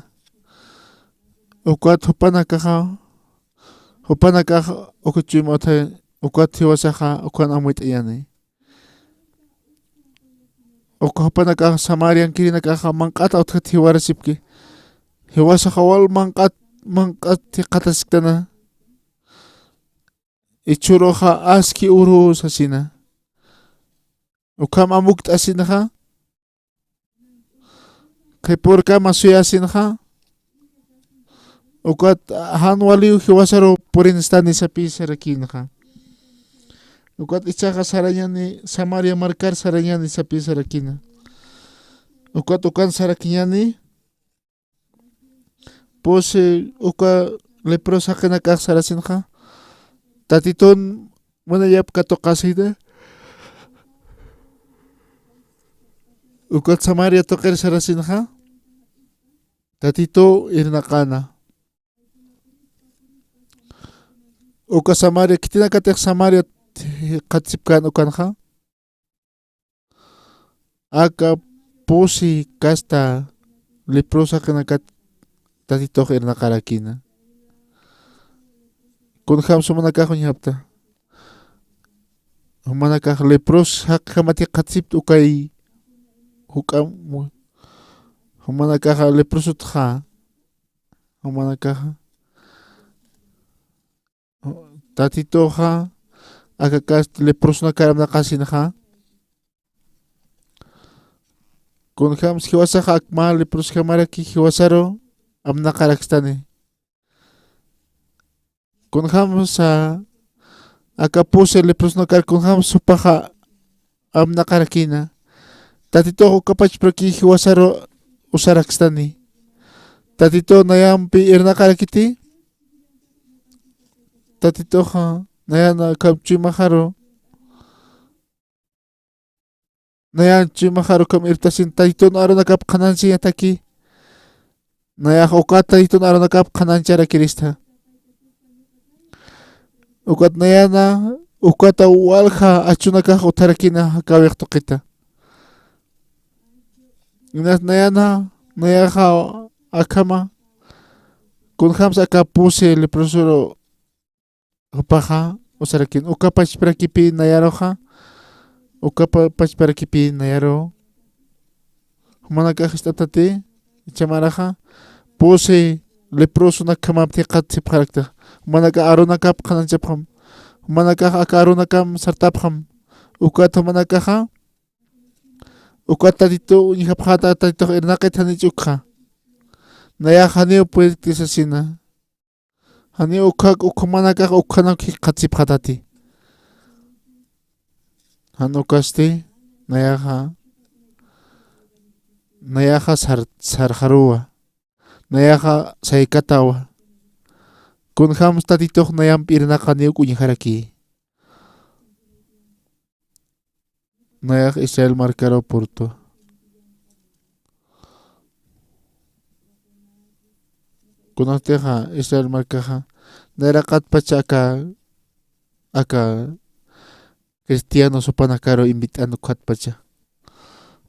Ukat jupanakaxa, jupanakax uka chuyma utjay, ukat jiwasaxa ukhan amuyt'ayani. Uka jupanakax Samariankirinakaxa manq'at utjat jiwarasipki. Jiwasaxa wal manq'at, manq'at jikxatasktana. Jichhüruxa aski uru sasina. Ukham amukt'asinxa. Qhipürkama suyasinxa. Ukat jan waliw jiwasaru purinstani sapï sarakinxa. Ukat ichaxa sarañani, Samaria markar sarañani sapï sarakina. Ukat ukan sarakiñani, puse uka leprosa jaqinakax sarasinxa, Tatitun munayap katuqasina. Ukat Samaria tuqir sarasinxa, Tatitu irnaqäna. Uka Samaria, khitinakatix Samaria qhatsipkän ukanxa, aka puse kasta leprosa jaqinakat Tatitux irnaqarakina. Kunjams jumanakax uñjapta. Jumanakax leprosa jaqjamati qhatsipta ukay juk'am. Jumanakaxa leprosutxa. Jumanakaxa. Tatituxa aka kasta leprosnakar amnaqasinxa. Kunjams jiwasaxa akma leprosjamaraki jiwasaru amnaqarakstani. Kunjamsa aka puse leprosnakar kunjams jupaxa amnaqarakina. Tatitux uka pachpüraki jiwasaru usarakstani. Tatitu nayampi irnaqarakiti. Tatituxa nayana ukham chuymaxaru. Nayan chuymaxaru ukham irptasin Tatitun arunakap qhanañchañataki. Nayax ukat Tatitun arunakap qhanañcharakirista. Ukat nayana, ukata walja achunakax utjarakina jakawix tuqita. Inas nayana, nayaxa akhama, kunjams aka puse leprosuru jupaxa usarakin, uka pachparakipi nayaruxa, uka pa-, pachparakipi nayaru. Jumanakax ist'aptati, icha maraxa, puse leprosunakjamapti qhatsipxarakta. Jumanakax arunakap qhanañchapxam. Jumanakax aka arunakam sartapxam. Ukat jumanakaxa, ukat Tatitu uñjapxäta, Tatitux irnaqit janich ukxa. Nayax janiw purirkti sasina. Janiw ukhak, ukhamanakax ukhanak jikxatsipxätati. Jan ukasti, nayaxa, nayaxa sar-, sarxaruwa. Nayaxa saykatawa. kunjams Tatitux nayamp irnaqaniw uñjaraki. Nayax Israel markaru purtwa. Kunatixa Israel markaxa nayraqatpacha aka, aka cristianos jupanakaru invit'an ukhatpacha.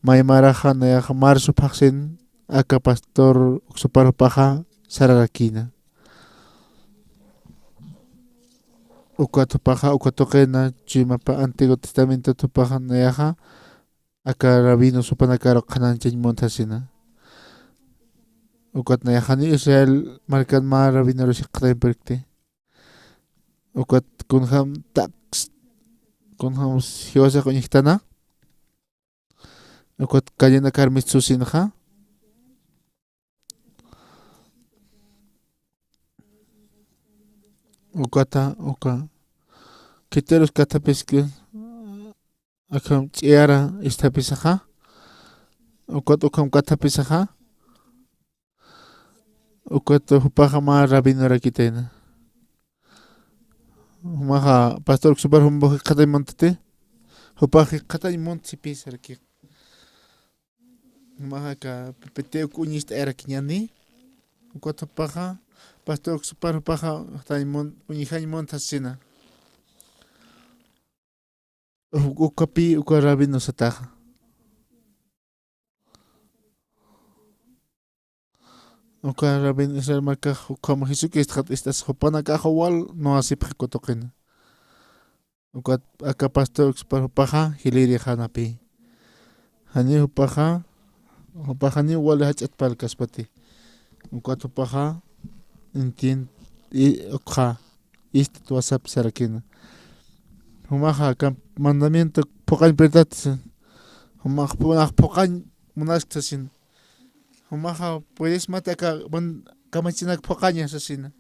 Maymaraxa nayaxa marsu phaxsin aka pastor uksupar jupaxa sararakïna. Ukat jupaxa, uka tuqina chuymapa Antiguo Testamento jupaxa nayaxa aka rabinos jupanakaru qhanañchañ munt sasina. Ukat nayaxa jani Israel markan mä rabinoru jikxatañ purkti. Ukat kunjam taks, kunjam jiwasax uñjtana. Ukat cañanakar mistsusinxa. Ukata, uka. Khitirus kathapiski, akham ch'iyara isthapisaxa. Ukat ukham kathapisaxa. Ukat jupaxa mä rabinorakitayna. Jumaxa pastor uksupar jumpa jikxatañ muntati. Jupax jikxatañ munt sipisaraki. Jumaxa aka pipiti uk uñist'ayarakiñani. Ukat jupaxa pastor uksupar jupaxa jatañ munt, uñjañ munt sasina. Uk-, ukapi uka rabino sataxa. Uka rabin Israel markax ukham Jesucristo jat istas jupanakax wal no asipxi kutuqina. Ukat aka pastor uksupar jupaxa jiliri janapi. Jani jupaxa, jupaxa ni wali jach'at parlkaspati. Ukat jupaxa intien-, i-, ukxa, istat wasap sarakina. Jumaxa aka mandamiento phuqañ pirtat sin. Jumax punax phuqañ munask sasin. Jumaxa puedes mata aka man-, kamachinak phuqaña sasina.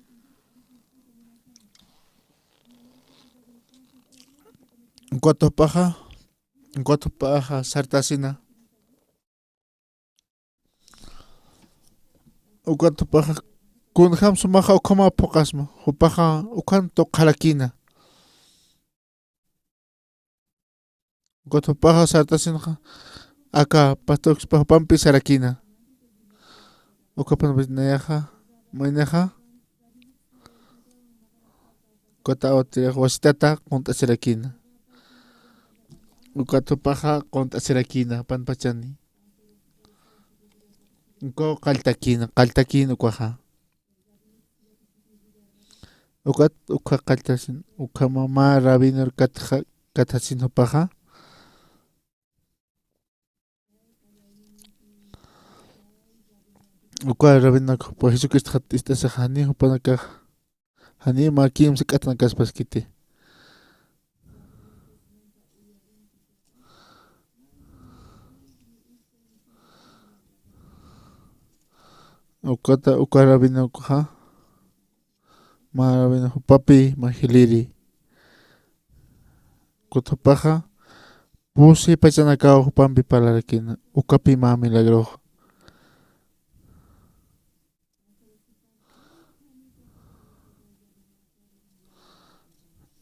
Ukat jupaxa, ukat jupaxa sartasina. Ukat jupaxa kunjam sumaxa ukhama phuqasma, jupaxa ukhan tuqharakina. Ukat jupaxa sartasinxa, aka pastor uksupar jupampi sarakina. Ukapan nayaxa, maynaxa, ukata awtirix wasitata qunt'asirakina. Ukat jupaxa qunt'asirakina, panpachani. Ukaw qalltakina, qalltakina ukaxa. Ukat, ukha qalltasin, ukhama mä rabinor katja-, katjasin jupaxa. Uka rabinak jupa Jesucristo jat ist'asaxa jani jupanakax, jani mä kimsa k'atanakaspaskiti. Ukata, uka rabinakxa, mä rabino jupapi mä jiliri. Ukat jupaxa, pusi pachanakaw jupampi parlarakina, ukapi mä milagrox.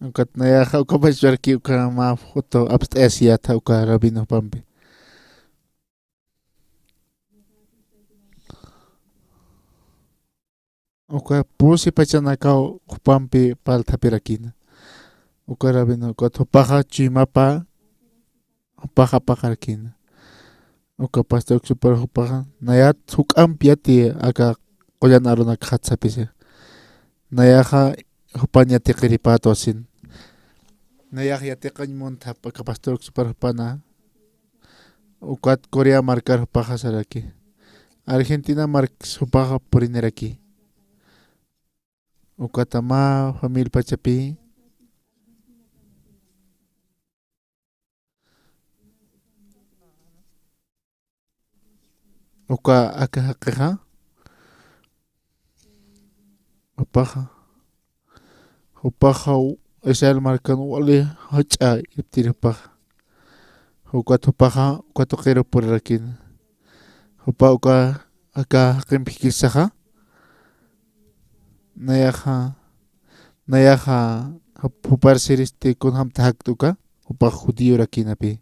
Ukat nayaxa, ukapach warki, uka mä foto apst'ayasiyata, uka rabino jupampi. Uka pusi pachanakaw jupampi parlthapirakina. Uka rabino, ukat jupaxa chuymapa, jupaxa paqarakina. Uka pastor uksupar jupaxa, nayat juk'amp yati aka qullan arunak jat sapisi. Nayaxa jupan yatiqiripätwa sin. Nayax yatiqañ munthap aka pastor uksupar jupana. Ukat Corea markar jupaxa saraki. Argentina marks jupaxa puriniraki. Ukata mä famil pachapi. Uka aka jaqixa. Jupaxa. Jupaxa Israel markan wali jach'a irptiri jupaxa. Ukat jupaxa, uka tuqiru purirakina. Jupa uka aka jaqimp jikirsaxa. Nayaxa, Nayaxa jup-, jupar siristi kunjamta jakt'uka, jupax judiorakinapi.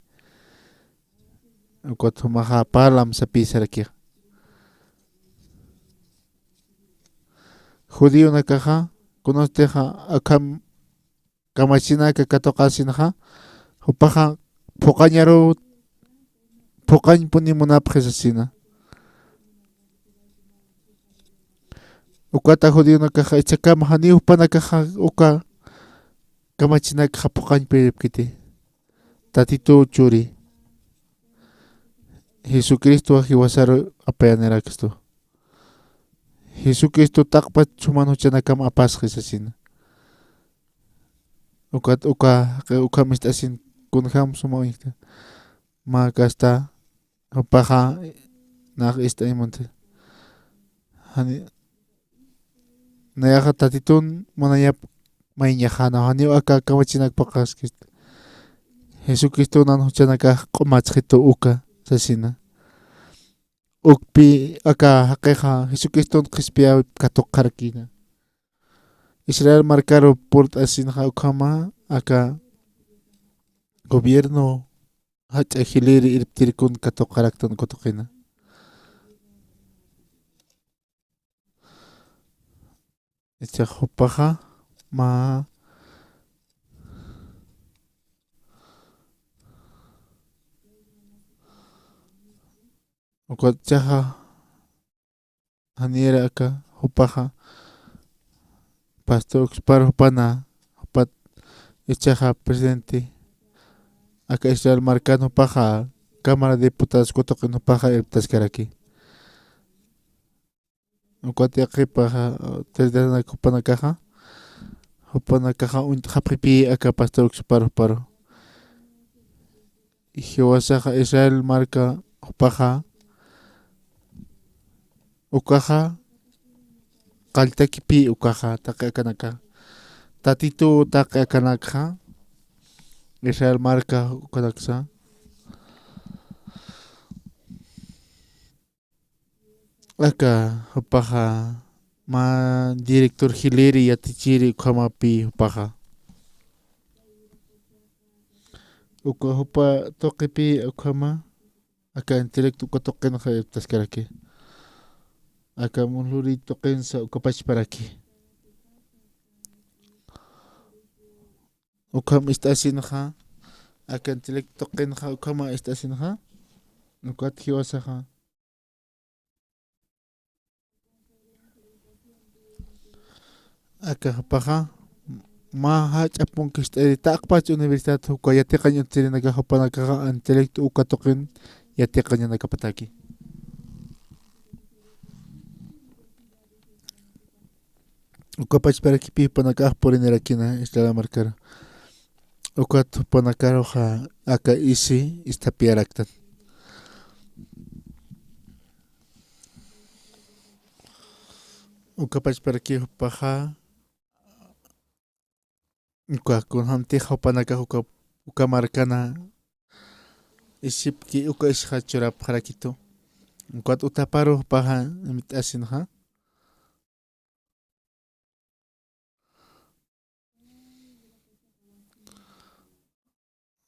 Ukat jumaxa parlam sapï sarakixa. Judionakaxa, kunatixa akham kamachinaka katuqasinxa, jupaxa phuqañaru, phuqañpuni munapxi sasina. Ukata judionakaxa ichhakama janiw jupanakaxa uka kamachinakxa phuqañpiripkiti. Tatituw churi Jesucristowa jiwasaru apayanirakstu. Jesucristo taqpach juman juchanakam apasxi sasina. Ukat uka, ukham ist'asin kunjam suma uñjta. Mä kasta, jupaxa nax ist'añ munti. Jani, nayaxa Tatitun munayap mayñaxana, janiw aka kamachinak phuqaskista. Jesucristo nan juchanakax q'umatsxitu uka, sasina. Ukpi aka jaqixa Jesucriston qhispiyäwip katuqxarakïna. Israel markaru purt'asinxa ukhama aka gobierno jach'a jilïri irptirkun katuqaraktan uka tuqina. Ichax jupaxa mä ukat ichaxa janïra aka jupaxa pastor ukspar jupana, jupat ichaxa presidente aka Israel markan jupaxa Cámara de Diputados uka tuqin jupaxa irptaskaraki. Ukat yaqhipaxa, taytanak jupanakaxa, jupanakaxa uñt'xapxipï aka pastor ukspar juparu. Jiwasaxa Israel marka jupaxa, ukaxa qalltakipï ukaxa taqi akanaka. Tatituw taqi akanakxa, Israel marka ukanaksa. Aka jupaxa mä director jilïri yatichiri ukhamapï jupaxa. Uka jupa tuqipï ukhama aka intelecto uka tuqinxa irptaskaraki. Aka munluri tuqinsa uka pachparaki. Ukham ist'asinxa, aka intelecto tuqinxa ukhama ist'asinxa, ukat jiwasaxa. Aka jupaxa, mä jach'a punku ist'iri taqpach universidad uka yatiqañ utjirinakax jupanakaxa intelecto uka tuqin yatiqañanakapataki. Uka pachparakipï jupanakax purinirakina Israel markaru. Ukat jupanakaruxa aka isi isthapiyaraktan. Uka pachparakï jupaxa, uka kunjamtix jupanakax uka, uka markana isipki uka isxa churapxarakitu. Ukat utaparu jupaxa imit'asinxa.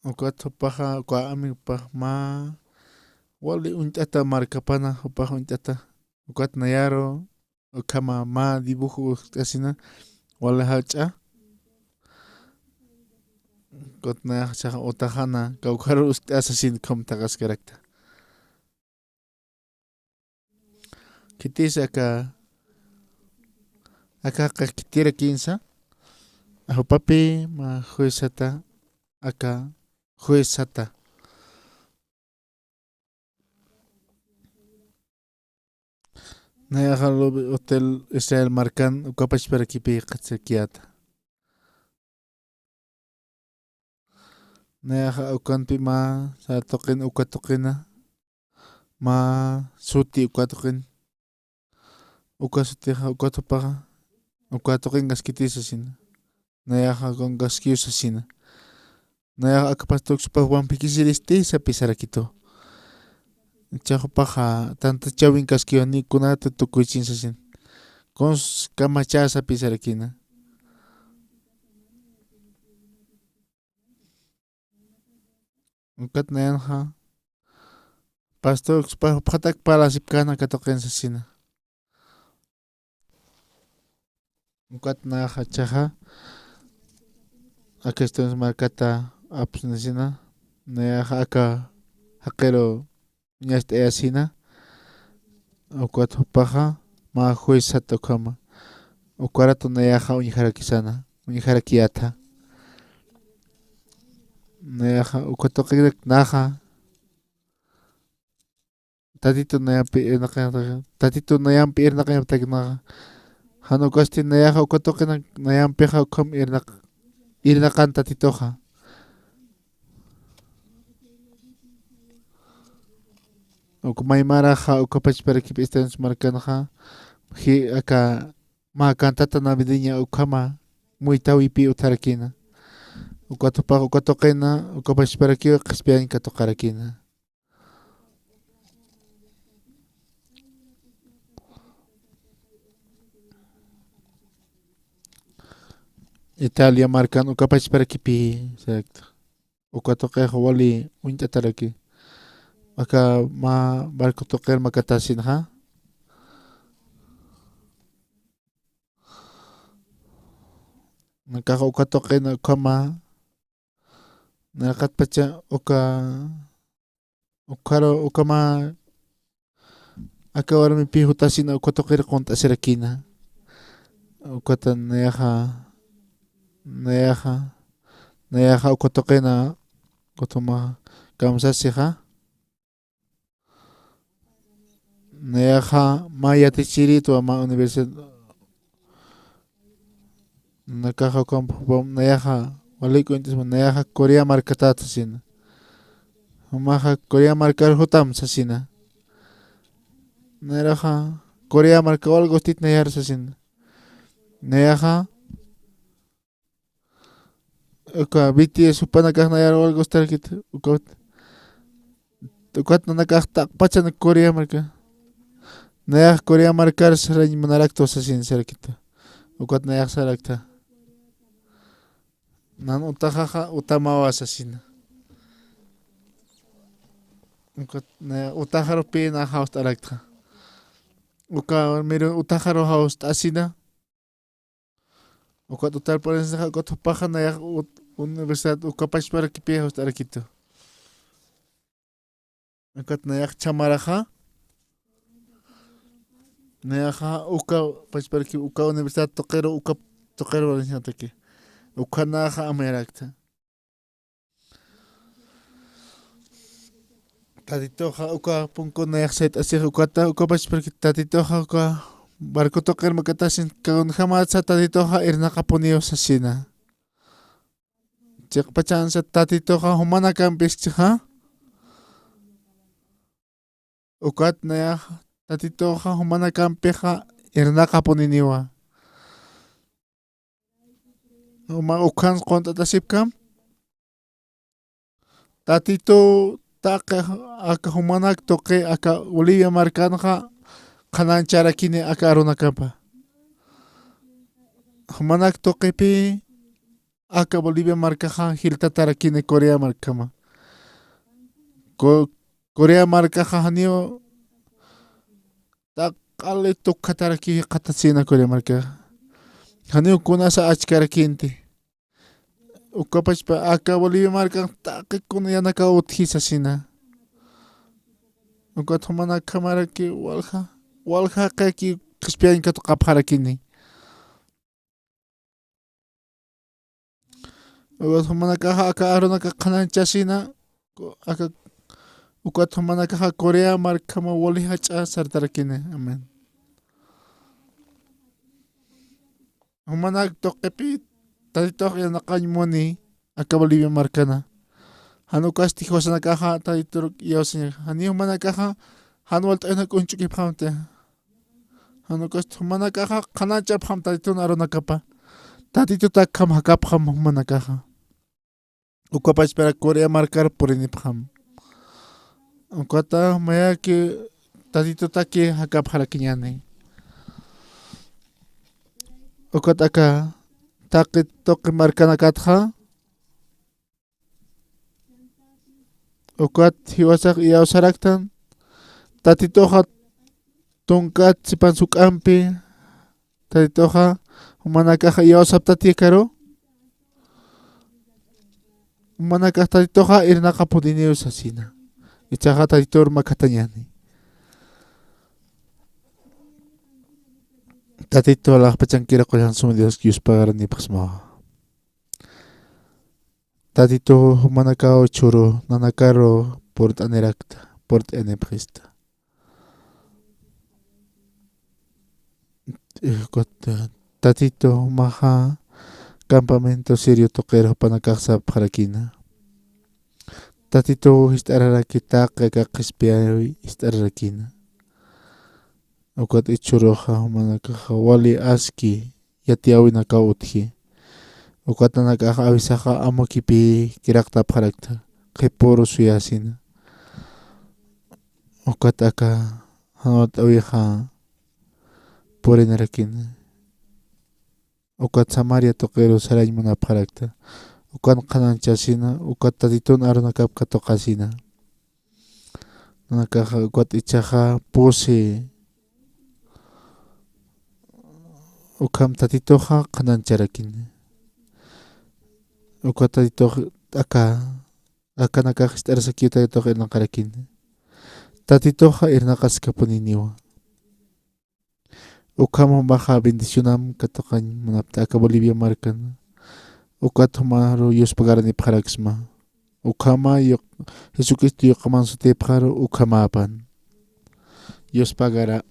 Ukat jupaxa, uka amigpax mä wali uñt'ata markapana, jupax uñt'ata. Ukat nayaru ukhama mä dibujo usk'asina, wali jach'a. Ukat nayaxa utaxana, kawkharu usk'asasin ukham taqaskarakta. Khitis aka, aka jaqix khitirakinsa, jupapï mä juezata, aka juezata. Nayaxa lubi hotel Israel markan uka pachparakipï qhatsarakiyäta. Nayaxa ukanpï mä sä tuqin uka tuqina, mä suti uka tuqin, uka sutixa uka tupaxa, uka tuqinkaskiti sasina. Nayaxa ukankaskiw sasina. Nayaxa aka pastor uksupax wampikisiristi sapisarakitu. Jichhax jupaxa tantachawinkaskiw janiw kunata tukuychin sasin. Kuns kamachä sapisarakina. Ukat nayanxa, pastor, jupxatak parlasipkän aka tuqin sasina. Ukat nayaxa jichhaxa, aka Estados Unidos markata apsnasina, nayaxa aka jaqiru uñast'ayasina, ukat jupaxa mä juez sat ukhama, ukaratu nayaxa uñjarakisana, uñjarakiyätha. Nayaxa uka tuqinak naxa, Tatitu nayampi irnaqañaptak, Tatitu nayampi irnaqañaptak naxa. Jan ukasti nayaxa uka tuqinak nayampixa ukham irnaq-, irnaqan Tatituxa. Uk maymaraxa uka pachparakip Estados Unidos markanxa, ji-, aka mä cantata navideña ukhama muyt'awipï utjarakïna. Ukat jupax uka tuqina, uka pachparakiw qhispiyañ katuqarakïna. Italia markan uka pachparakipï, exacto. Uka tuqix wali uñt'ataraki. Aka mä barco tuqir makatasinxa. Nakax uka tuqina ukhama, niraqatpacha uka, ukharu, ukhama, aka warmipï jutasina uka tuqir qunt'asirakïna. Ukata nayaxa, nayaxa, nayaxa uka tuqina, ukhama kamsasixa. Nayaxa mä yatichiritwa mä universidad. Nakaxa ukham, nayaxa walik uñt'isma, nayaxa Corea markatat sasina. Jumaxa Corea markar jutam sasina. Nayraxa Corea marka wal gustit nayar sasina. Nayaxa uka B T S jupanakax nayar wal gustarakit, ukat, ukat nanakax taqpachan Corea marka. Nayax Corea markar sarañ munaraktu sasin sarakita. Ukat nayax sarakta. Nan utaxaxa utamawa sasina. Ukat nayax utaxarupï na jawst'araktxa. Uka miru utaxaru jawst'asina. Ukat utar purisinxa, ukat jupaxa nayax ut-, universidad uka pachparakipï jawst'arakitu. Ukat nayax chhamaraxa, nayaxa uka pachparaki, uka universidad tuqiru, uka tuqiru purisinxataki. Uka nayaxa amayarakta. Tatituxa uka punku nayax sayt'asix ukata, uka pachparakit Tatituxa uka barco tuqir makatasin, kunjamatsa Tatituxa irnaqapuniw sasina. Chiqpachansa Tatituxa jumanakampiskixa. Ukat nayax Tatituxa jumanakampixa irnaqapuniniwa. Juma ukhan qunt'atasipkam. Tatitu taqi aka jumanak tuqi aka Bolivia markanxa qhanañcharakini aka arunakapa. Jumanak tuqipï aka Bolivia markaxa jiltatarakini Corea markama. Co-, Corea markaxa janiw taqi q'ali tukjataraki jikxatasina Corea markaxa. Janiw kunasa achkarakïnti. Uka pachpa aka Bolivia markan taqi kuna yanakaw utji sasina. Ukat jumanakjamaraki walja, walja jaqïki qhispiyañ katuqapxarakini. Ukat jumanakaxa aka arunaka qhanañchasina, aka, ukat jumanakaxa Corea markhama wali jach'a sartarakini. Amén. Jumanak tuqipï Tatitux irnaqañ muni aka Bolivia markana. Jan ukasti jiwasanakaxa Tatitur iyawsaña. Jani jumanakaxa jan walt'ayunak uñch'ukipxamti. Jan ukasti jumanakaxa qhanañchapxam Tatitun arunakapa. Tatitutakjam jakapxam jumanakaxa. Uka pachparak Corea markar purinipxam. Ukata mayaki Tatitutaki jakapxarakiñäni. Ukat aka taqi tuqi markanakatxa, Ukat jiwasax iyawsaraktan, Tatituxa tunkat sipan suk'ampi, Tatituxa jumanakax iyawsaptati akaru, jumanakax Tatituxa irnaqapuniniw sasina. Ichaxa Tatitur makatañani. Tatitu alaxpachankira qullan suma Dios yuspagaranipaxsmawa. Tatitu jumanakaw churu nanakaru purt'anirakta, purt'anipxista. Ukat, Tatitu jumaxa campamento Sirio tuqir jupanakax sapxarakina. Tatitu jist'ararakita, qillqa qhispiyawi jist'ararakina. Ukat ichuruxa jumanakaxa wali aski yatiyäwinakaw utji. Ukat nanakax awisaxa amukipi kiraqtapxarakta, qhipüru suyasina. Ukat aka jan uñt'äwixa purinarakina. Ukat Samaria tuqiru sarañ munapxarakta. Ukan qhanañchasina, ukat Tatitun arunakap katuqasina. Nanakaxa ukat ichaxa pusi. Ukham Tatituxa qhanañcharakini. Ukat Tatitux aka, akanakax jist'arasakiw Tatitux irnaqarakini. Tatituxa irnaqaskapuniniwa. Ukham jumaxa bendicionam katuqañ munapta aka Bolivia markan. Ukat jumaru yuspagaranipaxaraksma. Ukhama yuq-, Jesucristo yuqaman sutipxaru ukhamäpan. Yuspagara.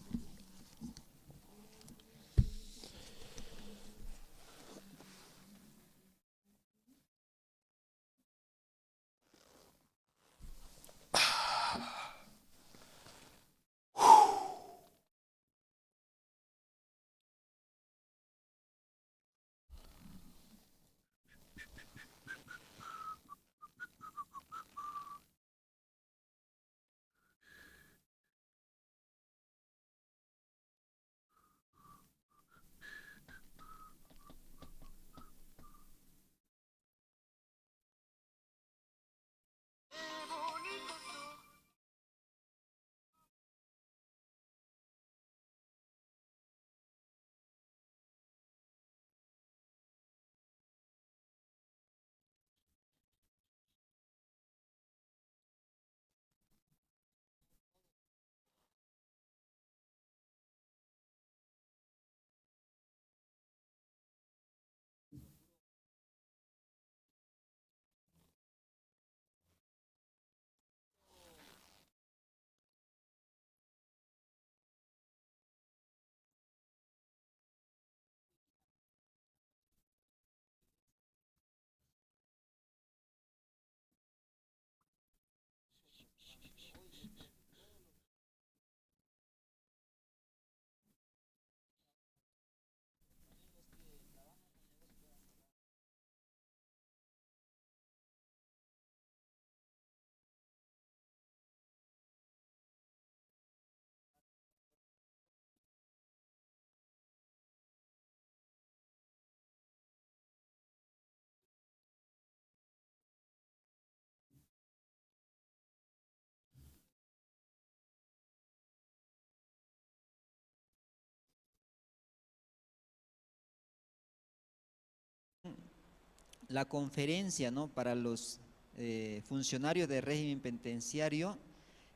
La conferencia, ¿no? Para los, eh, funcionarios de régimen penitenciario,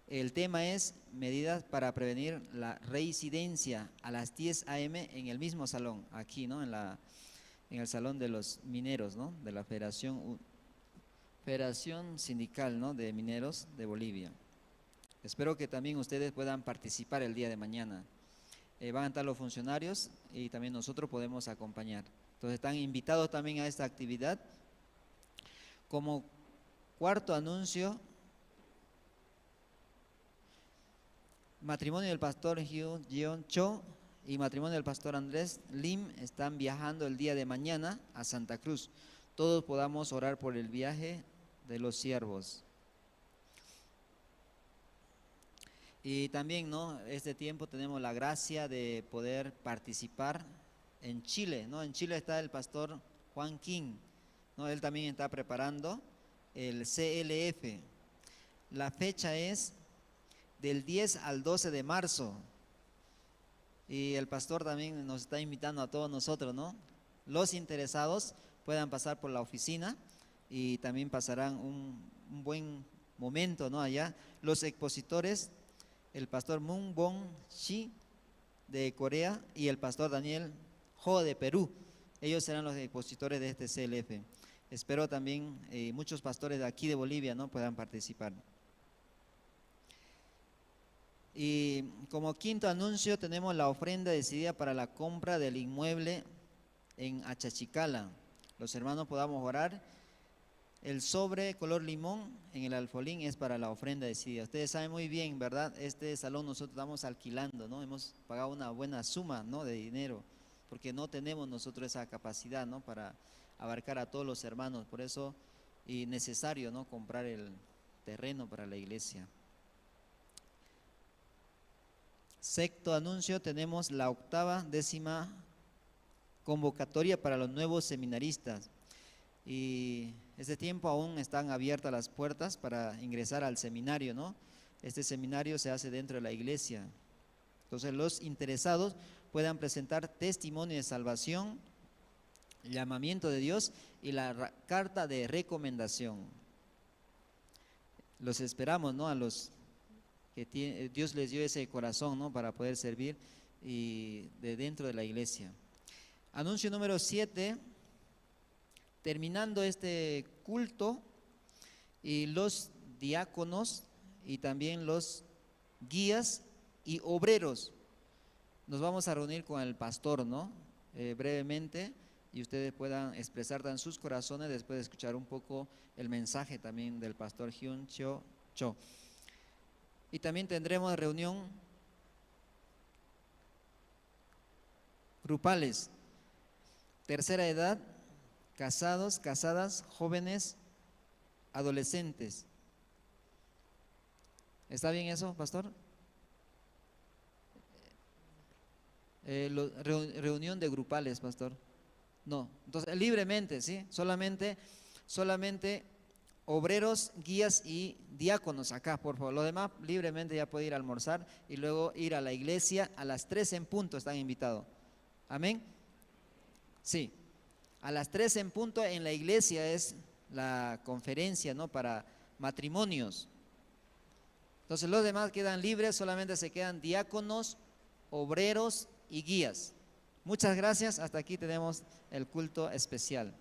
el tema es medidas para prevenir la reincidencia a las diez a m en el mismo salón, aquí, ¿no? En la, en el salón de los mineros, ¿no? De la Federación U-, Federación Sindical, ¿no? De Mineros de Bolivia. Espero que también ustedes puedan participar el día de mañana. Eh, van a estar los funcionarios y también nosotros podemos acompañar. Entonces están invitados también a esta actividad. Como cuarto anuncio, matrimonio del pastor Hyun Jeon Cho y matrimonio del pastor Andrés Lim están viajando el día de mañana a Santa Cruz. Todos podamos orar por el viaje de los siervos. Y también, ¿no? Este tiempo tenemos la gracia de poder participar en Chile, ¿no? En Chile está el pastor Juan King, ¿no? Él también está preparando el C L F. La fecha es del diez al doce de marzo. Y el pastor también nos está invitando a todos nosotros, ¿no? Los interesados puedan pasar por la oficina y también pasarán un, un buen momento, ¿no? Allá. Los expositores, el pastor Moon Bong Shi de Corea y el pastor Daniel Ho de Perú. Ellos serán los expositores de este C L F. Espero también eh, muchos pastores de aquí de Bolivia, ¿no? Puedan participar. Y como quinto anuncio tenemos la ofrenda decidida para la compra del inmueble en Achachicala. Los hermanos podamos orar. El sobre color limón en el alfolín es para la ofrenda decidida. Ustedes saben muy bien, ¿verdad? Este salón nosotros estamos alquilando, ¿no? Hemos pagado una buena suma, ¿no? De dinero, porque no tenemos nosotros esa capacidad, ¿no? Para abarcar a todos los hermanos. Por eso, y necesario, ¿no? Comprar el terreno para la iglesia. Sexto anuncio, tenemos la octava, décima convocatoria para los nuevos seminaristas. Y este tiempo aún están abiertas las puertas para ingresar al seminario, ¿no? Este seminario se hace dentro de la iglesia. Entonces, los interesados puedan presentar testimonio de salvación, llamamiento de Dios y la ra- carta de recomendación. Los esperamos, ¿no? A los que tie- Dios les dio ese corazón, ¿no? Para poder servir y de dentro de la iglesia. Anuncio número siete, terminando este culto, y los diáconos y también los guías y obreros, nos vamos a reunir con el pastor, ¿no? Eh, brevemente, y ustedes puedan expresar en sus corazones después de escuchar un poco el mensaje también del pastor Hyun Cho Cho. Y también tendremos reunión grupales, tercera edad, casados, casadas, jóvenes, adolescentes. ¿Está bien eso, pastor? Eh, lo- reu- reunión de grupales, pastor. No, entonces libremente, ¿sí? Solamente, solamente obreros, guías y diáconos acá, por favor. Los demás libremente ya puede ir a almorzar y luego ir a la iglesia a las tres en punto, están invitados. Amén. Sí. A las tres en punto en la iglesia es la conferencia, ¿no? Para matrimonios. Entonces los demás quedan libres, solamente se quedan diáconos, obreros y guías. Muchas gracias, hasta aquí tenemos el culto especial.